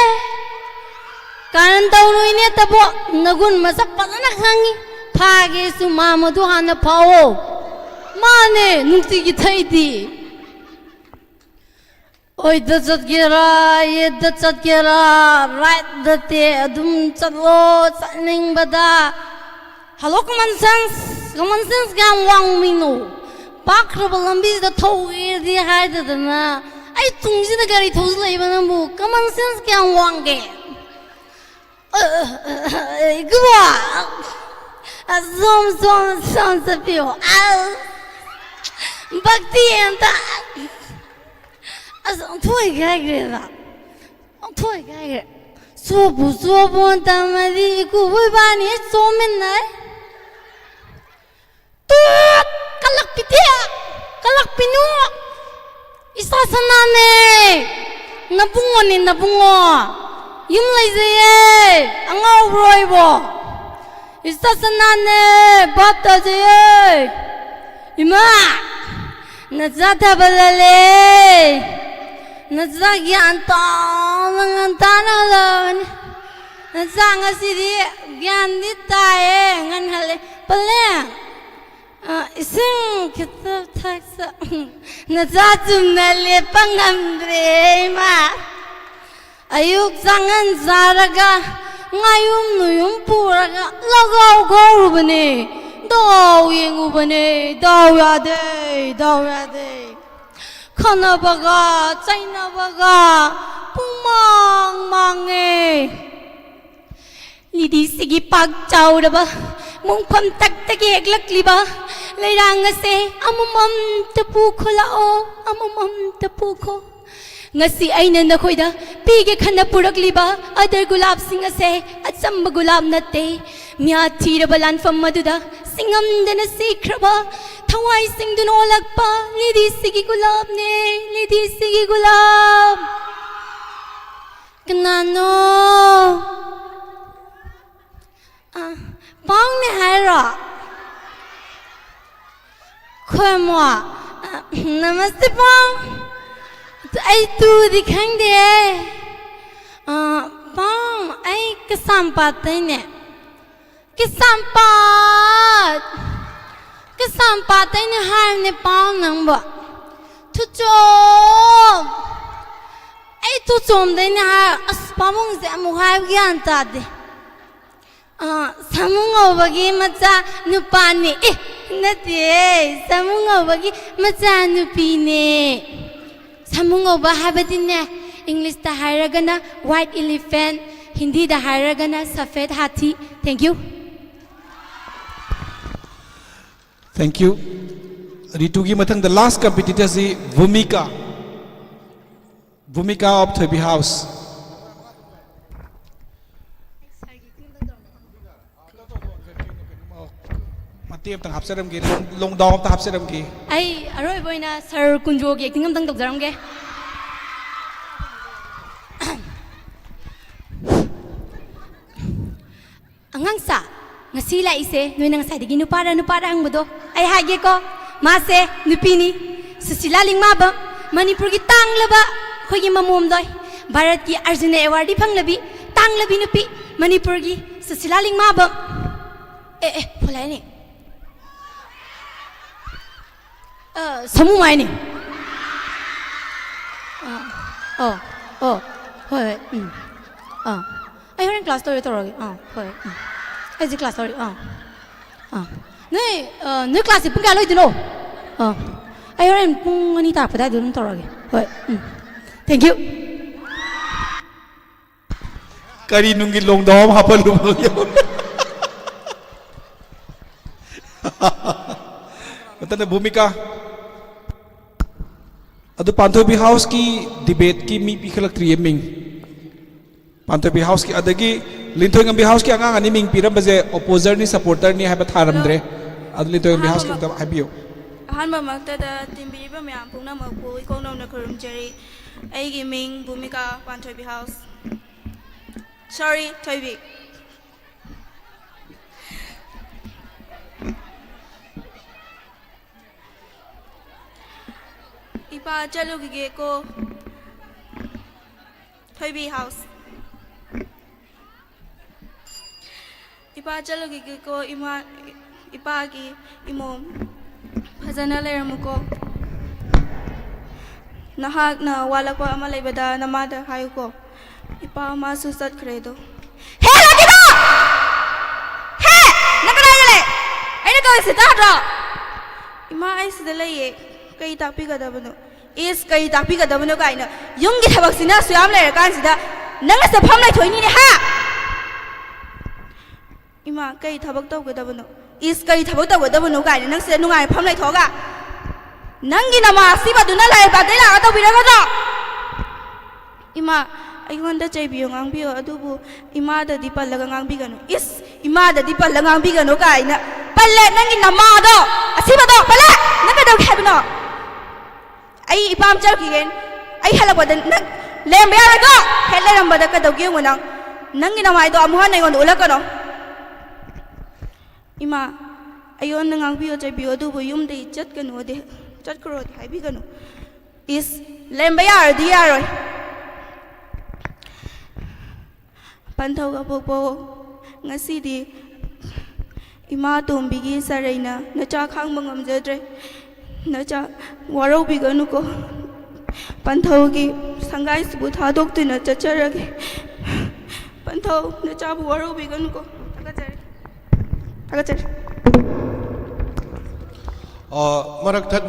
ꯀꯥꯔꯟ ꯇꯧꯅꯨ ꯏꯅꯦ ꯇꯕꯣ, ꯅꯒꯨꯟ ꯃꯁꯛ ꯐꯖꯅ ꯈꯪꯉꯤ꯫ ꯐꯥꯒꯦꯁꯨ ꯃꯥ ꯃꯗꯨ ꯍꯥꯟꯅ ꯐꯥꯎꯑꯣ꯫ ꯃꯥꯅꯦ, ꯅꯨꯡꯇꯤꯒꯤ ꯊꯛꯏꯗꯤ꯫ ꯑꯣꯏꯗ ꯆꯠꯀꯦꯔꯥ, ꯌꯦꯠꯇ ꯆꯠꯀꯦꯔꯥ, ꯔꯥꯏꯠ ꯅꯠꯇꯦ, ꯑꯗꯨꯝ ꯆꯠꯂꯣ ꯆꯠꯅꯤꯡꯕꯗ꯫ ꯍꯜꯂꯣ, ꯀꯃꯟ ꯁꯦꯟꯁ, ꯀꯃꯟ ꯁꯦꯟꯁ ꯀꯌꯥꯝ ꯋꯥꯡꯃꯤꯅꯣ? ꯄꯥꯛꯈ꯭ꯔꯕ ꯂꯝꯕꯤꯁꯤꯗ ꯊꯧꯒꯦꯗꯤ ꯍꯥꯏꯗꯗꯅ ꯑꯩ ꯇꯨꯡꯁꯤꯗ ꯒꯥꯔꯤ ꯊꯧꯖꯤꯜꯂꯛꯏꯕ ꯅꯪꯕꯨ ꯀꯃꯟ ꯁꯦꯟꯁ ꯀꯌꯥꯝ ꯋꯥꯡꯒꯦ? ꯏꯕꯨꯡꯉꯣ, ꯁꯣꯝ, ꯁꯣꯝ, ꯁꯣꯝ ꯆꯠꯄꯤꯌꯣ꯫ ꯑꯁ, ꯚꯛꯇꯤ ꯑꯝꯇ꯫ ꯑꯁ, ꯑꯣꯟꯊꯣꯛꯏ ꯀꯥꯏꯈ꯭ꯔꯦꯗ꯫ ꯑꯣꯟꯊꯣꯛꯏ ꯀꯥꯏꯈ꯭ꯔꯦ꯫ ꯆꯣꯞꯄꯨ ꯆꯣꯞꯄꯨ ꯇꯝꯃꯗꯤ ꯏꯀꯨꯕꯣꯏ ꯏꯕꯥꯅꯤ ꯆꯣꯞꯃꯤꯟꯅꯩ꯫ ꯇꯨꯠ! ꯀꯜꯂꯛꯄꯤꯗꯦ! ꯀꯜꯂꯛꯄꯤꯅꯨ! ꯏꯆꯥ ꯁꯅꯥꯅꯦ! ꯅꯕꯨꯡꯉꯣꯅꯦ, ꯅꯕꯨꯡꯉꯣ! ꯌꯨꯝ ꯂꯩꯖꯩꯌꯦ! ꯑꯉꯥꯎꯕ꯭ꯔꯣ ꯑꯩꯕꯣ? ꯏꯆꯥ ꯁꯅꯥꯅꯦ! ꯚꯥꯞ ꯇꯥꯖꯩꯌꯦ! ꯏꯃꯥ! ꯅꯆꯥ ꯊꯥꯕꯜ ꯂꯜꯂꯦ! ꯅꯆꯥ ꯒ꯭ꯌꯥꯟ ꯇꯥꯅ ꯉꯟꯇꯥꯅ ꯍꯜꯂꯛꯑꯕꯅꯤ꯫ ꯅꯆꯥ ꯉꯁꯤꯗꯤ ꯒ꯭ꯌꯥꯟꯗꯤ ꯇꯥꯏꯌꯦ, ꯉꯟꯍꯜꯂꯦ꯫ ꯄꯜꯂꯦ, ꯑ, ꯏꯁꯤꯡ ꯈꯤꯇ ꯊꯛꯆ-, ꯅꯆꯥ ꯆꯨꯝꯅ ꯂꯦꯞꯄ ꯉꯝꯗ꯭ꯔꯦ, ꯏꯃꯥ꯫ ꯑꯌꯨꯛ ꯆꯥꯡꯍꯟ ꯆꯥꯔꯒ, ꯉꯥꯌꯨꯝ ꯅꯨꯌꯨꯝ ꯄꯨꯔꯒ, ꯂꯒꯥꯎ ꯈꯥꯎꯔꯨꯕꯅꯦ꯫ ꯗꯥꯎ ꯌꯦꯡꯉꯨꯕꯅꯦ꯫ ꯗꯥꯎ ꯌꯥꯗꯦ, ꯗꯥꯎ ꯌꯥꯗꯦ꯫ ꯈꯟꯅꯕꯒ ꯆꯩꯅꯕꯒ ꯄꯨꯡꯃꯥꯡ ꯃꯥꯡꯉꯦ꯫ ꯂꯤꯗꯤꯁꯤꯒꯤ ꯄꯥꯛ ꯆꯥꯎꯔꯕ ꯃꯣꯡꯐꯝ ꯇꯛꯇꯒꯤ ꯍꯦꯛꯂꯛꯂꯤꯕ ꯂꯩꯔꯥꯡ ꯑꯁꯦ ꯑꯃꯃꯝꯇ ꯄꯨꯈꯣ ꯂꯥꯛꯑꯣ, ꯑꯃꯃꯝꯇ ꯄꯨꯈꯣ꯫ ꯉꯁꯤ ꯑꯩꯅ ꯅꯈꯣꯏꯗ ꯄꯤꯒꯦ ꯈꯟꯅ ꯄꯨꯔꯛꯂꯤꯕ ꯑꯗꯔ ꯒꯨꯂꯥꯞꯁꯤꯡ ꯑꯁꯦ ꯑꯆꯝꯕ ꯒꯨꯂꯥꯞ ꯅꯠꯇꯦ꯫ ꯃꯤꯌꯥ ꯊꯤꯔꯕ ꯂꯥꯟꯐꯝ ꯑꯗꯨꯗ ꯁꯤꯡꯉꯝꯗꯅ ꯁꯤꯈ꯭ꯔꯕ ꯊꯋꯥꯏꯁꯤꯡꯗꯨꯅ ꯑꯣꯜꯂꯛꯄ ꯂꯤꯗꯤꯁꯤꯒꯤ ꯒꯨꯂꯥꯞꯅꯦ, ꯂꯤꯗꯤꯁꯤꯒꯤ ꯒꯨꯂꯥꯞ꯫ ꯀꯅꯥꯅꯣ? ꯑ, ꯄꯥꯎꯅꯦ ꯍꯥꯏꯔꯣ? ꯈꯣꯏꯃꯣ? ꯑ, ꯅꯃꯁꯇꯦ ꯄꯥꯎ꯫ ꯑꯩ ꯇꯨꯗꯤ ꯈꯪꯗꯦ꯫ ꯑ, ꯄꯥꯎ, ꯑꯩ ꯀꯩꯁꯥꯝꯄꯥꯠꯇꯩꯅꯦ꯫ ꯀꯩꯁꯥꯝꯄꯥꯠ! ꯀꯩꯁꯥꯝꯄꯥꯠꯇꯩꯅꯦ ꯍꯥꯏꯕꯅꯦ ꯄꯥꯎ ꯅꯪꯕꯣ꯫ ꯊꯨꯆꯣꯝ! ꯑꯩ ꯊꯨꯆꯣꯝꯗꯩꯅꯦ ꯍꯥꯏ꯫ ꯑꯁ, ꯄꯥꯕꯨꯡꯁꯦ ꯑꯃꯨꯛ ꯍꯥꯏꯕ ꯒ꯭ꯌꯥꯟ ꯇꯥꯗꯦ꯫ ꯑ, ꯁꯥꯃꯨ ꯉꯧꯕꯒꯤ ꯃꯆꯥ ꯅꯨꯄꯥꯅꯦ꯫ ꯑꯦ, ꯅꯠꯇꯦ, ꯁꯥꯃꯨ ꯉꯧꯕꯒꯤ ꯃꯆꯥ ꯅꯨꯄꯤꯅꯦ꯫ ꯁꯥꯃꯨ ꯉꯧꯕ ꯍꯥꯏꯕꯗꯤꯅꯦ, ꯏꯪꯂꯤꯁꯇ ꯍꯥꯏꯔꯒꯅ white elephant, ꯍꯤꯟꯗꯤꯗ ꯍꯥꯏꯔꯒꯅ ꯁꯐꯦꯗ ꯍꯥꯊꯤ꯫ Thank you꯫ Thank you꯫ ꯔꯤꯇꯨꯒꯤ ꯃꯊꯪꯗ last competitorꯁꯤ ꯚꯨꯃꯤꯀꯥ, ꯚꯨꯃꯤꯀꯥ of Thoibi House꯫ ꯃꯇꯦꯛ ꯑꯝꯇꯪ ꯍꯥꯞꯆꯔꯝꯒꯦ, ꯂꯣꯡ ꯗꯥꯎꯟ ꯑꯝꯇ ꯍꯥꯞꯆꯔꯝꯒꯦ꯫ ꯑꯩ ꯑꯔꯣꯏꯕ ꯑꯣꯏꯅ ꯁꯥꯔ ꯀꯨꯟꯖꯣꯒꯤ ꯑꯦꯛꯇꯤꯡ ꯑꯝꯇꯪ ꯇꯧꯖꯔꯝꯒꯦ꯫ ꯑꯉꯥꯡꯁꯥ, ꯉꯁꯤ ꯂꯥꯛꯏꯁꯦ ꯅꯣꯏꯅ ꯉꯁꯥꯏꯗꯒꯤ ꯅꯨꯄꯥꯔ ꯅꯨꯄꯥꯔ ꯍꯪꯕꯗꯣ, ꯑꯩ ꯍꯥꯏꯒꯦꯀꯣ, ꯃꯥꯁꯦ ꯅꯨꯄꯤꯅꯤ꯫ ꯁꯨꯁꯤꯂꯥ ꯂꯤꯡꯃꯥꯕꯝ, ꯃꯅꯤꯄꯨꯔꯒꯤ ꯇꯥꯡꯂꯕ ꯑꯩꯈꯣꯏꯒꯤ ꯃꯃꯣꯝꯗꯣꯏ, ꯚꯥꯔꯠꯀꯤ ꯑꯔꯖꯨꯅ ꯑꯦꯋꯥꯔꯗꯤ ꯐꯪꯂꯕꯤ ꯇꯥꯡꯂꯕꯤ ꯅꯨꯄꯤ, ꯃꯅꯤꯄꯨꯔꯒꯤ ꯁꯨꯁꯤꯂꯥ ꯂꯤꯡꯃꯥꯕꯝ꯫ ꯑꯦ ꯑꯦ, ꯐꯣꯟ ꯂꯥꯛꯑꯦꯅꯦ꯫ ꯑ, ꯁꯥꯃꯨ ꯃꯥꯏꯅꯤ꯫ ꯑ, ꯑꯣ, ꯑꯣ, ꯍꯣꯏ, ꯍꯣꯏ, ꯎꯝ꯫ ꯑꯥ, ꯑꯩ ꯍꯣꯔꯦꯟ ꯀ꯭ꯂꯥꯁ ꯇꯧꯔꯦ ꯇꯧꯔꯒꯦ꯫ ꯑꯥ, ꯍꯣꯏ, ꯎꯝ꯫ ꯑꯩ ꯍꯧꯖꯤꯛ ꯀ꯭ꯂꯥꯁ ꯇꯧꯔꯤ꯫ ꯑꯥ, ꯑꯥ꯫ ꯅꯣꯏ, ꯑ, ꯅꯣꯏ ꯀ꯭ꯂꯥꯁꯁꯦ ꯄꯨꯡ ꯀꯌꯥ ꯂꯣꯏꯗꯣꯏꯅꯣ? ꯑꯥ, ꯑꯩ ꯍꯣꯔꯦꯟ ꯄꯨꯡ ꯑꯅꯤ ꯇꯥꯔꯛꯄ ꯑꯗꯨꯋꯥꯏꯗ ꯑꯗꯨꯝ ꯇꯧꯔꯛꯑꯒꯦ꯫ ꯍꯣꯏ, ꯎꯝ꯫ Thank you꯫ ꯀꯔꯤ ꯅꯨꯡꯒꯤ ꯂꯣꯡꯗꯥꯎ ꯑꯃ ꯍꯥꯞꯄꯜꯂꯨꯕ? ꯃꯊꯪꯗ ꯚꯨꯃꯤꯀꯥ꯫ ꯑꯗꯨ ꯄꯥꯟꯊꯣꯏꯕꯤ ꯍꯥꯎꯁꯀꯤ ꯗꯤꯕꯦꯠꯀꯤ ꯃꯤ ꯄꯤꯈꯠꯂꯛꯇ꯭ꯔꯤꯌꯦ ꯃꯤꯡ꯫ ꯄꯥꯟꯊꯣꯏꯕꯤ ꯍꯥꯎꯁꯀꯤ, ꯑꯗꯒꯤ ꯂꯤꯟꯊꯣꯏꯉꯝꯕꯤ ꯍꯥꯎꯁꯀꯤ ꯑꯉꯥꯡ ꯑꯅꯤ ꯃꯤꯡ ꯄꯤꯔꯝꯕꯁꯦ ꯑꯣꯄꯣꯖꯔꯅꯤ, ꯁꯄꯣꯔꯇꯔꯅꯤ ꯍꯥꯏꯕ ꯊꯥꯔꯝꯗ꯭ꯔꯦ꯫ ꯑꯗꯣ ꯑꯗꯨ ꯂꯤꯟꯊꯣꯏꯉꯝꯕꯤ ꯍꯥꯎꯁꯀꯤ ꯑꯍꯥꯟꯕꯃꯛ-, ꯑꯝꯇ ꯍꯥꯏꯕꯤꯌꯨ꯫ ꯑꯍꯥꯟꯕꯃꯛꯇꯗ ꯇꯤꯟꯕꯤꯔꯤꯕ ꯃꯌꯥꯝ ꯄꯨꯝꯅꯃꯛꯄꯨ ꯏꯀꯣꯛ ꯅꯧꯅ ꯈꯨꯔꯨꯝꯖꯔꯤ꯫ ꯑꯩꯒꯤ ꯃꯤꯡ ꯚꯨꯃꯤꯀꯥ ꯄꯥꯟꯊꯣꯏꯕꯤ ꯍꯥꯎꯁ꯫ Sorry, ꯊꯣꯏꯕꯤ꯫ ꯏꯄꯥ ꯆꯠꯂꯨꯈꯤꯒꯦꯀꯣ꯫ ꯊꯣꯏꯕꯤ ꯍꯥꯎꯁ꯫ ꯏꯄꯥ ꯆꯠꯂꯨꯈꯤꯒꯦꯀꯣ, ꯏꯃꯥ, ꯏꯄꯥꯒꯤ ꯏꯃꯣꯝ꯫ ꯐꯖꯅ ꯂꯩꯔꯝꯃꯨꯀꯣ꯫ ꯅꯍꯥꯛꯅ ꯋꯥꯠꯂꯛꯄ ꯑꯃ ꯂꯩꯕꯗ ꯅꯃꯥꯗ ꯍꯥꯏꯌꯨꯀꯣ꯫ ꯏꯄꯥ ꯃꯥꯁꯨ ꯆꯠꯈ꯭ꯔꯦꯗꯣ꯫ ꯍꯦ, ꯂꯥꯛꯀꯦꯗꯣ! ꯍꯦ! ꯅꯪ ꯀꯗꯥꯏꯗ ꯂꯩ? ꯑꯩꯅ ꯀꯧꯔꯤꯁꯦ ꯇꯥꯗ꯭ꯔꯣ? ꯏꯃꯥ, ꯑꯩ ꯁꯤꯗ ꯂꯩꯌꯦ꯫ ꯀꯩ ꯇꯥꯛꯄꯤꯒꯗꯕꯅꯣ? ꯏꯁ, ꯀꯩ ꯇꯥꯛꯄꯤꯒꯗꯕꯅꯣ ꯀꯥꯏꯅ꯫ ꯌꯨꯝꯒꯤ ꯊꯕꯛꯁꯤꯅ ꯑꯁꯨꯛ ꯌꯥꯝ ꯂꯩꯔꯀꯥꯟꯁꯤꯗ ꯅꯪꯅ ꯆꯠꯐꯝ ꯂꯩꯊꯣꯛꯏꯅꯤꯅꯦ, ꯍꯥ? ꯏꯃꯥ, ꯀꯩ ꯊꯕꯛ ꯇꯧꯒꯗꯕꯅꯣ? ꯏꯁ, ꯀꯩ ꯊꯕꯛ ꯇꯧꯒꯗꯕꯅꯣ ꯀꯥꯏꯅ ꯅꯪ ꯁꯤꯗ ꯅꯨꯡꯉꯥꯏꯕ ꯐꯝ ꯂꯩꯊꯣꯛꯑꯒ? ꯅꯪꯒꯤ ꯅꯃꯥ ꯑꯁꯤꯕꯗꯨꯅ ꯂꯥꯏꯔꯩꯄꯥꯛꯇꯒꯤ ꯂꯥꯛꯑꯒ ꯇꯧꯕꯤꯔꯒꯗ꯭ꯔꯣ? ꯏꯃꯥ, ꯑꯩꯉꯣꯟꯗ ꯆꯩꯕꯤꯌꯨ, ꯉꯥꯡꯕꯤꯌꯨ, ꯑꯗꯨꯕꯨ ꯏꯃꯥꯗꯗꯤ ꯄꯜꯂꯒ ꯉꯥꯡꯕꯤꯒꯅꯨ꯫ ꯏꯁ, ꯏꯃꯥꯗꯗꯤ ꯄꯜꯂꯒ ꯉꯥꯡꯕꯤꯒꯅꯨ ꯀꯥꯏꯅ꯫ ꯄꯜꯂꯦ, ꯅꯪꯒꯤ ꯅꯃꯥꯗꯣ, ꯑꯁꯤꯕꯗꯣ, ꯄꯜꯂꯦ! ꯅꯪ ꯀꯩꯗꯧꯒꯦ ꯍꯥꯏꯕꯅꯣ? ꯑꯩ ꯏꯄꯥꯝ ꯆꯠꯈꯤꯒꯦ꯫ ꯑꯩ ꯍꯜꯂꯛꯄꯗ ꯅꯪ ꯂꯩꯔꯝꯕ ꯌꯥꯔꯣꯏꯀꯣ? ꯍꯦꯛ ꯂꯩꯔꯝꯕꯗ ꯀꯩꯗꯧꯒꯦ ꯌꯦꯡꯉꯨ ꯅꯪ꯫ ꯅꯪꯒꯤ ꯅꯃꯥꯏꯗꯣ ꯑꯃꯨꯛ ꯍꯟꯅ ꯑꯩꯉꯣꯟꯗ ꯎꯠꯂꯛꯀꯅꯣ꯫ ꯏꯃꯥ, ꯑꯩꯉꯣꯟꯗ ꯉꯥꯡꯕꯤꯌꯣ ꯆꯩꯕꯤꯌꯣ, ꯑꯗꯨꯕꯨ ꯌꯨꯝꯗꯒꯤ ꯆꯠꯀꯅꯨꯗꯤ, ꯆꯠꯈ꯭ꯔꯣꯗꯤ ꯍꯥꯏꯕꯤꯒꯅꯨ꯫ ꯏꯁ, ꯂꯩꯔꯝꯕ ꯌꯥꯔꯗꯤ ꯌꯥꯔꯣꯏ꯫ ꯄꯟꯊꯧ ꯑꯄꯣꯛꯄ, ꯉꯁꯤꯗꯤ ꯏꯃꯥ ꯇꯣꯝꯕꯤꯒꯤ ꯆꯔꯩꯅ ꯅꯆꯥ ꯈꯥꯡꯕ ꯉꯝꯖꯗ꯭ꯔꯦ꯫ ꯅꯆꯥ ꯋꯥꯔꯧꯕꯤꯒꯅꯨꯀꯣ꯫ ꯄꯟꯊꯧꯒꯤ ꯁꯪꯒꯥꯏꯁꯤꯕꯨ ꯊꯥꯗꯣꯛꯇꯨꯅ ꯆꯠꯆꯔꯒꯦ꯫ ꯄꯟꯊꯧ, ꯅꯆꯥꯕꯨ ꯋꯥꯔꯧꯕꯤꯒꯅꯨꯀꯣ꯫ ꯊꯥꯒꯠꯆꯔꯤ꯫ ꯊꯥꯒꯠꯆꯔꯤ꯫ ꯑ, ꯃꯔꯛ ꯊꯠꯅ